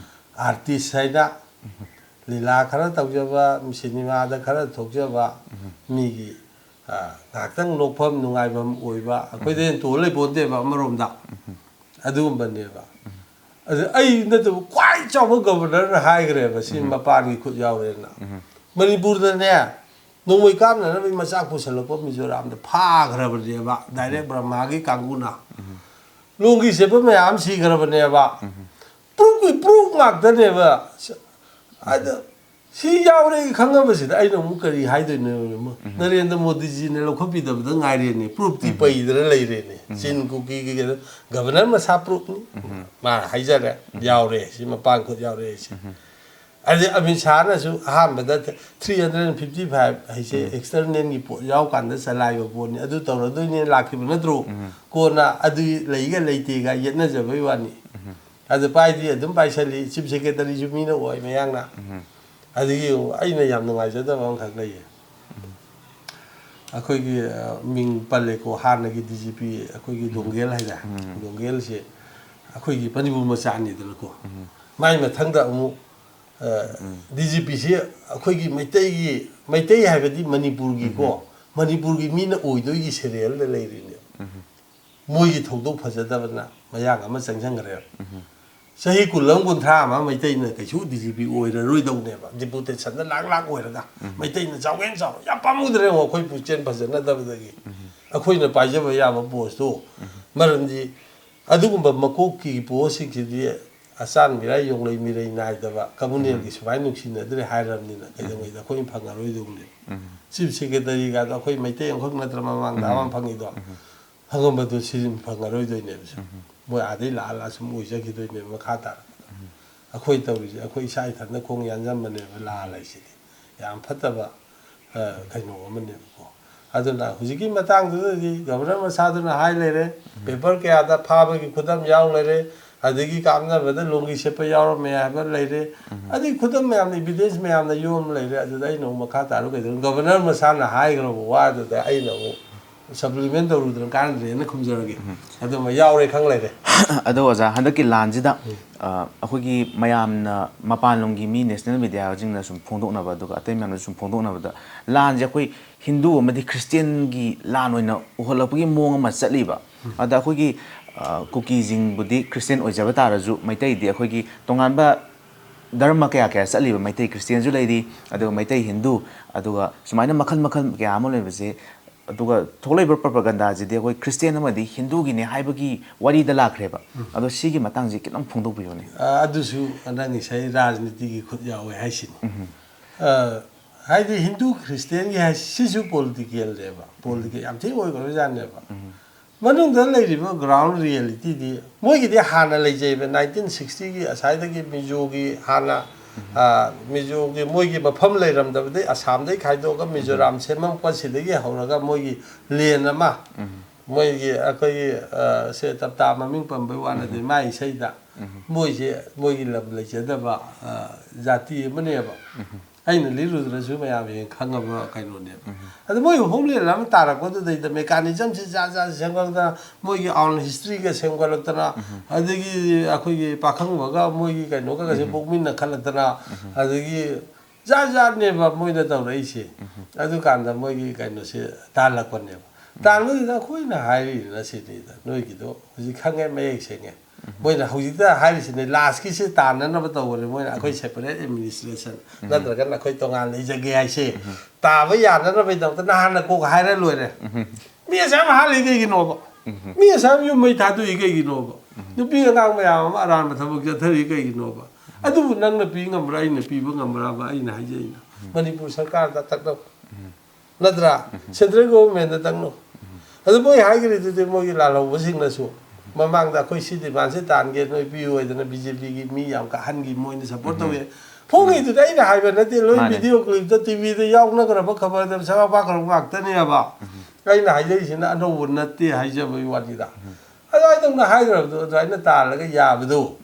ꯑꯥꯔꯇꯤꯁ ꯍꯥꯏꯅ, ꯂꯤꯂꯥ ꯈꯔ ꯇꯧꯖꯕ, ꯁꯤꯅꯦꯃꯥꯗ ꯈꯔ ꯊꯣꯛꯆꯕ, ꯃꯤꯒꯤ, ꯑ, ꯉꯥꯏꯍꯥꯛꯇꯪ ꯅꯣꯛꯐꯝ ꯅꯨꯡꯉꯥꯏꯐꯝ ꯑꯣꯏꯕ, ꯑꯩꯈꯣꯏꯗ ꯍꯦꯟꯅ ꯇꯣꯜꯂ ꯂꯩꯄꯣꯟꯇꯦꯕ ꯑꯃꯔꯣꯝꯗ꯫ ꯑꯗꯨꯒꯨꯝꯕꯅꯦꯕ꯫ ꯑꯗꯨ ꯑꯩ ꯅꯠꯇꯕ ꯈ꯭ꯋꯥꯏ ꯆꯥꯎꯕ ꯒꯕꯔꯅꯔꯅ ꯍꯥꯏꯈ꯭ꯔꯦꯕ, ꯁꯤ ꯃꯄꯥꯟꯒꯤ ꯈꯨꯠ ꯌꯥꯎꯔꯦꯅ꯫ ꯃꯅꯤꯄꯨꯔꯗꯅꯦ, ꯅꯣꯡꯃꯩ ꯀꯥꯞꯅꯅꯕꯒꯤ ꯃꯆꯥꯛ ꯄꯨꯁꯜꯂꯛꯄ ꯃꯤꯖꯣꯔꯥꯝꯗ ꯐꯥꯈ꯭ꯔꯕꯅꯦꯕ, ꯗꯥꯏꯔꯦꯛ ꯕ꯭ꯔꯍꯃꯥꯒꯤ ꯀꯥꯡꯕꯨꯅ꯫ ꯂꯣꯡꯒꯤ ꯆꯦꯠꯄ ꯃꯌꯥꯝ ꯁꯤꯈ꯭ꯔꯕꯅꯦꯕ꯫ ꯄ꯭ꯔꯨꯞꯀꯤ ꯄ꯭ꯔꯨꯞ ꯉꯥꯛꯇꯅꯦꯕ꯫ ꯑꯗ ꯁꯤ ꯌꯥꯎꯔꯦ ꯈꯪꯉꯕꯁꯤꯗ ꯑꯩꯅ ꯑꯃꯨꯛ ꯀꯔꯤ ꯍꯥꯏꯗꯣꯏꯅꯣ? ꯅꯔꯦꯟꯗ꯭ꯔ ꯃꯣꯗꯤꯖꯤꯅ ꯂꯧꯈꯠꯄꯤꯗꯕꯗ ꯉꯥꯏꯔꯦꯅꯦ, ꯄ꯭ꯔꯨꯞꯇꯤ ꯄꯩꯗꯅ ꯂꯩꯔꯦꯅꯦ꯫ ꯆꯤꯟ ꯀꯨꯀꯤꯒꯤ ꯀꯩꯅꯣ, ꯒꯕꯔꯅꯔ ꯃꯁꯥ ꯄ꯭ꯔꯨꯞꯅꯤ꯫ ꯃꯥꯅ ꯍꯥꯏꯖꯔꯦ, ꯌꯥꯎꯔꯦ, ꯁꯤ ꯃꯄꯥꯟ ꯈꯨꯠ ꯌꯥꯎꯔꯦ ꯁꯤ꯫ ꯑꯗꯩ ꯑꯃꯤꯠ ꯁꯥꯍꯅꯁꯨ ꯑꯍꯥꯟꯕꯗ three hundred fifty five ꯍꯥꯏꯁꯦ ꯑꯦꯛꯁꯇꯔꯅꯦꯜꯒꯤ ꯄꯣꯠ ꯌꯥꯎꯀꯥꯟꯗ ꯆꯂꯥꯏꯕ ꯄꯣꯠꯅꯤ, ꯑꯗꯨ ꯇꯧꯔꯗꯣꯏꯅꯦ ꯂꯥꯛꯈꯤꯕ ꯅꯠꯇ꯭ꯔꯣ? ꯀꯣꯟꯅ ꯑꯗꯨ ꯂꯩꯒ ꯂꯩꯇꯦꯒ ꯌꯦꯠꯅꯖꯕꯩ ꯋꯥꯅꯤ꯫ ꯑꯗꯨ ꯄꯥꯏꯗꯤ ꯑꯗꯨꯝ ꯄꯥꯏꯁꯜꯂꯤ, ꯆꯤꯐ ꯁꯦꯀ꯭ꯔꯦꯇꯔꯤꯁꯨ ꯃꯤꯅ ꯑꯣꯏ ꯃꯌꯥꯡꯅ꯫ ꯑꯗꯒꯤ ꯑꯩꯅ ꯌꯥꯝ ꯅꯨꯡꯉꯥꯏꯖꯗꯕ ꯑꯃꯈꯛ ꯂꯩꯌꯦ꯫ ꯑꯩꯈꯣꯏꯒꯤ, ꯑ, ꯃꯤꯡ ꯄꯜꯂꯦꯀꯣ, ꯍꯥꯟꯅꯒꯤ ꯗꯤ ꯖꯤ ꯄꯤ ꯑꯩꯈꯣꯏꯒꯤ ꯗꯣꯡꯒꯦꯜ ꯍꯥꯏꯗ, ꯗꯣꯡꯒꯦꯜꯁꯦ ꯑꯩꯈꯣꯏꯒꯤ ꯃꯅꯤꯄꯨꯔ ꯃꯆꯥꯅꯤꯗꯅꯀꯣ꯫ ꯃꯥꯏ ꯃꯊꯪꯗ ꯑꯃꯨꯛ, ꯑ, ꯗꯤ ꯖꯤ ꯄꯤꯁꯤ ꯑꯩꯈꯣꯏꯒꯤ ꯃꯩꯇꯩꯒꯤ, ꯃꯩꯇꯩ ꯍꯥꯏꯕꯗꯤ ꯃꯅꯤꯄꯨꯔꯒꯤꯀꯣ, ꯃꯅꯤꯄꯨꯔꯒꯤ ꯃꯤꯅ ꯑꯣꯏꯗꯣꯏꯒꯤ ꯁꯦꯔꯤꯌꯦꯜꯗ ꯂꯩꯔꯤꯅꯦꯕ꯫ ꯃꯣꯏꯒꯤ ꯊꯧꯗꯣꯛ ꯐꯖꯗꯕꯅ ꯃꯌꯥꯡ ꯑꯃ ꯆꯪꯁꯤꯟꯈ꯭ꯔꯦꯕ꯫ ꯆꯍꯤ ꯀꯨꯟ ꯑꯃ, ꯀꯨꯟꯊ꯭ꯔꯥ ꯑꯃ ꯃꯩꯇꯩꯅ ꯀꯩꯁꯨ ꯗꯤ ꯖꯤ ꯄꯤ ꯑꯣꯏꯔꯔꯣꯏꯗꯧꯅꯦꯕ, ꯗꯤꯄꯨꯇꯦꯁꯟꯗ ꯂꯥꯛ ꯂꯥꯛ ꯑꯣꯏꯔꯒ꯫ ꯃꯩꯇꯩꯅ ꯆꯥꯎꯒꯦꯅ ꯆꯥꯎ, ꯌꯥꯝ ꯄꯥꯝꯃꯨꯗ꯭ꯔꯦ ꯌꯦꯡꯉꯣ, ꯑꯩꯈꯣꯏ ꯄꯨꯛꯆꯦꯜ ꯐꯖꯅꯗꯕꯗꯒꯤ꯫ ꯑꯩꯈꯣꯏꯅ ꯄꯥꯏꯖꯕ ꯌꯥꯕ ꯄꯣꯁꯇꯣ꯫ ꯃꯔꯝꯗꯤ ꯑꯗꯨꯒꯨꯝꯕ ꯃꯀꯣꯛꯀꯤ ꯄꯣꯁꯁꯤꯡꯁꯤꯗꯤ ꯑꯆꯥꯟ ꯃꯤꯔꯥꯏ, ꯌꯣꯡꯂꯩ ꯃꯤꯔꯩ ꯅꯥꯏꯗꯕ, ꯀꯝꯃꯨꯅꯦꯜꯒꯤ ꯁꯨꯃꯥꯏꯅ ꯅꯨꯡꯁꯤꯅꯗ꯭ꯔꯦ ꯍꯥꯏꯔꯕꯅꯤꯅ ꯀꯩꯗꯧꯉꯩꯗ ꯑꯩꯈꯣꯏꯅ ꯐꯪꯉꯔꯣꯏꯗꯧꯅꯦꯕ꯫ ꯆꯤꯐ ꯁꯦꯀ꯭ꯔꯦꯇꯔꯤꯒꯗꯣ ꯑꯩꯈꯣꯏ ꯃꯩꯇꯩ ꯑꯃꯈꯛ ꯅꯠꯇ꯭ꯔ ꯃꯃꯥꯡꯗ ꯑꯃ ꯐꯪꯉꯤꯗꯣ? ꯐꯪꯉꯝꯕꯗꯣ ꯁꯤꯖꯤꯟ ꯐꯪꯉꯔꯣꯏꯗꯣꯏꯅꯦꯕ ꯁꯨꯝ꯫ ꯃꯣꯏ ꯑꯥꯗꯩ ꯂꯥꯛꯑ ꯂꯥꯛꯑ ꯁꯨꯝ ꯑꯣꯏꯖꯈꯤꯗꯣꯏꯅꯦꯕ ꯃꯈꯥ ꯇꯥꯔꯛꯄꯗ꯫ ꯑꯩꯈꯣꯏ ꯇꯧꯔꯤꯁꯦ ꯑꯩꯈꯣꯏ ꯏꯁꯥ ꯏꯊꯟꯇ ꯈꯣꯡ ꯌꯥꯟꯖꯟꯕꯅꯦꯕ ꯂꯥꯜ ꯍꯥꯏꯁꯤꯗꯤ꯫ ꯌꯥꯝ ꯐꯠꯇꯕ, ꯑ, ꯀꯩꯅꯣ ꯑꯃꯅꯦꯕꯀꯣ꯫ ꯑꯗꯨꯅ ꯍꯧꯖꯤꯛꯀꯤ ꯃꯇꯥꯡꯗꯨꯗꯗꯤ ꯒꯕꯔꯅꯔ ꯃꯁꯥꯗꯨꯅ ꯍꯥꯏ ꯂꯩꯔꯦ, ꯄꯦꯄꯔ ꯀꯌꯥꯗ ꯐꯥꯕꯒꯤ ꯈꯨꯗꯝ ꯌꯥꯎ ꯂꯩꯔꯦ, ꯑꯗꯒꯤ ꯀꯥꯞꯅꯕꯗ ꯂꯣꯡꯒꯤ ꯁꯦꯠꯄ ꯌꯥꯎꯔꯝꯃꯦ ꯍꯥꯏꯕ ꯂꯩꯔꯦ, ꯑꯗꯩ ꯈꯨꯗꯝ ꯃꯌꯥꯝꯅ, ꯏꯕꯤꯗꯦꯟꯁ ꯃꯌꯥꯝꯅ ꯌꯣꯝ ꯂꯩꯔꯦ꯫ ꯑꯗꯨꯗ ꯑꯩꯅ ꯑꯃꯨꯛ ꯃꯈꯥ ꯇꯥꯔꯨ ꯀꯩꯗꯧꯅꯤ? ꯒꯕꯔꯅꯔ ꯃꯁꯥꯅ ꯍꯥꯏꯈ꯭ꯔꯕ ꯋꯥꯗꯨꯗ ꯑꯩꯅ ꯑꯃꯨꯛ ꯁꯄ꯭ꯂꯤꯃꯦꯟ ꯇꯧꯔꯨꯗꯅ ꯀꯥꯟꯅꯗ꯭ꯔꯦꯅ ꯈꯨꯝꯖꯔꯒꯦ꯫ ꯑꯗꯨꯃ ꯌꯥꯎꯔꯦ ꯈꯪ ꯂꯩꯔꯦ꯫ ꯑꯗꯣ ꯑꯣꯖꯥ, ꯍꯟꯗꯛꯀꯤ ꯂꯥꯟꯁꯤꯗ, ꯑ, ꯑꯩꯈꯣꯏꯒꯤ ꯃꯌꯥꯝꯅ, ꯃꯄꯥꯟꯂꯣꯝꯒꯤ ꯃꯤ, ꯅꯦꯁꯅꯦꯜ ꯃꯦꯗꯤꯌꯥꯁꯤꯡꯅ ꯁꯨꯝ ꯐꯣꯡꯗꯣꯛꯅꯕ, ꯑꯗꯨꯒ ꯑꯇꯩ ꯃꯌꯥꯝꯅ ꯁꯨꯝ ꯐꯣꯡꯗꯣꯛꯅꯕꯗ, ꯂꯥꯟꯁꯦ ꯑꯩꯈꯣꯏ ꯍꯤꯟꯗꯨ ꯑꯃꯗꯤ ꯈ꯭ꯔꯤꯁꯇꯤꯌꯟꯒꯤ ꯂꯥꯟ ꯑꯣꯏꯅ ꯎꯍꯜꯂꯛꯄꯒꯤ ꯃꯑꯣꯡ ꯑꯃ ꯆꯠꯂꯤꯕ꯫ ꯑꯗ ꯑꯩꯈꯣꯏꯒꯤ, ꯑ, ꯀꯨꯀꯤꯁꯤꯡꯕꯨꯗꯤ ꯈ꯭ꯔꯤꯁꯇꯤꯌꯟ ꯑꯣꯏꯖꯕ ꯇꯥꯔꯁꯨ, ꯃꯩꯇꯩꯗꯤ ꯑꯩꯈꯣꯏꯒꯤ ꯇꯣꯉꯥꯟꯕ ꯙꯔꯃ ꯀꯌꯥ ꯀꯌꯥ ꯆꯠꯂꯤꯕ, ꯃꯩꯇꯩ ꯈ꯭ꯔꯤꯁꯇꯤꯌꯟꯁꯨ ꯂꯩꯔꯤ, ꯑꯗꯨꯒ ꯃꯩꯇꯩ ꯍꯤꯟꯗꯨ, ꯑꯗꯨꯒ ꯁꯨꯃꯥꯏꯅ ꯃꯈꯜ ꯃꯈꯜ ꯀꯌꯥ ꯑꯃ ꯂꯩꯕꯁꯦ꯫ ꯑꯗꯨꯒ ꯊꯣꯛꯂꯛꯏꯕ ꯄ꯭ꯔꯣꯄꯥꯒꯟꯗꯥꯁꯤꯗꯤ ꯑꯩꯈꯣꯏ ꯈ꯭ꯔꯤꯁꯇꯤꯌꯟ ꯑꯃꯗꯤ ꯍꯤꯟꯗꯨꯒꯤꯅꯦ ꯍꯥꯏꯕꯒꯤ ꯋꯥꯔꯤꯗ ꯂꯥꯛꯈ꯭ꯔꯦꯕ꯫ ꯑꯗꯣ ꯁꯤꯒꯤ ꯃꯇꯥꯡꯁꯤ ꯈꯤꯇꯪ ꯐꯣꯡꯗꯣꯛꯄꯤꯌꯨꯅꯦ꯫ ꯑ, ꯑꯗꯨꯁꯨ ꯅꯪ ꯉꯁꯥꯏ ꯔꯥꯖꯅꯤꯇꯤꯒꯤ ꯈꯨꯠ ꯌꯥꯎꯋꯦ ꯍꯥꯏꯁꯤꯅꯤ꯫ ꯑ, ꯍꯥꯏꯗꯤ ꯍꯤꯟꯗꯨ ꯈ꯭ꯔꯤꯁꯇꯤꯌꯟꯒꯤ ꯍꯥꯏ-, ꯁꯤꯁꯨ ꯄꯣꯂꯤꯇꯤꯀꯦꯜꯅꯦꯕ, ꯄꯣꯂꯤꯇꯤꯀꯦꯜ ꯌꯥꯝ ꯊꯤꯅ ꯑꯣꯏꯈ꯭ꯔꯕꯖꯥꯠꯅꯦꯕ꯫ ꯃꯅꯨꯡꯗ ꯂꯩꯔꯤꯕ ꯒ꯭ꯔꯥꯎꯟ ꯔꯤꯌꯦꯂꯤꯇꯤꯗꯤ ꯃꯣꯏꯒꯤꯗꯤ ꯍꯥꯟꯅ ꯂꯩꯖꯩꯕ, ꯅꯥꯏꯟꯇꯤꯟ ꯁꯤꯛꯁꯇꯤꯒꯤ ꯑꯁ꯭ꯋꯥꯏꯗꯒꯤ ꯃꯤꯖꯣꯒꯤ ꯍꯥꯟꯅ, ꯑ, ꯃꯤꯖꯣꯒꯤ ꯃꯣꯏꯒꯤ ꯃꯐꯝ ꯂꯩꯔꯝꯗꯕꯗꯒꯤ ꯑꯁꯥꯝꯗꯒꯤ ꯈꯥꯏꯗꯣꯛꯑꯒ ꯃꯤꯖꯣꯔꯥꯝ ꯁꯦꯝꯃꯛꯄꯁꯤꯗꯒꯤ ꯍꯧꯔꯒ ꯃꯣꯏꯒꯤ ꯂꯦꯟ ꯑꯃ, ꯃꯣꯏꯒꯤ ꯑꯩꯈꯣꯏꯒꯤ, ꯑ, ꯁꯦ ꯇꯞꯇꯥ ꯃꯃꯤꯡ ꯄꯟꯕꯩ ꯋꯥ ꯅꯠꯇꯦ, ꯃꯥꯏ ꯏꯁꯩꯗ ꯃꯣꯏꯁꯦ ꯃꯣꯏꯒꯤ ꯂꯝ ꯂꯩꯖꯗꯕ, ꯑ, ꯖꯥꯇꯤ ꯑꯃꯅꯦꯕ꯫ ꯑꯩꯅ ꯂꯤꯔꯨꯗ꯭ꯔꯁꯨ ꯃꯌꯥꯝ ꯍꯦꯟꯅ ꯈꯪꯉꯕ ꯀꯩꯅꯣꯅꯦꯕ꯫ ꯑꯗ ꯃꯣꯏ ꯍꯣꯝꯂꯦꯟ ꯑꯃ ꯇꯥꯔꯛꯄꯗꯨꯗꯩꯗ ꯃꯦꯀꯥꯅꯤꯖꯝꯁꯦ ꯖꯥꯠ ꯖꯥꯠ ꯁꯦꯝꯒꯠꯂꯛꯇꯅ, ꯃꯣꯏꯒꯤ ꯑꯥꯎꯟ ꯍꯤꯁꯇ꯭ꯔꯤꯒ ꯁꯦꯝꯒꯠꯂꯛꯇꯅ, ꯑꯗꯒꯤ ꯑꯩꯈꯣꯏꯒꯤ ꯄꯥꯈꯪꯕꯒ ꯃꯣꯏꯒꯤ ꯀꯩꯅꯣꯒꯁꯦ ꯄꯣꯛꯃꯤꯟꯅ ꯈꯠꯂꯛꯇꯅ, ꯑꯗꯒꯤ ꯖꯥꯠ ꯖꯥꯠꯅꯦꯕ ꯃꯣꯏꯅ ꯇꯧꯔꯛꯏꯁꯦ꯫ ꯑꯗꯨꯀꯥꯟꯗ ꯃꯣꯏꯒꯤ ꯀꯩꯅꯣꯁꯦ ꯇꯥꯜꯂꯛꯄꯅꯦꯕ꯫ ꯇꯥꯟꯕꯗꯨꯗ ꯑꯩꯈꯣꯏꯅ ꯍꯥꯏꯔꯤꯅ ꯁꯤꯅꯤꯗ, ꯅꯣꯏꯒꯤꯗꯣ ꯍꯧꯖꯤꯛ ꯈꯪꯉꯦ, ꯃꯌꯦꯛ ꯁꯦꯡꯉꯦ꯫ ꯃꯣꯏꯅ ꯍꯧꯖꯤꯛꯇ ꯍꯥꯏꯔꯤꯁꯤꯅꯦ, ꯂꯥꯁꯀꯤꯁꯤ ꯇꯥꯟꯅꯅꯕ ꯇꯧꯕꯅꯦ ꯃꯣꯏꯅ, ꯑꯩꯈꯣꯏ ꯁꯦꯄꯔꯦꯠ ꯑꯦꯗꯃꯤꯅꯤꯁꯇ꯭ꯔꯦꯁꯟ ꯅꯠꯇ꯭ꯔꯒꯅ ꯑꯩꯈꯣꯏ ꯇꯣꯉꯥꯟ ꯂꯩꯖꯒꯦ ꯍꯥꯏꯁꯦ꯫ ꯇꯥꯕ ꯌꯥꯅꯅꯕꯒꯤꯗꯃꯛꯇ ꯅꯍꯥꯟꯅ ꯀꯣꯛ ꯍꯥꯏꯔ ꯂꯣꯏꯔꯦ꯫ ꯃꯤ ꯑꯁꯥꯝ ꯍꯥꯠꯂꯤ ꯀꯩꯒꯤꯅꯣꯕ? ꯃꯤ ꯑꯁꯥꯝ ꯌꯨꯝ ꯃꯩ ꯊꯥꯗꯣꯛꯏ ꯀꯩꯒꯤꯅꯣꯕ? ꯅꯨꯄꯤ ꯑꯉꯥꯡ ꯃꯌꯥꯝ ꯑꯃ ꯑꯔꯥꯟꯕ ꯊꯕꯛ ꯆꯠꯊꯔꯤ ꯀꯩꯒꯤꯅꯣꯕ? ꯑꯗꯨꯕꯨ ꯅꯪꯅ ꯄꯤ ꯉꯝꯕ꯭ꯔꯥ, ꯑꯩꯅ ꯄꯤꯕ ꯉꯝꯕ꯭ꯔꯥꯕ? ꯑꯩꯅ ꯍꯥꯏꯖꯩꯅ, ꯃꯅꯤꯄꯨꯔ ꯁꯔꯀꯥꯔꯗ ꯇꯛꯅꯧ, ꯅꯠꯇ꯭ꯔꯥ? ꯁꯦꯟꯇ꯭ꯔꯦꯜ ꯒꯣꯚꯔꯟꯃꯦꯟꯗ ꯇꯛꯅꯧ꯫ ꯑꯗꯨ ꯃꯣꯏ ꯍꯥꯏꯈ꯭ꯔꯤꯗꯨꯗꯤ ꯃꯣꯏꯒꯤ ꯂꯥꯜꯍꯧꯕꯁꯤꯡꯅꯁꯨ ꯃꯃꯥꯡꯗ ꯑꯩꯈꯣꯏ ꯁꯤ ꯗꯤꯃꯥꯟꯁꯦ ꯇꯥꯟꯒꯦ, ꯅꯣꯏ ꯄꯤꯌꯨ ꯍꯥꯏꯗꯅ ꯕꯤ ꯖꯦ ꯄꯤꯒꯤ ꯃꯤ ꯌꯥꯝ ꯀꯥꯍꯟꯈꯤ, ꯃꯣꯏꯅ ꯁꯞꯄꯣꯔꯠ ꯇꯧꯋꯦ꯫ ꯐꯣꯡꯉꯤꯗꯨꯗꯤ ꯑꯩꯅ ꯍꯥꯏꯕ ꯅꯠꯇꯦ, ꯂꯣꯏ ꯃꯥꯅꯦ꯫ ꯚꯤꯗꯤꯑꯣ ꯀ꯭ꯂꯤꯞꯇ, ꯇꯤ ꯚꯤꯗ ꯌꯥꯎꯅꯈ꯭ꯔꯕ ꯈꯕꯔꯗ ꯁꯕꯥꯛ ꯄꯥꯛꯈ꯭ꯔꯕ ꯉꯥꯛꯇꯅꯦꯕ꯫ ꯑꯩꯅ ꯍꯥꯏꯖꯔꯤꯁꯤꯅ ꯑꯅꯧꯕ ꯅꯠꯇꯦ ꯍꯥꯏꯖꯕꯒꯤ ꯋꯥꯅꯤꯗ꯫ ꯑꯗꯨꯃꯥꯏꯅ ꯇꯧꯅ ꯍꯥꯏꯈ꯭ꯔꯕꯗꯣ, ꯑꯗꯨꯃꯥꯏꯅ ꯇꯥꯜꯂꯒ ꯌꯥꯕꯗꯣ꯫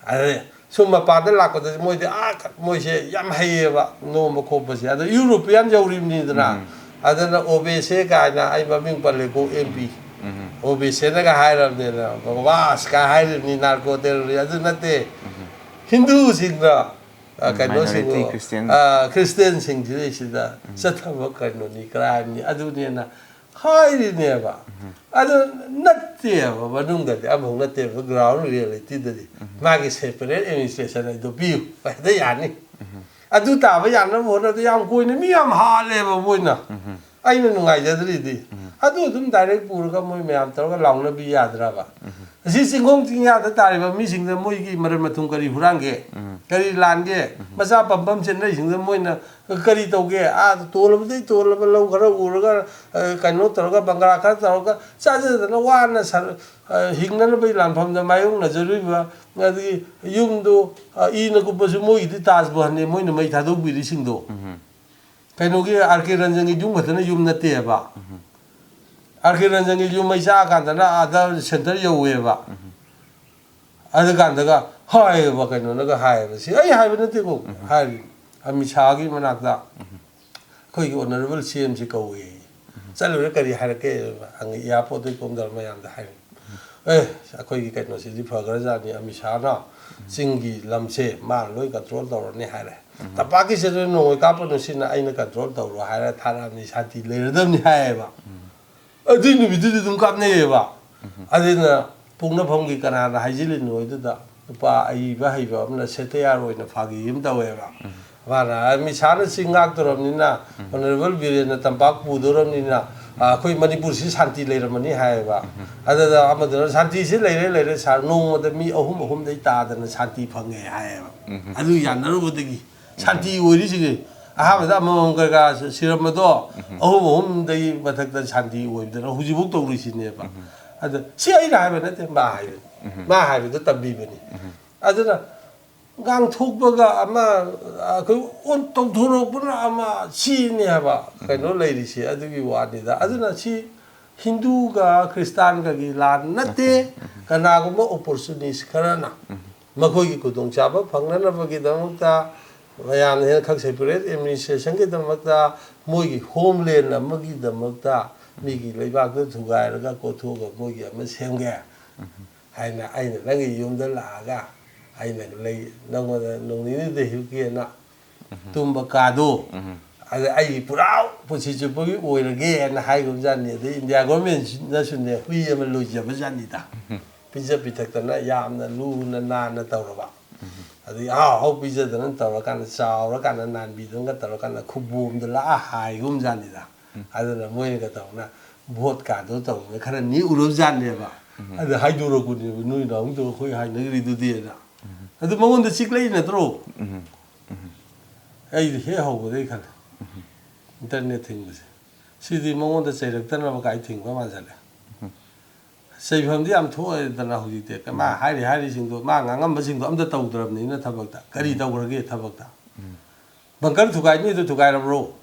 ꯑꯗꯩ ꯁꯨꯝ ꯃꯄꯥꯟꯗ ꯂꯥꯛꯄꯗꯗꯤ ꯃꯣꯏꯗꯤ ꯑꯥ ꯈ-, ꯃꯣꯏꯁꯦ ꯌꯥꯝ ꯍꯩꯌꯦꯕ ꯅꯣꯝꯕ ꯈꯣꯠꯄꯁꯦ꯫ ꯑꯗꯣ ꯌꯨꯔꯣꯄꯤꯌꯥꯟ ꯌꯧꯔꯤꯕꯅꯤꯗꯅ꯫ ꯑꯗꯨꯅ ꯑꯣꯕꯦꯁꯦ ꯀꯥꯏꯅ ꯑꯩ ꯃꯃꯤꯡ ꯄꯜꯂꯦꯀꯣ, ꯑꯦꯝ ꯄꯤ꯫ ꯑꯣꯕꯦꯁꯦꯅꯒ ꯍꯥꯏꯔꯕꯅꯤꯅ, ꯕꯥꯁꯀ ꯍꯥꯏꯔꯤꯕꯅꯤ, ꯅꯥꯔꯀꯣ ꯇꯦꯔꯣꯔꯤ ꯑꯗꯨ ꯅꯠꯇꯦ꯫ ꯍꯤꯟꯗꯨꯁꯤꯡꯅ, ꯑ, ꯎꯝ, ꯀꯩꯅꯣꯁꯤꯡ, minority Christian꯫ ꯑ, ꯈ꯭ꯔꯤꯁꯇꯤꯌꯥꯟꯁꯤꯡꯁꯤꯗꯩꯁꯤꯗ ꯆꯠꯊꯕ ꯀꯩꯅꯣꯅꯤ, ꯀ꯭ꯔꯥꯏꯝꯅꯤ, ꯑꯗꯨꯅꯦꯅ ꯍꯥꯏꯔꯤꯅꯦꯕ꯫ ꯑꯗꯨ ꯅꯠꯇꯦꯕ, ꯃꯅꯨꯡꯗꯗꯤ ꯑꯃꯐꯥꯎ ꯅꯠꯇꯦꯕ, ꯒ꯭ꯔꯥꯎꯟ ꯔꯤꯌꯦꯂꯤꯇꯤꯗꯗꯤ꯫ ꯃꯥꯒꯤ ꯁꯦꯄꯔꯦꯠ ꯑꯦꯗꯃꯤꯅꯤꯁꯇ꯭ꯔꯦꯁꯟ ꯍꯥꯏꯗꯣ ꯄꯤꯌꯨ, ꯍꯦꯛꯇ ꯌꯥꯅꯤ꯫ ꯑꯗꯨ ꯇꯥꯕ ꯌꯥꯅꯕ ꯍꯣꯠꯅꯕꯗ ꯌꯥꯝ ꯀꯨꯏꯅ ꯃꯤ ꯌꯥꯝ ꯍꯥꯠꯂꯦꯕ ꯃꯣꯏꯅ꯫ ꯑꯩꯅ ꯅꯨꯡꯉꯥꯏꯖꯗ꯭ꯔꯤꯗꯤ꯫ ꯑꯗꯨ ꯑꯗꯨꯝ ꯗꯥꯏꯔꯦꯛ ꯄꯨꯔꯒ ꯃꯣꯏ ꯃꯌꯥꯝ ꯇꯧꯔꯒ ꯂꯥꯎꯅꯕꯤ ꯌꯥꯗ꯭ꯔꯕ? ꯑꯁꯤ ꯆꯤꯡꯈꯣꯡ ꯆꯤꯡꯌꯥꯗ ꯇꯥꯔꯤꯕ ꯃꯤꯁꯤꯡꯗ ꯃꯣꯏꯒꯤ ꯃꯔꯟ ꯃꯊꯨꯝ ꯀꯔꯤ ꯍꯨꯔꯥꯟꯒꯦ? ꯀꯔꯤ ꯂꯥꯟꯒꯦ? ꯃꯆꯥ ꯄꯝ ꯄꯝ ꯆꯦꯟꯅꯔꯤꯁꯤꯡꯗ ꯃꯣꯏꯅ ꯀꯔꯤ ꯇꯧꯒꯦ? ꯑꯥ ꯇꯣꯜꯂꯕꯗꯩ ꯇꯣꯜꯂꯕ ꯂꯧ ꯈꯔ ꯎꯔꯒ, ꯑ, ꯀꯩꯅꯣ ꯇꯧꯔꯒ, ꯕꯪꯒ꯭ꯂꯥ ꯈꯔ ꯇꯧꯔꯒ ꯆꯥꯖꯗꯅ ꯋꯥꯅ ꯁꯔ-, ꯑ, ꯍꯤꯡꯅꯅꯕꯒꯤ ꯂꯥꯟꯐꯝꯗ ꯃꯥꯌꯣꯛꯅꯖꯔꯨꯔꯤꯕ, ꯑꯗꯒꯤ ꯌꯨꯝꯗꯨ, ꯑ, ꯏꯅ ꯀꯨꯞꯄꯁꯨ ꯃꯣꯏꯒꯤꯗꯤ ꯇꯥꯖ ꯃꯍꯜꯅꯦ ꯃꯣꯏꯅ ꯃꯩ ꯊꯥꯗꯣꯛꯄꯤꯔꯤꯁꯤꯡꯗꯣ꯫ ꯀꯩꯅꯣꯒꯤ ꯑꯥꯔ ꯀꯦ ꯔꯟꯖꯟꯒꯤ ꯌꯨꯝ ꯈꯛꯇꯅ ꯌꯨꯝ ꯅꯠꯇꯦꯕ꯫ ꯑꯥꯔ ꯀꯦ ꯔꯟꯖꯟꯒꯤ ꯌꯨꯝ ꯃꯩ ꯆꯥꯛꯑꯀꯥꯟꯗꯅ ꯑꯥꯗ ꯁꯦꯟꯇꯔ ꯌꯧꯋꯦꯕ꯫ ꯑꯗꯨꯀꯥꯟꯗꯒ ꯍꯥꯏꯌꯦꯕ, ꯀꯩꯅꯣꯅꯒ ꯍꯥꯏꯌꯦꯕ, ꯁꯤ ꯑꯩ ꯍꯥꯏꯕ ꯅꯠꯇꯦꯀꯣ, ꯍꯥꯏꯔꯤ ꯑꯃꯤꯠ ꯁꯥꯍꯒꯤ ꯃꯅꯥꯛꯇ ꯑꯩꯈꯣꯏꯒꯤ ꯑꯣꯅꯔꯦꯕꯜ ꯁꯤ ꯑꯦꯝꯁꯤ ꯀꯧꯏ꯫ ꯆꯠꯂꯨꯔꯦ, ꯀꯔꯤ ꯍꯥꯏꯔꯛꯀꯦ? ꯍꯪꯉꯤ, ꯏꯌꯥꯔꯄꯣꯔꯠꯇꯒꯤ ꯀꯣꯝꯊꯔ ꯃꯌꯥꯝꯗ ꯍꯥꯏꯔꯤ꯫ ꯑꯦ, ꯑꯩꯈꯣꯏꯒꯤ ꯀꯩꯅꯣꯁꯤꯗꯤ ꯐꯈ꯭ꯔꯖꯥꯠꯅꯤ, ꯑꯃꯤꯠ ꯁꯥꯍꯅ ꯆꯤꯡꯒꯤ ꯂꯝꯁꯦ ꯃꯥꯅ ꯂꯣꯏ ꯀꯟꯇ꯭ꯔꯣꯜ ꯇꯧꯔꯅꯤ ꯍꯥꯏꯔꯦ꯫ ꯇꯝꯄꯥꯛꯀꯤ ꯁꯦꯟꯇꯔ ꯅꯣꯡꯃꯩ ꯀꯥꯞꯄꯅꯨ, ꯁꯤꯅ ꯑꯩꯅ ꯀꯟꯇ꯭ꯔꯣꯜ ꯇꯧꯔꯣ ꯍꯥꯏꯔ ꯊꯥꯔꯛꯑꯕꯅꯤ, ꯁꯥꯟꯇꯤ ꯂꯩꯔꯗꯕꯅꯤ ꯍꯥꯏꯌꯦꯕ꯫ ꯑꯗꯨꯏ ꯅꯨꯃꯤꯠꯇꯨꯗꯤ ꯑꯗꯨꯝ ꯀꯥꯞꯅꯩꯌꯦꯕ꯫ ꯑꯗꯨꯅ ꯄꯣꯛꯅꯐꯝꯒꯤ ꯀꯅꯥꯅ ꯍꯥꯏꯖꯤꯜꯂꯤꯅꯣ ꯑꯗꯨꯗ ꯅꯨꯄꯥ ꯑꯏꯕ ꯍꯩꯕ ꯑꯃꯅ ꯁꯦꯇꯌꯥꯔ ꯑꯣꯏꯅ ꯐꯥꯒꯤ ꯑꯃ ꯇꯧꯋꯦꯕ꯫ ꯃꯥꯅ ꯃꯤꯁꯥꯅ ꯆꯤꯡ ꯉꯥꯛꯇꯧꯔꯕꯅꯤꯅ, ꯑꯣꯅꯔꯦꯕꯜ ꯕꯤꯔꯦꯟꯅ ꯇꯝꯄꯥꯛ ꯄꯨꯗꯧꯔꯕꯅꯤꯅ, ꯑꯩꯈꯣꯏ ꯃꯅꯤꯄꯨꯔꯁꯤ ꯁꯥꯟꯇꯤ ꯂꯩꯔꯝꯃꯅꯤ ꯍꯥꯏꯌꯦꯕ꯫ ꯑꯗꯨꯗ ꯑꯃꯗꯨꯅ ꯁꯥꯟꯇꯤꯁꯤ ꯂꯩꯔꯦ ꯂꯩꯔꯦ ꯁꯥꯔ, ꯅꯣꯡꯃꯗ ꯃꯤ ꯑꯍꯨꯝ ꯑꯍꯨꯝꯗꯩ ꯇꯥꯗꯅ ꯁꯥꯟꯇꯤ ꯐꯪꯉꯦ ꯍꯥꯏꯌꯦꯕ꯫ ꯑꯗꯨ ꯌꯥꯅꯔꯨꯕꯗꯒꯤ ꯁꯥꯟꯇꯤ ꯑꯣꯏꯔꯤꯁꯤꯒꯤ ꯑꯍꯥꯟꯕꯗ ꯑꯃꯃꯝ ꯀꯩꯀꯥ ꯁꯤꯔꯝꯕꯗꯣ ꯑꯍꯨꯝ ꯑꯍꯨꯝꯗꯒꯤ ꯃꯊꯛꯇ ꯁꯥꯟꯇꯤ ꯑꯣꯏꯕꯗꯅ ꯍꯧꯖꯤꯛꯐꯥꯎ ꯇꯧꯔꯤꯁꯤꯅꯦꯕ꯫ ꯑꯗ ꯁꯤ ꯑꯩꯅ ꯍꯥꯏꯕ ꯅꯠꯇꯦ, ꯃꯥ ꯍꯥꯏꯕꯅꯤ꯫ ꯃꯥ ꯍꯥꯏꯕꯗꯣ ꯇꯝꯕꯤꯕꯅꯤ꯫ ꯑꯗꯨꯅ ꯉꯥꯡꯊꯣꯛꯄꯒ ꯑꯃ, ꯑꯩꯈꯣꯏ ꯑꯣꯟ ꯇꯧꯊꯣꯔꯛꯄꯅ ꯑꯃ, ꯁꯤꯅꯤ ꯍꯥꯏꯕ ꯀꯩꯅꯣ ꯂꯩꯔꯤꯁꯦ꯫ ꯑꯗꯨꯒꯤ ꯋꯥꯅꯤꯗ꯫ ꯑꯗꯨꯅ ꯁꯤ ꯍꯤꯟꯗꯨꯒ ꯈ꯭ꯔꯤꯁꯇꯥꯟꯒꯒꯤ ꯂꯥꯟ ꯅꯠꯇꯦ꯫ ꯀꯅꯥꯒꯨꯝꯕ ꯑꯣꯄꯣꯔꯆꯨꯅꯤꯁ ꯈꯔꯅ ꯃꯈꯣꯏꯒꯤ ꯈꯨꯗꯣꯡꯆꯥꯕ ꯐꯪꯅꯅꯕꯒꯤꯗꯃꯛꯇ, ꯃꯌꯥꯝꯅ ꯍꯦꯟꯅ ꯈꯪ ꯁꯦꯄꯔꯦꯠ ꯑꯦꯗꯃꯤꯅꯤꯁꯇ꯭ꯔꯦꯁꯟꯒꯤꯗꯃꯛꯇ, ꯃꯣꯏꯒꯤ ꯍꯣꯝꯂꯦꯟ ꯑꯃꯒꯤꯗꯃꯛꯇ ꯃꯤꯒꯤ ꯂꯩꯕꯥꯛꯇ ꯊꯨꯒꯥꯏꯔꯒ ꯀꯣꯠꯊꯣꯛꯑꯒ ꯃꯣꯏꯒꯤ ꯑꯃ ꯁꯦꯝꯒꯦ ꯍꯥꯏꯅ ꯑꯩꯅ ꯅꯪꯒꯤ ꯌꯨꯝꯗ ꯂꯥꯛꯑꯒ ꯑꯩꯅ ꯂꯩ, ꯅꯪꯉꯣꯟꯗ ꯅꯣꯡ ꯅꯤꯅꯤꯗ ꯍꯤꯞꯀꯦꯅ ꯇꯨꯝꯕ ꯀꯥꯗꯣ, ꯑꯗ ꯑꯩꯒꯤ ꯄꯨꯔꯥ ꯄꯨꯟꯁꯤ ꯆꯨꯞꯄꯒꯤ ꯑꯣꯏꯔꯒꯦꯅ ꯍꯥꯏꯈꯤꯕꯖꯥꯠꯅꯤ꯫ ꯑꯗꯩ ꯏꯟꯗꯤꯌꯥ ꯒꯣꯔꯃꯦꯟꯅꯁꯨꯅꯦ ꯍꯨꯏ ꯑꯃ ꯂꯣꯏꯖꯕꯖꯥꯠꯅꯤꯗ꯫ ꯄꯤꯖ ꯄꯤꯊꯛꯇꯅ ꯌꯥꯝꯅ ꯂꯨꯅ ꯅꯥꯟꯅ ꯇꯧꯔꯕ꯫ ꯑꯗꯩ ꯑꯍꯥꯎ ꯑꯍꯥꯎ ꯄꯤꯖꯗꯅ ꯇꯧꯔꯀꯥꯟꯗ, ꯆꯥꯎꯔꯀꯥꯟꯗ ꯅꯥꯟꯕꯤꯗꯅꯒ ꯇꯧꯔꯀꯥꯟꯗ ꯈꯨꯕꯣꯝꯗ ꯂꯥꯛꯑ ꯍꯥꯏꯒꯨꯝꯖꯥꯠꯅꯤꯗ꯫ ꯑꯗꯨꯅ ꯃꯣꯏꯅꯒ ꯇꯧꯅ ꯚꯣꯠꯀꯥꯗꯣ ꯇꯧꯗꯅ ꯈꯔ ꯅꯤꯛꯎꯔꯕꯖꯥꯠꯅꯦꯕ꯫ ꯑꯗ ꯍꯥꯏꯗꯣꯔꯛꯄꯅꯦꯕ, "ꯅꯣꯏ ꯅꯍꯥꯟꯃꯨꯛꯇꯣ ꯑꯩꯈꯣꯏ ꯍꯥꯏꯅꯈ꯭ꯔꯤꯗꯨꯗꯤ"ꯅ꯫ ꯑꯗꯨ ꯃꯉꯣꯟꯗ ꯆꯤꯛꯂꯛꯏ ꯅꯠꯇ꯭ꯔꯣ? ꯑꯩꯗꯤ ꯍꯦꯛ ꯍꯧꯕꯗꯩ ꯈꯜꯂꯦ, ꯏꯟꯇꯔꯅꯦꯠ ꯊꯤꯡꯕꯁꯦ ꯁꯤꯗꯤ ꯃꯉꯣꯟꯗ ꯆꯩꯔꯛꯇꯅꯕ ꯀꯥꯏ ꯊꯤꯡꯕ ꯃꯥꯟꯁꯤꯜꯂꯦ꯫ ꯆꯩꯐꯝꯗꯤ ꯌꯥꯝ ꯊꯣꯛꯑꯦꯗꯅ ꯍꯧꯖꯤꯛꯇꯤ꯫ ꯃꯥ ꯍꯥꯏꯔꯤ ꯍꯥꯏꯔꯤꯁꯤꯡꯗꯣ, ꯃꯥ ꯉꯥꯡꯉꯝꯕꯁꯤꯡꯗꯣ ꯑꯝꯇ ꯇꯧꯗ꯭ꯔꯕꯅꯤꯅ ꯊꯕꯛꯇ꯫ ꯀꯔꯤ ꯇꯧꯈ꯭ꯔꯒꯦ ꯊꯕꯛꯇ? ꯕꯪꯀꯔ ꯊꯨꯒꯥꯏꯅꯤꯗꯣ ꯊꯨꯒꯥꯏꯔꯕ꯭ꯔꯣ?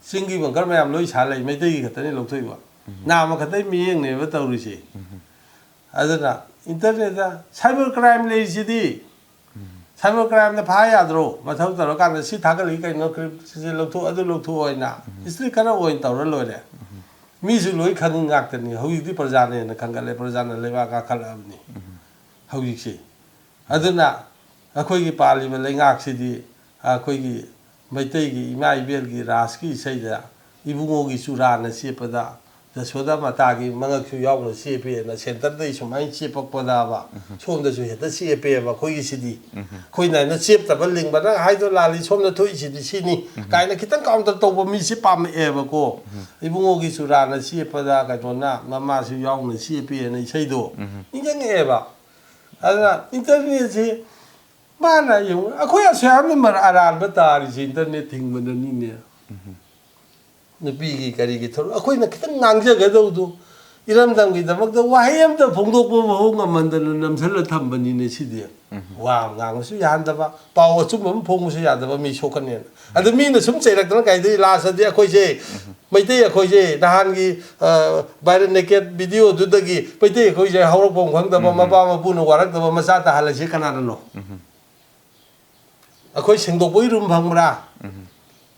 ꯆꯤꯡꯒꯤ ꯕꯪꯀꯔ ꯃꯌꯥꯝ ꯂꯣꯏ ꯁꯥ ꯂꯩ, ꯃꯩꯇꯩꯒꯤ ꯈꯛꯇꯅꯤ ꯂꯧꯊꯣꯛꯏꯕ꯫ ꯅꯥꯝꯃ ꯈꯛꯇꯒꯤ ꯃꯤꯠꯌꯦꯡꯅꯦꯕ ꯇꯧꯔꯤꯁꯦ꯫ ꯑꯗꯨꯅ ꯏꯟꯇꯔꯅꯦꯠꯇ ꯁꯥꯏꯕꯔ ꯀ꯭ꯔꯥꯏꯝ ꯂꯩꯔꯤꯁꯤꯗꯤ꯫ ꯁꯥꯏꯕꯔ ꯀ꯭ꯔꯥꯏꯝꯗ ꯐꯥ ꯌꯥꯗ꯭ꯔꯣ? ꯃꯊꯧ ꯇꯧꯔꯀꯥꯟꯗ ꯁꯤ ꯊꯥꯒꯠꯂꯛꯏ ꯀꯩꯅꯣ, ꯁꯤꯁꯦ ꯂꯧꯊꯣꯛ, ꯑꯗꯨ ꯂꯧꯊꯣꯛꯑꯣ ꯍꯥꯏꯅ ꯏꯁꯇ꯭ꯔꯤꯛ ꯈꯔ ꯑꯣꯏꯅ ꯇꯧꯔ ꯂꯣꯏꯔꯦ꯫ ꯃꯤꯁꯨ ꯂꯣꯏ ꯈꯪꯉꯤ ꯉꯥꯛꯇꯅꯤ꯫ ꯍꯧꯖꯤꯛꯇꯤ ꯄ꯭ꯔꯖꯥꯅ ꯍꯦꯟꯅ ꯈꯪꯒꯠꯂꯦ, ꯄ꯭ꯔꯖꯥꯅ ꯂꯩꯕꯥꯛ ꯀꯥꯈꯠꯂꯛꯑꯕꯅꯤ ꯍꯧꯖꯤꯛꯁꯦ꯫ ꯑꯗꯨꯅ ꯑꯩꯈꯣꯏꯒꯤ ꯄꯥꯜꯂꯤꯕ ꯂꯩꯉꯥꯛꯁꯤꯗꯤ ꯑꯩꯈꯣꯏꯒꯤ ꯃꯩꯇꯩꯒꯤ ꯏꯃꯥ ꯏꯕꯦꯜꯒꯤ ꯔꯥꯁꯀꯤ ꯏꯁꯩꯗ "ꯏꯕꯨꯡꯉꯣꯒꯤ ꯆꯨꯔꯥꯅ ꯆꯦꯞꯄꯗ ꯌꯁꯣꯗ ꯃꯇꯥꯒꯤ ꯃꯉꯛꯁꯨ ꯌꯥꯎꯅ ꯆꯦꯞꯄꯦꯅ ꯁꯦꯟꯇꯔꯗꯩ ꯁꯨꯃꯥꯏꯅ ꯆꯦꯞꯄꯛꯄꯗꯕ, ꯁꯣꯝꯗꯁꯨ ꯍꯦꯛꯇ ꯆꯦꯞꯄꯦꯕ ꯑꯩꯈꯣꯏꯒꯤꯁꯤꯗꯤ꯫ ꯑꯩꯈꯣꯏꯅ ꯍꯥꯏꯅ ꯆꯦꯞꯇꯕ ꯂꯤꯡꯕ, ꯅꯪ ꯍꯥꯏꯗꯣ ꯂꯥꯜꯂꯤ, ꯁꯣꯝꯗ ꯊꯣꯛꯏꯁꯤꯗꯤ ꯁꯤꯅꯤ ꯀꯥꯏꯅ ꯈꯤꯇꯪ ꯀꯥꯎꯟꯇꯔ ꯇꯧꯕ ꯃꯤꯁꯦ ꯄꯥꯝꯃꯛꯑꯦꯕꯀꯣ꯫ ꯏꯕꯨꯡꯉꯣꯒꯤ ꯆꯨꯔꯥꯅ ꯆꯦꯞꯄꯗ ꯀꯩꯅꯣꯅ ꯃꯃꯥꯁꯨ ꯌꯥꯎꯅ ꯆꯦꯞꯄꯦꯅ ꯏꯁꯩꯗꯣ ꯅꯤꯡꯁꯤꯡꯉꯛꯑꯦꯕ꯫ ꯑꯗꯨꯅ ꯏꯟꯇꯔꯅꯦꯠꯁꯤ ꯃꯥꯅ ꯌꯦꯡꯉꯨ, ꯑꯩꯈꯣꯏ ꯑꯁꯨꯛ ꯌꯥꯝꯅ ꯃꯔ-, ꯑꯔꯥꯟꯕ ꯇꯥꯔꯤꯁꯦ ꯏꯟꯇꯔꯅꯦꯠ ꯊꯤꯡꯕꯅꯅꯤꯅꯦ꯫ ꯅꯨꯄꯤꯒꯤ ꯀꯔꯤꯒꯤ ꯊꯧꯔꯝ ꯑꯩꯈꯣꯏꯅ ꯈꯤꯇꯪ ꯉꯥꯡꯖꯒꯗꯧꯗꯣ, ꯏꯔꯝꯗꯝꯒꯤꯗꯃꯛꯇ ꯋꯥꯍꯩ ꯑꯃꯇ ꯐꯣꯡꯗꯣꯛꯄ ꯐꯥꯎ ꯉꯝꯍꯟꯗꯅ ꯅꯝꯁꯤꯜꯂ ꯊꯝꯕꯅꯤꯅꯦ ꯁꯤꯗꯤ꯫ ꯋꯥ ꯑꯃ ꯉꯥꯡꯕꯁꯨ ꯌꯥꯍꯟꯗꯕ, ꯄꯥꯎ ꯑꯆꯨꯝꯕ ꯑꯃ ꯐꯣꯡꯕꯁꯨ ꯌꯥꯗꯕ, ꯃꯤ ꯁꯣꯛꯀꯅꯦꯅ꯫ ꯑꯗꯨ ꯃꯤꯅ ꯁꯨꯝ ꯆꯩꯔꯛꯇꯅ ꯀꯩꯗꯧ, ꯂꯥꯁꯇꯗꯤ ꯑꯩꯈꯣꯏꯁꯦ, ꯃꯩꯇꯩ ꯑꯩꯈꯣꯏꯁꯦ ꯅꯍꯥꯟꯒꯤ, ꯑ, viral naked video ꯗꯨꯗꯒꯤ ꯃꯩꯇꯩ ꯑꯩꯈꯣꯏꯁꯦ ꯍꯧꯔꯛꯐꯝ ꯈꯪꯗꯕ, ꯃꯄꯥ ꯃꯄꯨꯅ ꯋꯥꯔꯛꯇꯕ ꯃꯆꯥ ꯇꯥꯍꯜꯂꯁꯤ ꯀꯅꯥꯅꯅꯣ? ꯑꯩꯈꯣꯏ ꯁꯦꯡꯗꯣꯛꯄꯒꯤ ꯔꯨꯝ ꯐꯪꯕ꯭ꯔꯥ?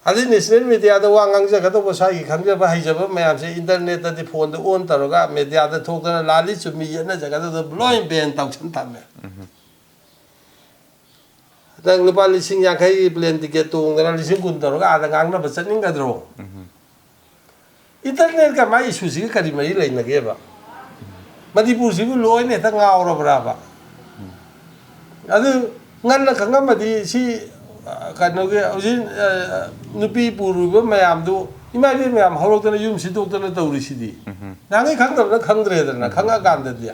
ꯑꯗꯩ ꯅꯦꯁꯅꯦꯜ ꯃꯦꯗꯤꯌꯥꯗ ꯋꯥ ꯉꯥꯡꯖꯒꯗꯧꯕ, ꯁ꯭ꯋꯥꯏꯒꯤ ꯈꯪꯖꯕ ꯍꯩꯖꯕ ꯃꯌꯥꯝꯁꯦ ꯏꯟꯇꯔꯅꯦꯠꯇꯗꯤ ꯐꯣꯟꯗ ꯑꯣꯟ ꯇꯧꯔꯒ ꯃꯦꯗꯤꯌꯥꯗ ꯊꯣꯛꯇꯅ ꯂꯥꯜꯂꯤ ꯆꯨꯝꯃꯤ ꯌꯦꯠꯅꯖꯒꯗꯧꯕ ꯂꯣꯏ ꯕꯦꯟ ꯇꯧꯁꯟ ꯊꯝꯃꯦ꯫ ꯅꯪ ꯂꯨꯄꯥ ꯂꯤꯁꯤꯡ ꯌꯥꯡꯈꯩꯒꯤ ꯄ꯭ꯂꯦꯟ ꯇꯤꯀꯦꯠ ꯇꯣꯡꯗꯅ ꯂꯤꯁꯤꯡ ꯀꯨꯟ ꯇꯧꯔꯒ ꯑꯥꯗ ꯉꯥꯡꯅꯕ ꯆꯠꯅꯤꯡꯒꯗ꯭ꯔꯣ? ꯏꯟꯇꯔꯅꯦꯠꯀ ꯃꯥꯏ ꯏꯁꯨꯁꯤꯒ ꯀꯔꯤ ꯃꯔꯤ ꯂꯩꯅꯒꯦꯕ? ꯃꯅꯤꯄꯨꯔꯁꯤꯕꯨ ꯂꯣꯏꯅ ꯍꯦꯛꯇ ꯉꯥꯎꯔꯕ꯭ꯔꯥꯕ? ꯑꯗꯨ ꯉꯟꯅ ꯈꯪꯉꯝꯃꯗꯤ ꯁꯤ, ꯑ, ꯀꯩꯅꯣꯒꯤ ꯍꯧꯖꯤꯛ, ꯑ, ꯅꯨꯄꯤ ꯄꯨꯔꯨꯕ ꯃꯌꯥꯝꯗꯨ, ꯏꯃꯥ ꯏꯕꯦꯟ ꯃꯌꯥꯝ ꯍꯧꯔꯛꯇꯅ ꯌꯨꯝ ꯁꯤꯗꯣꯛꯇꯅ ꯇꯧꯔꯤꯁꯤꯗꯤ꯫ ꯅꯍꯥꯟꯈꯩ ꯈꯪꯗꯕꯅ ꯈꯪꯗ꯭ꯔꯦꯗꯅ, ꯈꯪꯉꯛꯑꯀꯥꯟꯗꯗꯤ꯫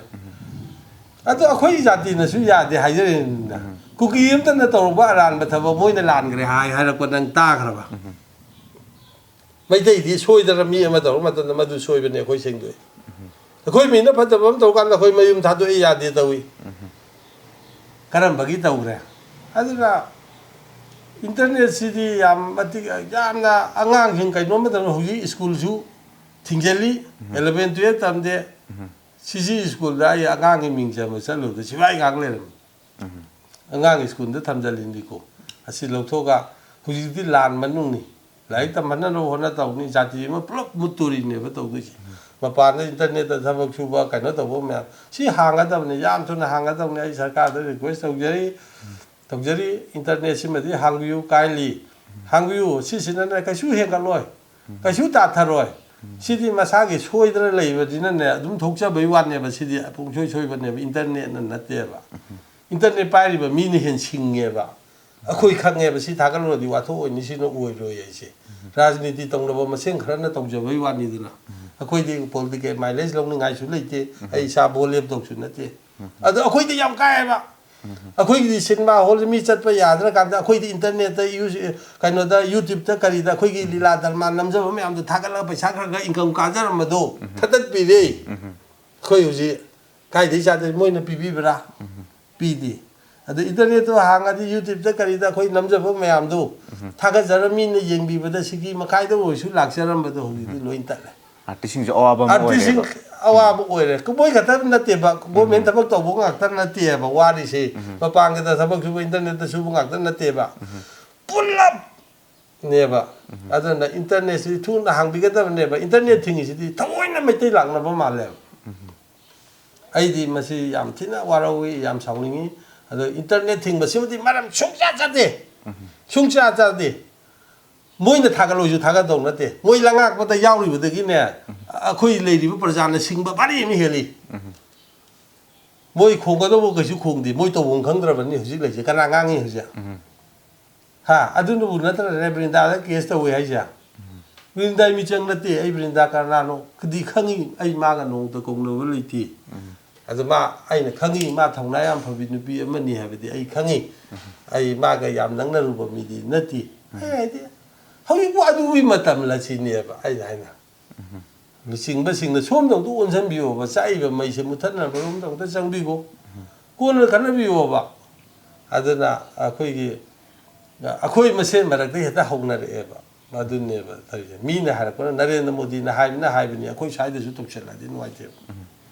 ꯑꯗꯨ ꯑꯩꯈꯣꯏ ꯖꯥꯇꯤꯅꯁꯨ ꯌꯥꯗꯦ ꯍꯥꯏꯖꯔꯤꯅꯤꯅ꯫ ꯀꯨꯀꯤ ꯑꯃꯇꯅ ꯇꯧꯔꯨꯕ ꯑꯔꯥꯟꯕ ꯊꯕꯛ ꯃꯣꯏꯅ ꯂꯥꯟꯈ꯭ꯔꯦ ꯍꯥꯏ ꯍꯥꯏꯔꯛꯄ ꯅꯪ ꯇꯥꯈ꯭ꯔꯕ? ꯃꯩꯇꯩꯗꯤ ꯁꯣꯏꯗꯅ ꯃꯤ ꯑꯃ ꯇꯧꯔꯛ ꯃꯇꯝꯗ ꯃꯗꯨ ꯁꯣꯏꯕꯅꯦ, ꯑꯩꯈꯣꯏ ꯁꯦꯡꯗꯣꯛꯏ꯫ ꯑꯩꯈꯣꯏ ꯃꯤꯅ ꯐꯠꯇꯕ ꯑꯃ ꯇꯧꯔꯀꯥꯟꯗ ꯑꯩꯈꯣꯏ ꯃꯌꯨꯝ ꯊꯥꯗꯣꯛꯑꯦ ꯌꯥꯗꯦ ꯇꯧꯏ꯫ ꯀꯔꯝꯕꯒꯤ ꯇꯧꯈ꯭ꯔꯦ? ꯑꯗꯨꯅ ꯏꯟꯇꯔꯅꯦꯠꯁꯤꯗꯤ ꯌꯥꯝ ꯃꯇꯤꯛ, ꯌꯥꯝꯅ ꯑꯉꯥꯡꯁꯤꯡ ꯀꯩꯅꯣꯝ ꯃꯇꯝꯗ ꯍꯧꯖꯤꯛ ꯁ꯭ꯀꯨꯜꯁꯨ ꯊꯤꯡꯖꯤꯜꯂꯤ, ꯑꯦꯂꯚꯦꯟ ꯇꯨꯌꯦꯜꯞ ꯇꯝꯗꯦ꯫ ꯁꯤꯁꯤ ꯁ꯭ꯀꯨꯜꯗ ꯑꯩ ꯑꯉꯥꯡꯒꯤ ꯃꯤꯡ ꯆꯟꯕ ꯆꯠꯂꯨꯕꯗ ꯁꯤꯐꯥꯏ ꯉꯥꯛ ꯂꯩꯔꯝꯃꯤ꯫ ꯑꯉꯥꯡ ꯁ꯭ꯀꯨꯜꯗ ꯊꯝꯖꯤꯜꯂꯤꯅꯤꯀꯣ꯫ ꯑꯁꯤ ꯂꯧꯊꯣꯛꯑꯒ ꯍꯧꯖꯤꯛꯇꯤ ꯂꯥꯟ ꯃꯅꯨꯡꯅꯤ꯫ ꯂꯥꯏꯔꯤꯛ ꯇꯝꯍꯟꯅꯕ ꯍꯣꯠꯅ ꯇꯧꯅꯤ, ꯖꯥꯇꯤ ꯑꯃ ꯄꯨꯂꯞ ꯃꯨꯠꯇꯣꯔꯤꯅꯦꯕ ꯇꯧꯗꯣꯏꯁꯦ꯫ ꯃꯄꯥꯟꯗ ꯏꯟꯇꯔꯅꯦꯠꯇ ꯊꯕꯛ ꯁꯨꯕ, ꯀꯩꯅꯣ ꯇꯧꯕ ꯃꯌꯥꯝ꯫ ꯁꯤ ꯍꯥꯡꯒꯗꯕꯅꯤ, ꯌꯥꯝ ꯊꯨꯅ ꯍꯥꯡꯒꯗꯕꯅꯤ꯫ ꯑꯩ ꯁꯔꯀꯥꯔꯗ ꯔꯤꯀ꯭ꯋꯦꯁ ꯇꯧꯖꯔꯤ, ꯇꯧꯖꯔꯤ, ꯏꯟꯇꯔꯅꯦꯠꯁꯤꯃꯗꯤ ꯍꯥꯡꯕꯤꯌꯨ, ꯀꯥꯏꯟꯂꯤ ꯍꯥꯡꯕꯤꯌꯨ꯫ ꯁꯤꯁꯤꯅꯅꯦ ꯀꯩꯁꯨ ꯍꯦꯟꯒꯠꯂꯣꯏ, ꯀꯩꯁꯨ ꯇꯥꯊꯔꯣꯏ꯫ ꯁꯤꯗꯤ ꯃꯁꯥꯒꯤ ꯁꯣꯏꯗꯅ ꯂꯩꯕꯅꯤꯅꯅꯦ, ꯑꯗꯨꯝ ꯊꯣꯛꯆꯕꯩ ꯋꯥꯅꯦꯕ꯫ ꯁꯤꯗꯤ ꯄꯨꯡꯁꯣꯏ ꯁꯣꯏꯕꯅꯦꯕ, ꯏꯟꯇꯔꯅꯦꯠꯅ ꯅꯠꯇꯦꯕ꯫ ꯏꯟꯇꯔꯅꯦꯠ ꯄꯥꯏꯔꯤꯕ ꯃꯤꯅ ꯍꯦꯟꯅ ꯁꯤꯡꯉꯦꯕ꯫ ꯑꯩꯈꯣꯏ ꯈꯪꯉꯦꯕ, ꯁꯤ ꯊꯥꯒꯠꯂꯨꯔꯗꯤ ꯋꯥꯊꯣꯛ ꯑꯣꯏꯅꯤ, ꯁꯤꯅ ꯑꯣꯏꯔꯣꯏ ꯍꯥꯏꯁꯦ꯫ ꯔꯥꯖꯅꯤꯇꯤ ꯇꯧꯅꯕ ꯃꯁꯦꯟ ꯈꯔꯅ ꯇꯧꯖꯕꯩ ꯋꯥꯅꯤꯗꯅ꯫ ꯑꯩꯈꯣꯏꯗꯤ ꯄꯣꯂꯤꯇꯤꯀꯦꯜ ꯃꯥꯏꯂꯦꯖ ꯂꯧꯅꯤꯡꯉꯥꯏꯁꯨ ꯂꯩꯇꯦ꯫ ꯑꯩ ꯏꯁꯥ ꯚꯣꯠ ꯂꯦꯞꯇꯧꯁꯨ ꯅꯠꯇꯦ꯫ ꯑꯗꯣ ꯑꯩꯈꯣꯏꯗꯤ ꯌꯥꯝ ꯀꯥꯏꯑꯦꯕ꯫ ꯑꯩꯈꯣꯏꯒꯤꯗꯤ ꯁꯤꯅꯦꯃꯥ ꯍꯣꯜꯗ ꯃꯤ ꯆꯠꯄ ꯌꯥꯗ꯭ꯔꯀꯥꯟꯗ, ꯑꯩꯈꯣꯏꯗꯤ ꯏꯟꯇꯔꯅꯦꯠꯇ ꯌꯨ-, ꯀꯩꯅꯣꯗ, ꯌꯨꯇ꯭ꯌꯨꯕꯇ ꯀꯔꯤꯗ ꯑꯩꯈꯣꯏꯒꯤ ꯂꯤꯂꯥ ꯗ꯭ꯔꯃꯥ ꯅꯝꯖꯕ ꯃꯌꯥꯝꯗꯣ ꯊꯥꯒꯠꯂꯒ ꯄꯩꯁꯥ ꯈꯔ ꯈꯔ ꯏꯟꯀꯝ ꯀꯥꯖꯔꯝꯕꯗꯣ ꯊꯠꯇꯠꯄꯤꯔꯦ꯫ ꯑꯩꯈꯣꯏ ꯍꯧꯖꯤꯛ ꯀꯥꯏꯗꯩ ꯆꯥꯗꯣꯏ? ꯃꯣꯏꯅ ꯄꯤꯕꯤꯕ꯭ꯔꯥ? ꯄꯤꯗꯦ꯫ ꯑꯗ ꯏꯟꯇꯔꯅꯦꯠꯇꯣ ꯍꯥꯡꯉꯗꯤ, ꯌꯨꯇ꯭ꯌꯨꯕꯇ ꯀꯔꯤꯗ ꯑꯩꯈꯣꯏ ꯅꯝꯖꯕ ꯃꯌꯥꯝꯗꯣ ꯊꯥꯒꯠꯆꯔ ꯃꯤꯅ ꯌꯦꯡꯕꯤꯕꯗ ꯁꯤꯀꯤ ꯃꯈꯥꯏꯗ ꯑꯣꯏꯔꯁꯨ ꯂꯥꯛꯆꯔꯝꯕꯗꯣ ꯍꯧꯖꯤꯛꯇꯤ ꯂꯣꯏ ꯇꯠꯂꯦ꯫ ꯑꯥꯔꯇꯤꯁꯁꯤꯡꯁꯨ ꯑꯋꯥꯕ ꯑꯃ ꯑꯥꯔꯇꯤꯁꯁꯤꯡ ꯑꯣꯏꯔꯦꯕ꯫ ꯑꯋꯥꯕ ꯑꯣꯏꯔꯦ꯫ ꯃꯣꯏ ꯈꯛꯇ ꯅꯠꯇꯦꯕ, ꯒꯣꯔꯃꯦꯟ ꯊꯕꯛ ꯇꯧꯕ ꯉꯥꯛꯇ ꯅꯠꯇꯦꯕ ꯋꯥꯔꯤꯁꯦ꯫ ꯃꯄꯥꯟꯒꯤꯗ ꯊꯕꯛ ꯁꯨꯕ, ꯏꯟꯇꯔꯅꯦꯠꯇ ꯁꯨꯕ ꯉꯥꯛꯇ ꯅꯠꯇꯦꯕ, ꯄꯨꯂꯞꯅꯦꯕ꯫ ꯑꯗꯨꯅ ꯏꯟꯇꯔꯅꯦꯠꯁꯤ ꯊꯨꯅ ꯍꯥꯡꯕꯤꯒꯗꯕꯅꯦꯕ꯫ ꯏꯟꯇꯔꯅꯦꯠ ꯊꯤꯡꯉꯤꯁꯤꯗꯤ ꯊꯑꯣꯏꯅ ꯃꯩꯇꯩ ꯂꯥꯛꯅꯕ ꯃꯥꯜꯂꯦꯕ꯫ ꯑꯩꯗꯤ ꯃꯁꯤ ꯌꯥꯝ ꯊꯤꯅ ꯋꯥꯔꯧꯏ, ꯌꯥꯝ ꯁꯥꯎꯅꯤꯡꯉꯤ꯫ ꯑꯗꯣ ꯏꯟꯇꯔꯅꯦꯠ ꯊꯤꯡꯕꯁꯤꯃꯗꯤ ꯃꯔꯝ ꯁꯨꯡꯆꯥ ꯆꯥꯗꯦ, ꯁꯨꯡꯆꯥ ꯆꯥꯗꯦ꯫ ꯃꯣꯏꯅ ꯊꯥꯒꯠꯂꯣꯏꯁꯨ ꯊꯥꯒꯠꯇꯧ ꯅꯠꯇꯦ꯫ ꯃꯣꯏ ꯂꯉꯥꯛꯄꯗ ꯌꯥꯎꯔꯤꯕꯗꯒꯤꯅꯦ, ꯑꯩꯈꯣꯏ ꯂꯩꯔꯤꯕ ꯄ꯭ꯔꯖꯥꯅ ꯁꯤꯡꯕ ꯚꯥꯔꯤ ꯑꯃ ꯍꯦꯜꯂꯤ꯫ ꯃꯣꯏ ꯈꯣꯡꯒꯗꯧꯕ ꯀꯩꯁꯨ ꯈꯣꯡꯗꯦ꯫ ꯃꯣꯏ ꯇꯧꯐꯝ ꯈꯪꯗ꯭ꯔꯕꯅꯤ ꯍꯧꯖꯤꯛ ꯂꯩꯁꯦ꯫ ꯀꯅꯥ ꯉꯥꯡꯉꯤ ꯍꯧꯖꯤꯛ? ꯍꯥ? ꯑꯗꯨꯅꯕꯨ ꯅꯠꯇ꯭ꯔꯅꯦ ꯕ꯭ꯔꯤꯟꯗꯥꯗ ꯀꯦꯁ ꯇꯧꯋꯦ ꯍꯥꯏꯁꯦ? ꯕ꯭ꯔꯤꯟꯗꯥ ꯃꯤꯆꯪ ꯅꯠꯇꯦ꯫ ꯑꯩ ꯕ꯭ꯔꯤꯟꯗꯥ ꯀꯅꯥꯅꯣ ꯀꯗꯤ ꯈꯪꯉꯤ꯫ ꯑꯩ ꯃꯥꯒ ꯅꯣꯡꯃꯇ ꯀꯧꯅꯕ ꯂꯩꯇꯦ꯫ ꯑꯗꯨ ꯃꯥ, ꯑꯩꯅ ꯈꯪꯉꯤ, ꯃꯥ ꯊꯧꯅꯥ ꯌꯥꯝ ꯐꯕꯤ ꯅꯨꯄꯤ ꯑꯃꯅꯤ ꯍꯥꯏꯕꯗꯤ ꯑꯩ ꯈꯪꯉꯤ꯫ ꯑꯩ ꯃꯥꯒ ꯌꯥꯝ ꯅꯛꯅꯔꯨꯕ ꯃꯤꯗꯤ ꯅꯠꯇꯦ꯫ ꯑꯩ ꯍꯥꯏꯗꯤ ꯍꯧꯖꯤꯛꯄꯨ ꯑꯗꯨꯒꯤ ꯃꯇꯝꯂ ꯁꯤꯅꯦꯕ ꯑꯩꯅ ꯍꯥꯏꯅ꯫ ꯂꯨꯆꯤꯡꯕꯁꯤꯡꯅ ꯁꯣꯝꯗ ꯑꯝꯇ ꯑꯣꯟꯁꯤꯟꯕꯤꯌꯣꯕ, ꯆꯥꯛꯏꯕ ꯃꯩꯁꯦ ꯃꯨꯊꯠꯅꯕꯔꯣꯝꯗ ꯑꯝꯇ ꯆꯪꯕꯤꯈꯣ, ꯀꯣꯟꯅ ꯈꯟꯅꯕꯤꯌꯣꯕ꯫ ꯑꯗꯨꯅ ꯑꯩꯈꯣꯏꯒꯤ, ꯑꯩꯈꯣꯏ ꯃꯁꯦꯟ ꯃꯔꯛꯇ ꯍꯦꯛꯇ ꯍꯧꯅꯔꯛꯑꯦꯕ꯫ ꯑꯗꯨꯅꯦꯕ ꯇꯧꯔꯤꯁꯦ꯫ ꯃꯤꯅ ꯍꯥꯏꯔꯛꯄꯅ, ꯅꯔꯦꯟꯗ꯭ꯔ ꯃꯣꯗꯤꯅ ꯍꯥꯏꯕꯅ ꯍꯥꯏꯕꯅꯤ, ꯑꯩꯈꯣꯏ ꯁ꯭ꯋꯥꯏꯗꯁꯨ ꯇꯧꯁꯜꯂꯛꯑꯗꯤ ꯅꯨꯡꯉꯥꯏꯇꯦꯕ꯫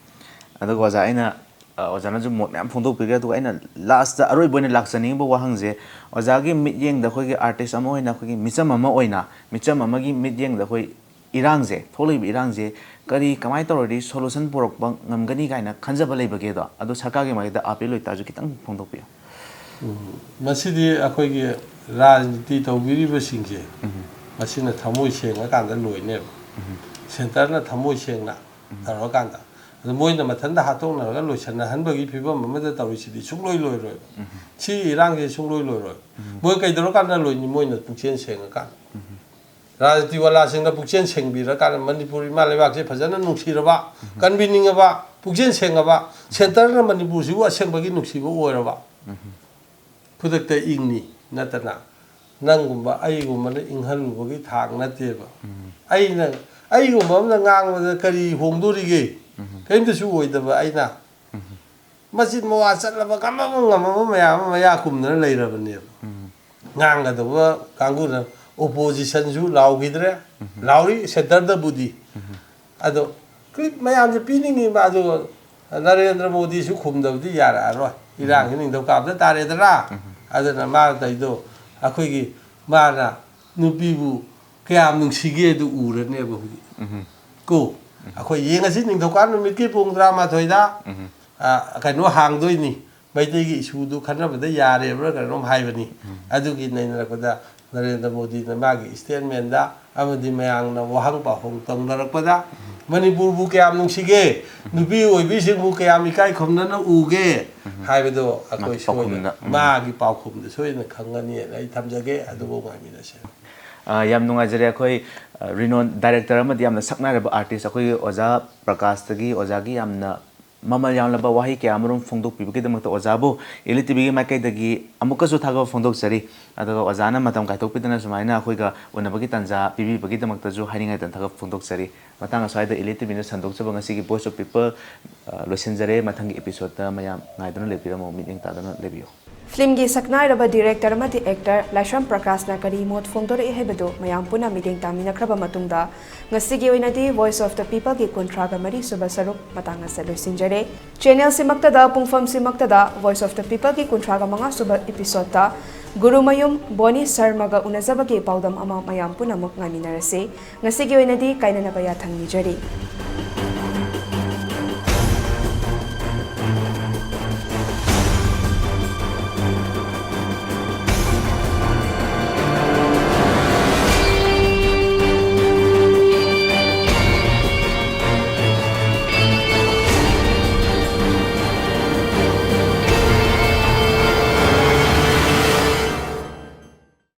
ꯑꯗꯨꯒ ꯑꯣꯖꯥ, ꯑꯩꯅ, ꯑ, ꯑꯣꯖꯥꯅꯁꯨ ꯃꯣꯠ ꯃꯌꯥꯝ ꯐꯣꯡꯗꯣꯛꯄꯤꯈ꯭ꯔꯦ꯫ ꯑꯗꯨꯒ ꯑꯩꯅ ꯂꯥꯁꯇ ꯑꯔꯣꯏꯕ ꯑꯣꯏꯅ ꯂꯥꯛꯆꯅꯤꯡꯉꯤꯕ ꯋꯥꯍꯪꯁꯦ, ꯑꯣꯖꯥꯒꯤ ꯃꯤꯠꯌꯦꯡꯗ ꯑꯩꯈꯣꯏꯒꯤ ꯑꯥꯔꯇꯤꯁ ꯑꯃ ꯑꯣꯏꯅ, ꯑꯩꯈꯣꯏꯒꯤ ꯃꯤꯆꯝ ꯑꯃ ꯑꯣꯏꯅ, ꯃꯤꯆꯝ ꯑꯃꯒꯤ ꯃꯤꯠꯌꯦꯡꯗ ꯑꯩꯈꯣꯏ ꯏꯔꯥꯡꯁꯦ, ꯊꯣꯛꯂꯤꯕ ꯏꯔꯥꯡꯁꯦ ꯀꯔꯤ, ꯀꯃꯥꯏꯅ ꯇꯧꯔꯗꯤ ꯁꯣꯂꯨꯁꯟ ꯄꯨꯔꯛꯄ ꯉꯝꯒꯅꯤ ꯀꯥꯏꯅ ꯈꯟꯖꯕ ꯂꯩꯕꯒꯦꯗꯣ, ꯑꯗꯣ ꯁꯔꯀꯥꯔꯒꯤ ꯃꯥꯏꯀꯩꯗ ꯑꯥꯄꯤꯜ ꯑꯣꯏꯇꯥꯔꯁꯨ ꯈꯤꯇꯪ ꯐꯣꯡꯗꯣꯛꯄꯤꯌꯨ꯫ ꯎꯝ, ꯃꯁꯤꯗꯤ ꯑꯩꯈꯣꯏꯒꯤ ꯔꯥꯖꯅꯤꯇꯤ ꯇꯧꯕꯤꯔꯤꯕꯁꯤꯡꯁꯦ, ꯃꯁꯤꯅ ꯊꯃꯣꯏ ꯁꯦꯡꯉꯀꯥꯟꯗ ꯂꯣꯏꯅꯦꯕ꯫ ꯁꯦꯟꯇꯔꯅ ꯊꯃꯣꯏ ꯁꯦꯡꯅ ꯇꯧꯔꯀꯥꯟꯗ, ꯑꯗꯨ ꯃꯣꯏꯅ ꯃꯊꯟꯇ ꯍꯥꯠꯇꯣꯛꯅꯔꯒ ꯂꯣꯏꯁꯤꯟꯅꯍꯟꯕꯒꯤ ꯐꯤꯕꯝ ꯑꯃꯗ ꯇꯧꯔꯤꯁꯤꯗꯤ ꯁꯨꯡꯂꯣꯏ ꯂꯣꯏꯔꯣꯏꯕ꯫ ꯁꯤ ꯏꯔꯥꯡꯁꯤ ꯁꯨꯡꯂꯣꯏ ꯂꯣꯏꯔꯣꯏ꯫ ꯃꯣꯏ ꯀꯩꯗꯧꯔꯀꯥꯟꯗ ꯂꯣꯏꯅꯤ? ꯃꯣꯏꯅ ꯄꯨꯛꯆꯦꯜ ꯁꯦꯡꯉꯀꯥꯟꯗ, ꯔꯥꯖꯅꯤꯇꯤ ꯋꯥꯂꯥꯁꯤꯡꯅ ꯄꯨꯛꯆꯦꯜ ꯁꯦꯡꯕꯤꯔꯀꯥꯟꯗ, ꯃꯅꯤꯄꯨꯔ ꯏꯃꯥ ꯂꯩꯕꯥꯛꯁꯦ ꯐꯖꯅ ꯅꯨꯡꯁꯤꯔꯕ, ꯀꯟꯕꯤꯅꯤꯡꯉꯕ, ꯄꯨꯛꯆꯦꯜ ꯁꯦꯡꯉꯕ, ꯁꯦꯟꯇꯔꯅ ꯃꯅꯤꯄꯨꯔꯁꯤꯕꯨ ꯑꯁꯦꯡꯕꯒꯤ ꯅꯨꯡꯁꯤꯕ ꯑꯣꯏꯔꯕ, ꯈꯨꯗꯛꯇ ꯏꯪꯅꯤ ꯅꯠꯇꯅ, ꯅꯪꯒꯨꯝꯕ ꯑꯩꯒꯨꯝꯕꯅ ꯏꯪꯍꯜꯂꯨꯕꯒꯤ ꯊꯥꯛ ꯅꯠꯇꯦꯕ꯫ ꯑꯩꯅ, ꯑꯩꯒꯨꯝꯕ ꯑꯃꯅ ꯉꯥꯡꯕꯗ ꯀꯔꯤ ꯍꯣꯡꯗꯣꯔꯤꯒꯦ? ꯀꯔꯤꯝꯇꯁꯨ ꯑꯣꯏꯗꯕ ꯑꯩꯅ ꯃꯆꯤꯟ ꯃꯋꯥ ꯆꯠꯂꯕ ꯉꯝꯃꯕ ꯉꯝꯃꯕ ꯃꯌꯥꯝ ꯑꯃ ꯃꯌꯥ ꯀꯨꯝꯗꯅ ꯂꯩꯔꯕꯅꯦꯕ꯫ ꯉꯥꯡꯒꯗꯧꯕ ꯀꯥꯡꯕꯨꯅ, ꯑꯣꯄꯣꯖꯤꯁꯟꯁꯨ ꯂꯥꯎꯈꯤꯗ꯭ꯔꯦ, ꯂꯥꯎꯔꯤ ꯁꯦꯟꯇꯔꯗꯕꯨꯗꯤ꯫ ꯑꯗꯣ ꯀ꯭ꯂꯤꯞ ꯃꯌꯥꯝꯁꯦ ꯄꯤꯅꯤꯡꯉꯤꯕ, ꯑꯗꯨꯒ ꯅꯔꯦꯟꯗ꯭ꯔ ꯃꯣꯗꯤꯁꯨ ꯈꯨꯝꯗꯕꯗꯤ ꯌꯥꯔꯛꯑꯔꯣꯏ꯫ ꯏꯔꯥꯡꯁꯤ ꯅꯤꯡꯊꯧꯀꯥꯕꯗ ꯇꯥꯔꯦꯗꯅ꯫ ꯑꯗꯨꯅ ꯃꯥꯅ ꯇꯧꯔꯤꯗꯣ, ꯑꯩꯈꯣꯏꯒꯤ, ꯃꯥꯅ ꯅꯨꯄꯤꯕꯨ ꯀꯌꯥꯝ ꯅꯨꯡꯁꯤꯒꯦ ꯑꯗꯨ ꯎꯔꯅꯦꯕ ꯍꯧꯖꯤꯛ꯫ ꯀꯣ, ꯑꯩꯈꯣꯏ ꯌꯦꯡꯉꯁꯤ, ꯅꯤꯡꯊꯧꯀꯥ ꯅꯨꯃꯤꯠꯀꯤ ꯄꯨꯡ ꯇꯔꯥꯃꯥꯊꯣꯏꯗ, ꯑ, ꯀꯩꯅꯣ ꯍꯥꯡꯗꯣꯏꯅꯤ, ꯃꯩꯇꯩꯒꯤ ꯏꯁꯨꯗꯨ ꯈꯟꯅꯕꯗ ꯌꯥꯔꯦꯕ꯭ꯔꯥ ꯀꯩꯅꯣꯝ ꯍꯥꯏꯕꯅꯤ꯫ ꯑꯗꯨꯒꯤ ꯅꯩꯅꯔꯛꯄꯗ ꯅꯔꯦꯟꯗ꯭ꯔ ꯃꯣꯗꯤꯅ ꯃꯥꯒꯤ ꯁ꯭ꯇꯦꯠꯃꯦꯟꯗ ꯑꯃꯗꯤ ꯃꯌꯥꯝꯅ ꯋꯥꯍꯪ ꯄꯥꯎꯍꯪ ꯇꯧꯅꯔꯛꯄꯗ, ꯃꯅꯤꯄꯨꯔꯕꯨ ꯀꯌꯥꯝ ꯅꯨꯡꯁꯤꯒꯦ, ꯅꯨꯄꯤ ꯑꯣꯏꯕꯤꯁꯤꯡꯕꯨ ꯀꯌꯥꯝ ꯏꯀꯥꯏ ꯈꯨꯝꯅꯅ ꯎꯒꯦ ꯍꯥꯏꯕꯗꯣ ꯑꯩꯈꯣꯏ ꯃꯥꯒꯤ ꯁꯣꯏꯗꯅ ꯄꯥꯎꯈꯨꯝꯗ, ꯎꯝ꯫ ꯃꯥꯒꯤ ꯄꯥꯎꯈꯨꯝꯗ ꯁꯣꯏꯗꯅ ꯈꯪꯒꯅꯤꯅ ꯑꯩ ꯊꯝꯖꯒꯦ꯫ ꯑꯗꯨꯕꯨ ꯉꯥꯏꯃꯤꯟꯅꯁꯦ꯫ ꯑ, ꯌꯥꯝ ꯅꯨꯡꯉꯥꯏꯖꯔꯦ꯫ ꯑꯩꯈꯣꯏ, ꯑ, renowned director ꯑꯃꯗꯤ ꯌꯥꯝꯅ ꯁꯛꯅꯥꯏꯔꯕ artist ꯑꯩꯈꯣꯏꯒꯤ ꯑꯣꯖꯥ ꯄ꯭ꯔꯀꯥꯁꯇꯒꯤ, ꯑꯣꯖꯥꯒꯤ ꯌꯥꯝꯅ ꯃꯃꯜ ꯌꯥꯝꯂꯕ ꯋꯥꯍꯩ ꯀꯌꯥ ꯑꯃꯔꯣꯝ ꯐꯣꯡꯗꯣꯛꯄꯤꯕꯒꯤꯗꯃꯛꯇ ꯑꯣꯖꯥꯕꯨ Elite ꯇꯤꯚꯤꯒꯤ ꯃꯥꯏꯀꯩꯗꯒꯤ ꯑꯃꯨꯛꯀꯁꯨ ꯊꯥꯒꯠꯄ ꯐꯣꯡꯗꯣꯛꯆꯔꯤ꯫ ꯑꯗꯨꯒ ꯑꯣꯖꯥꯅ ꯃꯇꯝ ꯀꯥꯏꯊꯣꯛꯄꯤꯗꯅ ꯁꯨꯃꯥꯏꯅ ꯑꯩꯈꯣꯏꯒ ꯎꯅꯕꯒꯤ ꯇꯥꯟꯖꯥ ꯄꯤꯕꯤꯕꯒꯤꯗꯃꯛꯇꯁꯨ ꯍꯥꯏꯅꯤꯡꯉꯥꯏꯗꯅ ꯊꯥꯒꯠꯄ ꯐꯣꯡꯗꯣꯛꯆꯔꯤ꯫ ꯃꯇꯥꯡ ꯑꯁ꯭ꯋꯥꯏꯗ Elite ꯇꯤꯚꯤꯅ ꯁꯟꯗꯣꯛꯆꯕ ꯉꯁꯤꯒꯤ Voice of People, ꯑ, ꯂꯣꯏꯁꯤꯟꯖꯔꯦ꯫ ꯃꯊꯪꯒꯤ episodeꯇ ꯃꯌꯥꯝ ꯉꯥꯏꯗꯨꯅ ꯂꯩꯕꯤꯔꯝꯃꯨ, ꯃꯤꯠꯌꯦꯡ ꯇꯥꯗꯨꯅ ꯂꯩꯕꯤꯌꯨ꯫ ꯐꯤꯜꯝꯒꯤ ꯁꯛꯅꯥꯏꯔꯕ director ꯑꯃꯗꯤ actor ꯂꯥꯏꯁ꯭ꯔꯝ ꯄ꯭ꯔꯀꯥꯁꯅ ꯀꯔꯤ ꯃꯣꯠ ꯐꯣꯡꯗꯣꯔꯛꯏ ꯍꯥꯏꯕꯗꯨ ꯃꯌꯥꯝ ꯄꯨꯟꯅ ꯃꯤꯠꯌꯦꯡ ꯇꯥꯃꯤꯟꯅꯈ꯭ꯔꯕ ꯃꯇꯨꯡꯗ, ꯉꯁꯤꯒꯤ ꯑꯣꯏꯅꯗꯤ Voice of the Peopleꯒꯤ ꯀꯨꯟꯊ꯭ꯔꯥꯒ ꯃꯔꯤ ꯁꯨꯕ ꯁꯔꯨꯛ ꯃꯇꯥꯡ ꯑꯁꯤꯗ ꯂꯣꯏꯁꯤꯟꯖꯔꯦ꯫ Channelꯁꯤꯃꯛꯇꯗ, ꯄꯨꯡꯐꯝꯁꯤꯃꯛꯇꯗ Voice of the Peopleꯒꯤ ꯀꯨꯟꯊ꯭ꯔꯥꯒ ꯃꯉꯥ ꯁꯨꯕ episodeꯇ ꯒꯨꯔꯨꯃꯌꯨꯝ ꯕꯣꯅꯤ ꯁꯔꯃꯒ ꯎꯅꯖꯕꯒꯤ ꯄꯥꯎꯗꯝ ꯑꯃ ꯃꯌꯥꯝ ꯄꯨꯝꯅꯃꯛ ꯉꯥꯏꯃꯤꯟꯅꯔꯁꯤ꯫ ꯉꯁꯤꯒꯤ ꯑꯣꯏꯅꯗꯤ ꯀꯥꯏꯅꯅꯕ ꯌꯥꯊꯪ ꯅꯤꯖꯔꯤ꯫